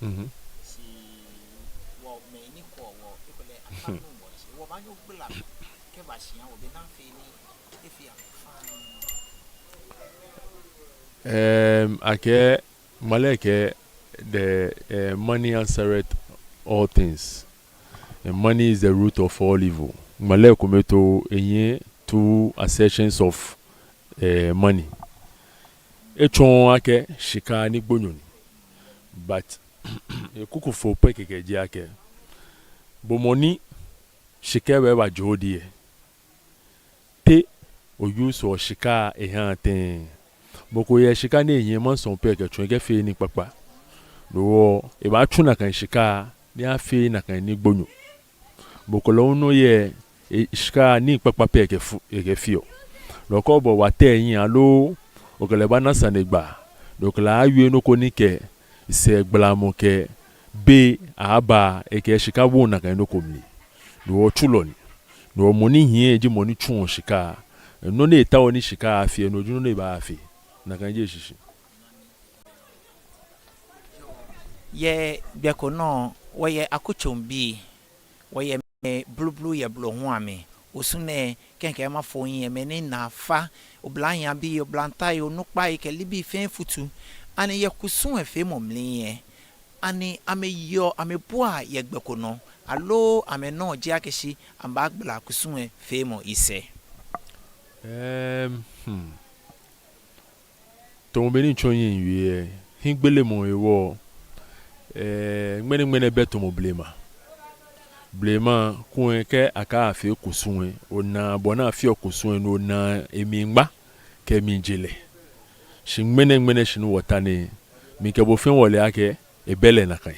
Mhm. Ɛm, akɛ ŋmalɛ kɛɛ the, eh, money answereth all things. And money is the root of all evil. Ŋmalɛ kome too, ehiɛ two assertions of, eh, money. Etsɔɔ akɛ shika ni gbonyo ni. But ekuku fo pɛ kɛkɛ ji akɛ, bo mɔ ni shika lɛ baajɔ odɛŋ lɛ, te o-use-ɔ shika lɛ ehaa tɛŋŋ? Mɔ ko yɛ shika ni ehiɛ maŋsɔ pɛ kɛtsɔ ekɛfee nii kpakpa. No hewɔ ebaatsu nakai shika lɛ ni afee nakai nii gbonyo. Mɔ ko lɛ hu nɔ yɛ, e, shika lɛ nii kpakpa pɛ ekɛfu, ekɛfeɔ. No hewɔ kɛ obɔ wa tɛ ehiɛ aloo okɛ lɛ baana sanegbaa, no okɛ lɛ awie nɔ ko ni kɛ sɛɛgbalamɔ kɛ béi aaaba, ekɛ shika wooo nakai nɔ ko mli. Ni wɔtsulɔ ni. Ni wɔ mɔ ni hiɛ ji mɔ ni tsuɔ shika. Nɔ ni etaoɔ ni shika afee, no ji nɔ ni ebaafee. Nakai ji eshishi. Yɛ gbɛ ko nɔ, wɔyɛ akutsoŋbii, wɔyɛ mɛi blublu yɛ blohuŋ amli. Osu nɛɛ, kɛ mikɛɛ mafo hiɛ, mɛi ni naa fa, oblahii abii, oblantai, onukpai kɛ nibii fɛɛ futu. Ani yɛ kusum lɛ feemɔ mli lɛ, ani amɛyeɔ, amɛbuaa yɛ gbɛ ko nɔ, aloo amɛnɔ ji akɛ shi amɛbaagbala kusum lɛ feemɔ lɛ sɛɛ? Ɛɛm, hmm. Tamɔ bɔ ni mitsɔ hiɛ miwie lɛ, hiɛgbelemɔ hewɔ, ɛɛ, ŋmɛnɛŋmɛnɛ bɛ tamɔ blema. Blema kulɛ kɛ akɛɛ afee kusum lɛ, onaa bɔ ni afeɔ kusum lɛ, ni onaa emli ŋmaa kɛ emli jelɛ. Shi ŋmɛnɛŋmɛnɛ shi ni wɔta nɛɛ, mi kɛ bo fɛɛ wɔle akɛ ebɛ lɛ nakai.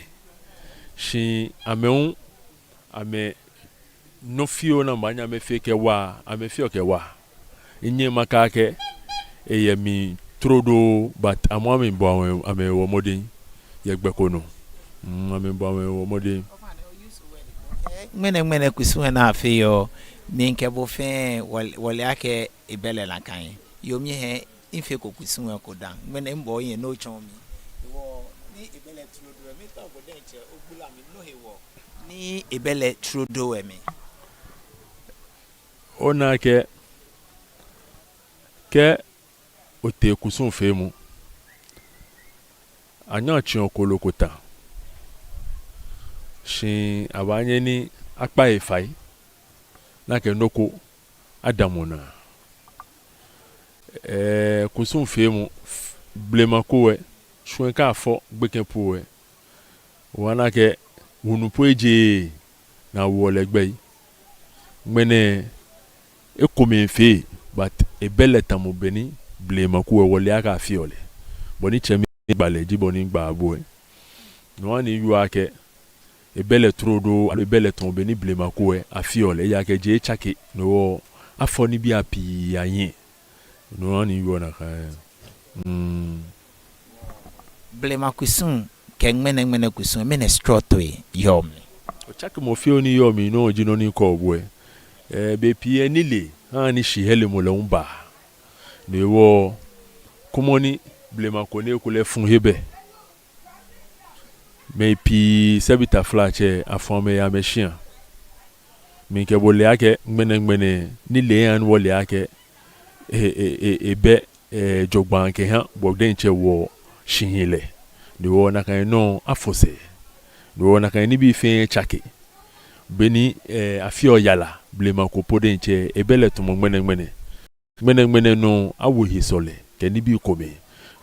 Shi amɛ hu, amɛnɔ fioo ni amɛbaanyɛ amɛfee kɛ wa, amɛfeɔ kɛ wa. Minyɛŋ makɛɛ akɛ eyɛ mli trodoo, but amɛ hu amɛmiibɔ amɛ, amɛwɔɔ mɔdɛŋ yɛ gbɛ ko nɔ. Mm, amɛmiibɔ amɛwɔɔ mɔdɛŋ. Ŋmɛnɛŋmɛnɛ kusum lɛ ni afeɔ, mi kɛ bo fɛɛ wɔle, wɔle akɛ ebɛ lɛ nakai. Yoo, mi hu mifeko kusum lɛ ko dã. Ŋmɛnɛ mibɔ ohiɛ ni otsɔɔ mi. Hewɔ ni ebɛ lɛ trodoo lɛ, mitaoɔ bo diɛŋtsɛ ogbala mli nɔ hewɔ ni ebɛ lɛ trodoo lɛ mli. Ona akɛ, kɛ otee kusum feemɔ, anyɛɔ atsiɔ kooloo ko tã. Shi abaanyɛ ni akpa he fai, ni akɛ nɔ ko adamɔ naa. Ɛɛ, kusum feemɔ, f-, blema ko lɛ, shwɛ kɛ afɔ gbekɛ po lɛ, obaana akɛ hulu po ejeee ni awoɔ lɛ gbɛi. Ŋmɛnɛ ekomɛi fee, but ebɛ lɛ tamɔ bɔ ni blema ko lɛ wɔle akɛ afeɔ lɛ. Bɔ ni tsɛmɛi gba lɛ ji bɔ ni migbaa bo lɛ. No hewɔ ni miyoo akɛ ebɛ lɛ trodoo, aloo ebɛ lɛ tamɔ bɔ ni blema ko lɛ afeɔ lɛ, ejaakɛ je etsake, no hewɔ afɔ nibii pii ahiɛ. No hewɔ ni miyoo nakai. Mm. Blema kusum kɛ ŋmɛnɛŋmɛnɛ kusum, mɛni srɔtoi yɔɔ mli? Otsakemɔ fioo ni yɔɔ mli nɔ ji nɔ ni mikɛɔ bo lɛ. Ɛɛ, bei pii lɛ nilee haa ni shihilɛmɔ lɛ hu baa. No hewɔ, kɔmɔ ni blema ko ni ekolɛ fuu he bɛ. Mɛi pii sɛbi taflatsɛ afɔ amɛ yɛ amɛshĩa. Mi kɛ bo le akɛ ŋmɛnɛŋmɛnɛ nilee haa ni wɔle akɛ e, e, e, ebɛ, ɛɛ, jogbaŋŋ kɛha wɔ diɛŋtsɛ wɔshihilɛ. No hewɔ nakai nɔ afɔ sɛɛ. No hewɔ nakai nibii fɛɛ tsake. Bɔ ni, ɛɛ, afeɔ yara, blema ko po diɛŋtsɛ ebɛ lɛ tamɔ ŋmɛnɛŋmɛnɛ. Ŋmɛnɛŋmɛnɛ nɔ awo he sɔlɛ kɛ nibii komɛi.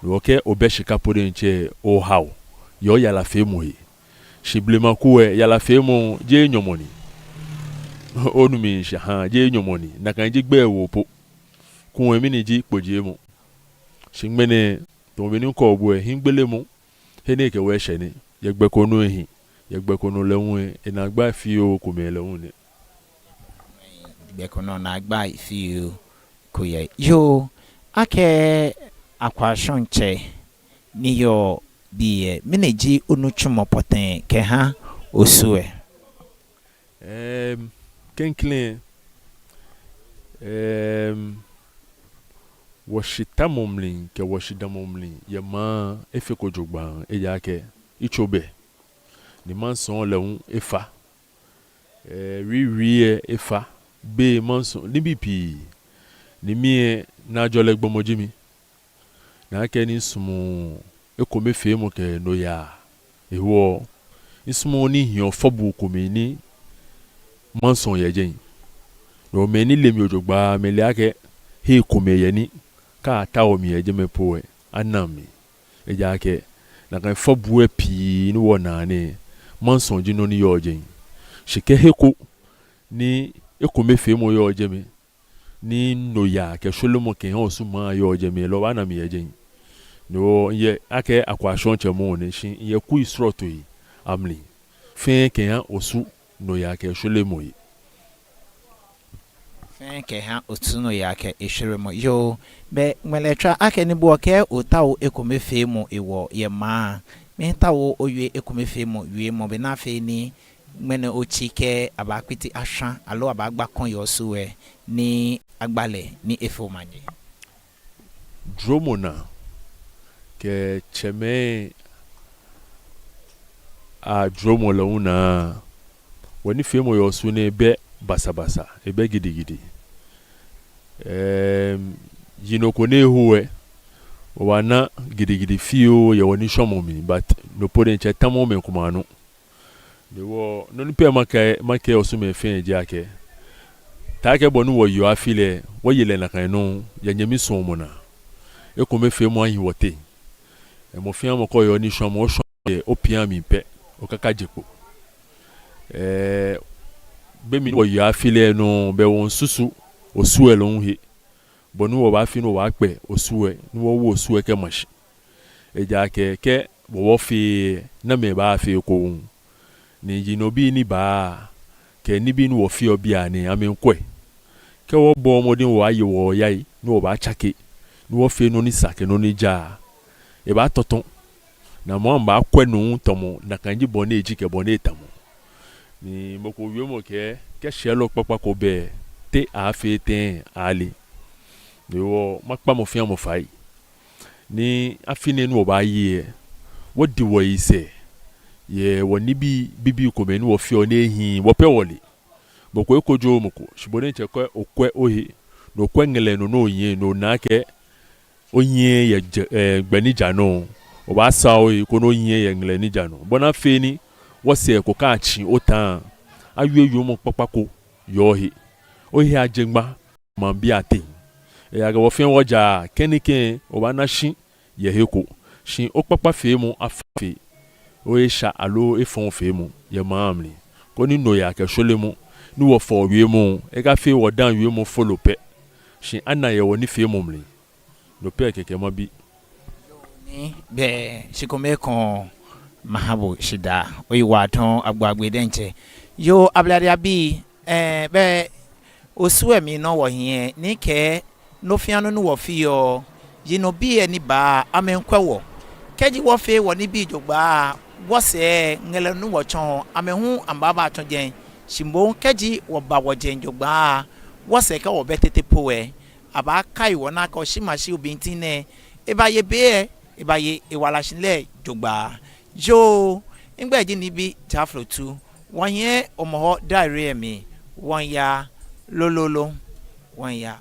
No hewɔ kɛ obɛ shika po diɛŋtsɛ ohao yɛ yarafeemɔ he. Shi blema ko lɛ yarafeemɔ jeee nyɔmɔ ni. Onu mi shishi, jeee nyɔmɔ ni. Nakai ji gbɛi woo po. Kulɛ mɛni ji kpojiemɔ. Shi ŋmɛnɛ, tamɔ bɔ ni mikɛɔ bo lɛ, hiɛgbelemɔ, he ni ekɛ wɔ eshɛ nɛ, yɛ gbɛ ko nɔ ehi, yɛ gbɛ ko nɔ lɛ hu, enaagbai fioo komɛi lɛ hu nɛ. Gbɛ ko nɔ naagbai fioo ko yɛ. Yoo, akɛ akwashɔŋtsɛ ni yɔɔ biɛ lɛ, mɛni ji onitsumɔ pɔtɛɛ kɛha Osu lɛ? Ɛɛm, klɛŋklɛŋ, ɛɛm, wɔshitamɔ mli kɛ wɔshidamɔ mli yɛ maŋ lɛ efeko jogbaŋŋ, ejaakɛ yitso bɛ, ni maŋsɔɔ lɛ hu efa. Ɛɛ, wiwi lɛ efa, bei maŋsɔɔ, nibii pii, ni mi lɛ naajɔlɛ gbɔmɔ ji mi. Ni akɛni misumɔɔ ekomefeemɔ kɛ nɔyaa hewɔ, misumɔɔɔ ni mihiɔ fɔbuu komɛi ni maŋsɔɔ yɛ jɛi. No hewɔ mɛi ni le mi jogbaŋŋ, amɛle akɛ hei komɛi yɛ ni kɛ ataoɔ mi yɛ jɛmɛ po lɛ, anaaa mi. Ejaakɛ nakai fɔbuu lɛ pii ni wɔnaa nɛɛ, maŋsɔɔ ji nɔ ni yɔɔ jɛi. Shi kɛ he ko ni ekomefeemɔ yɔɔ jɛmɛ, ni nɔyaa kɛ shweremɔ kɛha Osu maŋ yɔɔ jɛmɛ lɛ, obaana mi yɛ jɛi. No hewɔ miyɛ akɛ akwashɔŋtsɛ moŋ nɛ, shi miyɛ kui srɔtoi amli fɛɛ kɛha Osu nɔyaa kɛ shweremɔ he. Fɛɛ kɛha Osu nɔyaa kɛ eshweremɔ. Yoo, bɛ ŋmɛlɛtswaa, akɛni bo lɛ okɛɛ otaoɔ ekomefeemɔ hewɔ yɛ maŋ, miitao owie ekomefeemɔ wiemɔ bɔ ni afee ni ŋmɛnɛ otsi kɛ abaakpiti ashã aloo abaagba kɔŋ yɛ Osu lɛ ni agba lɛ ni efee omanye? Dromɔ naa kɛ tsɛmɛi adromɔ lɛ hu naa. Wɔnifeemɔ yɛ Osu nɛɛ ebɛ basabasa, ebɛ gidigidi. Em, yinɔ ko ni eho lɛ, wɔbaana gidigidi fioo yɛ wɔnishɔmɔ mli, but no po diɛŋtsɛ etamɔɔɔ mɛi komɛi anɔ. Ni wɔ, nɔ ni pɛ makɛɛ, makɛɛ Osumɛi fɛɛ ji akɛ, taakɛ bɔ ni wɔyeɔ afi lɛ, wɔye lɛ nakai nɔŋŋ, yɛ nyɛmi suɔmɔ naa. Ekomefeemɔ ahi wɔteŋ. Mɔ fɛɛ mɔ kɛ oyɔɔ nishɔmɔ, oshɔmɔ yɛ opiamli pɛ, okakaje kpo. Ɛɛ, be mli ni wɔyeɔ afi lɛ nɔŋŋ, belɛ wɔmiisusu Osu lɛ hu he. Bɔ ni wɔbaafee ni wɔbaakpɛ Osu lɛ, ni wɔwo Osu lɛ kɛma shi. Ejaakɛ kɛ wɔ wɔfeee lɛ, namɔ baafee ekoŋŋ? Ni yinɔbii ni baa, kɛ nibii ni wɔfeɔ bianɛ, amɛmiikwɛ. Kɛ wɔbɔɔɔ mɔdɛŋ wɔye wɔyai, ni wɔbaatsake, ni wɔfee nɔ ni sa kɛ nɔ ni ja, ebaatɔtɔ. Namɔ amɛbaakwɛ nɔ hu tamɔ nakai ji bɔ ni eji kɛ bɔ ni etamɔ. Ni mɔ ko wiemɔ akɛ, kɛ shɛlɔ kpakpa ko bɛ, te aaafee tɛŋŋ aale? Ni wɔ, makpa mɔ fɛɛ mɔ fai. Ni afi nɛɛ ni wɔbaaye lɛ, wɔdi wɔyisɛɛ yɛ wɔnibii bibii komɛi ni wɔfeɔ ni ehiii, wɔ pɛ wɔle. Mɔ ko ekojooo mɔ ko, shi bo diɛŋtsɛ kɛ okwɛ ohe, ni okwɛ ŋlɛnɔ ni onyiɛ, ni ona akɛ onyiɛ yɛ je-, ɛɛ, gbɛ ni ja nɔ, obaasaa ohe koni onyiɛ yɛ ŋlɛ ni ja nɔ. Bɔ ni afee ni wɔsɛɛ ko kɛ atsi otã, awie wiemɔ kpakpa ko yɛ ohe. Ohe aje ŋma maŋbii ateŋ. Ejaakɛ wɔ fɛɛ wɔjaa, kɛ nɛkɛ obaana shi yɛ he ko. Shi okpakpafeemɔ afa fe, oesha aloo efɔŋfeemɔ yɛ maŋ mli. Koni nɔyaa kɛ shweremɔ ni wɔfɔɔ wiemɔ, ekafee wɔ daaŋ wiemɔ folo pɛ, shi ana yɛ wɔnifeemɔ mli. No pɛ kɛkɛ mabi. Ni bɛ shikome ekoŋŋ maha bo shidaa. Oyiwaladɔŋŋ agbo agbo diɛŋtsɛ. Yoo, Ablade abii, ɛɛ, bɛ Osu lɛ mli nɔ wɔhiɛ, ni kɛ nɔ fɛɛ nɔ ni wɔfeɔ, yinɔbii lɛ ni baa, amɛmiikwɛ wɔ. Kɛji wɔfeee wɔnibii jogbaŋŋ, wɔsɛɛ ŋlɛnɔ ni wɔtsɔɔ, amɛ hu amɛbaaba atsɔ jɛi. Shi moŋ kɛji wɔba wɔjɛi jogbaŋŋ, wɔsɛɛ kɛ wɔbɛ tete po lɛ, abaakai wɔ ni akɛɛ oshimashi obintin nɛɛ, ebaye be lɛ, ebaye ewalashihilɛ jogbaŋŋ. Yoo, migbɛi ji Nibii Jaflotu, wɔhiɛ Hɔmɔwɔ Diary lɛ mli, wɔmiiya lolololo, wɔmiiya.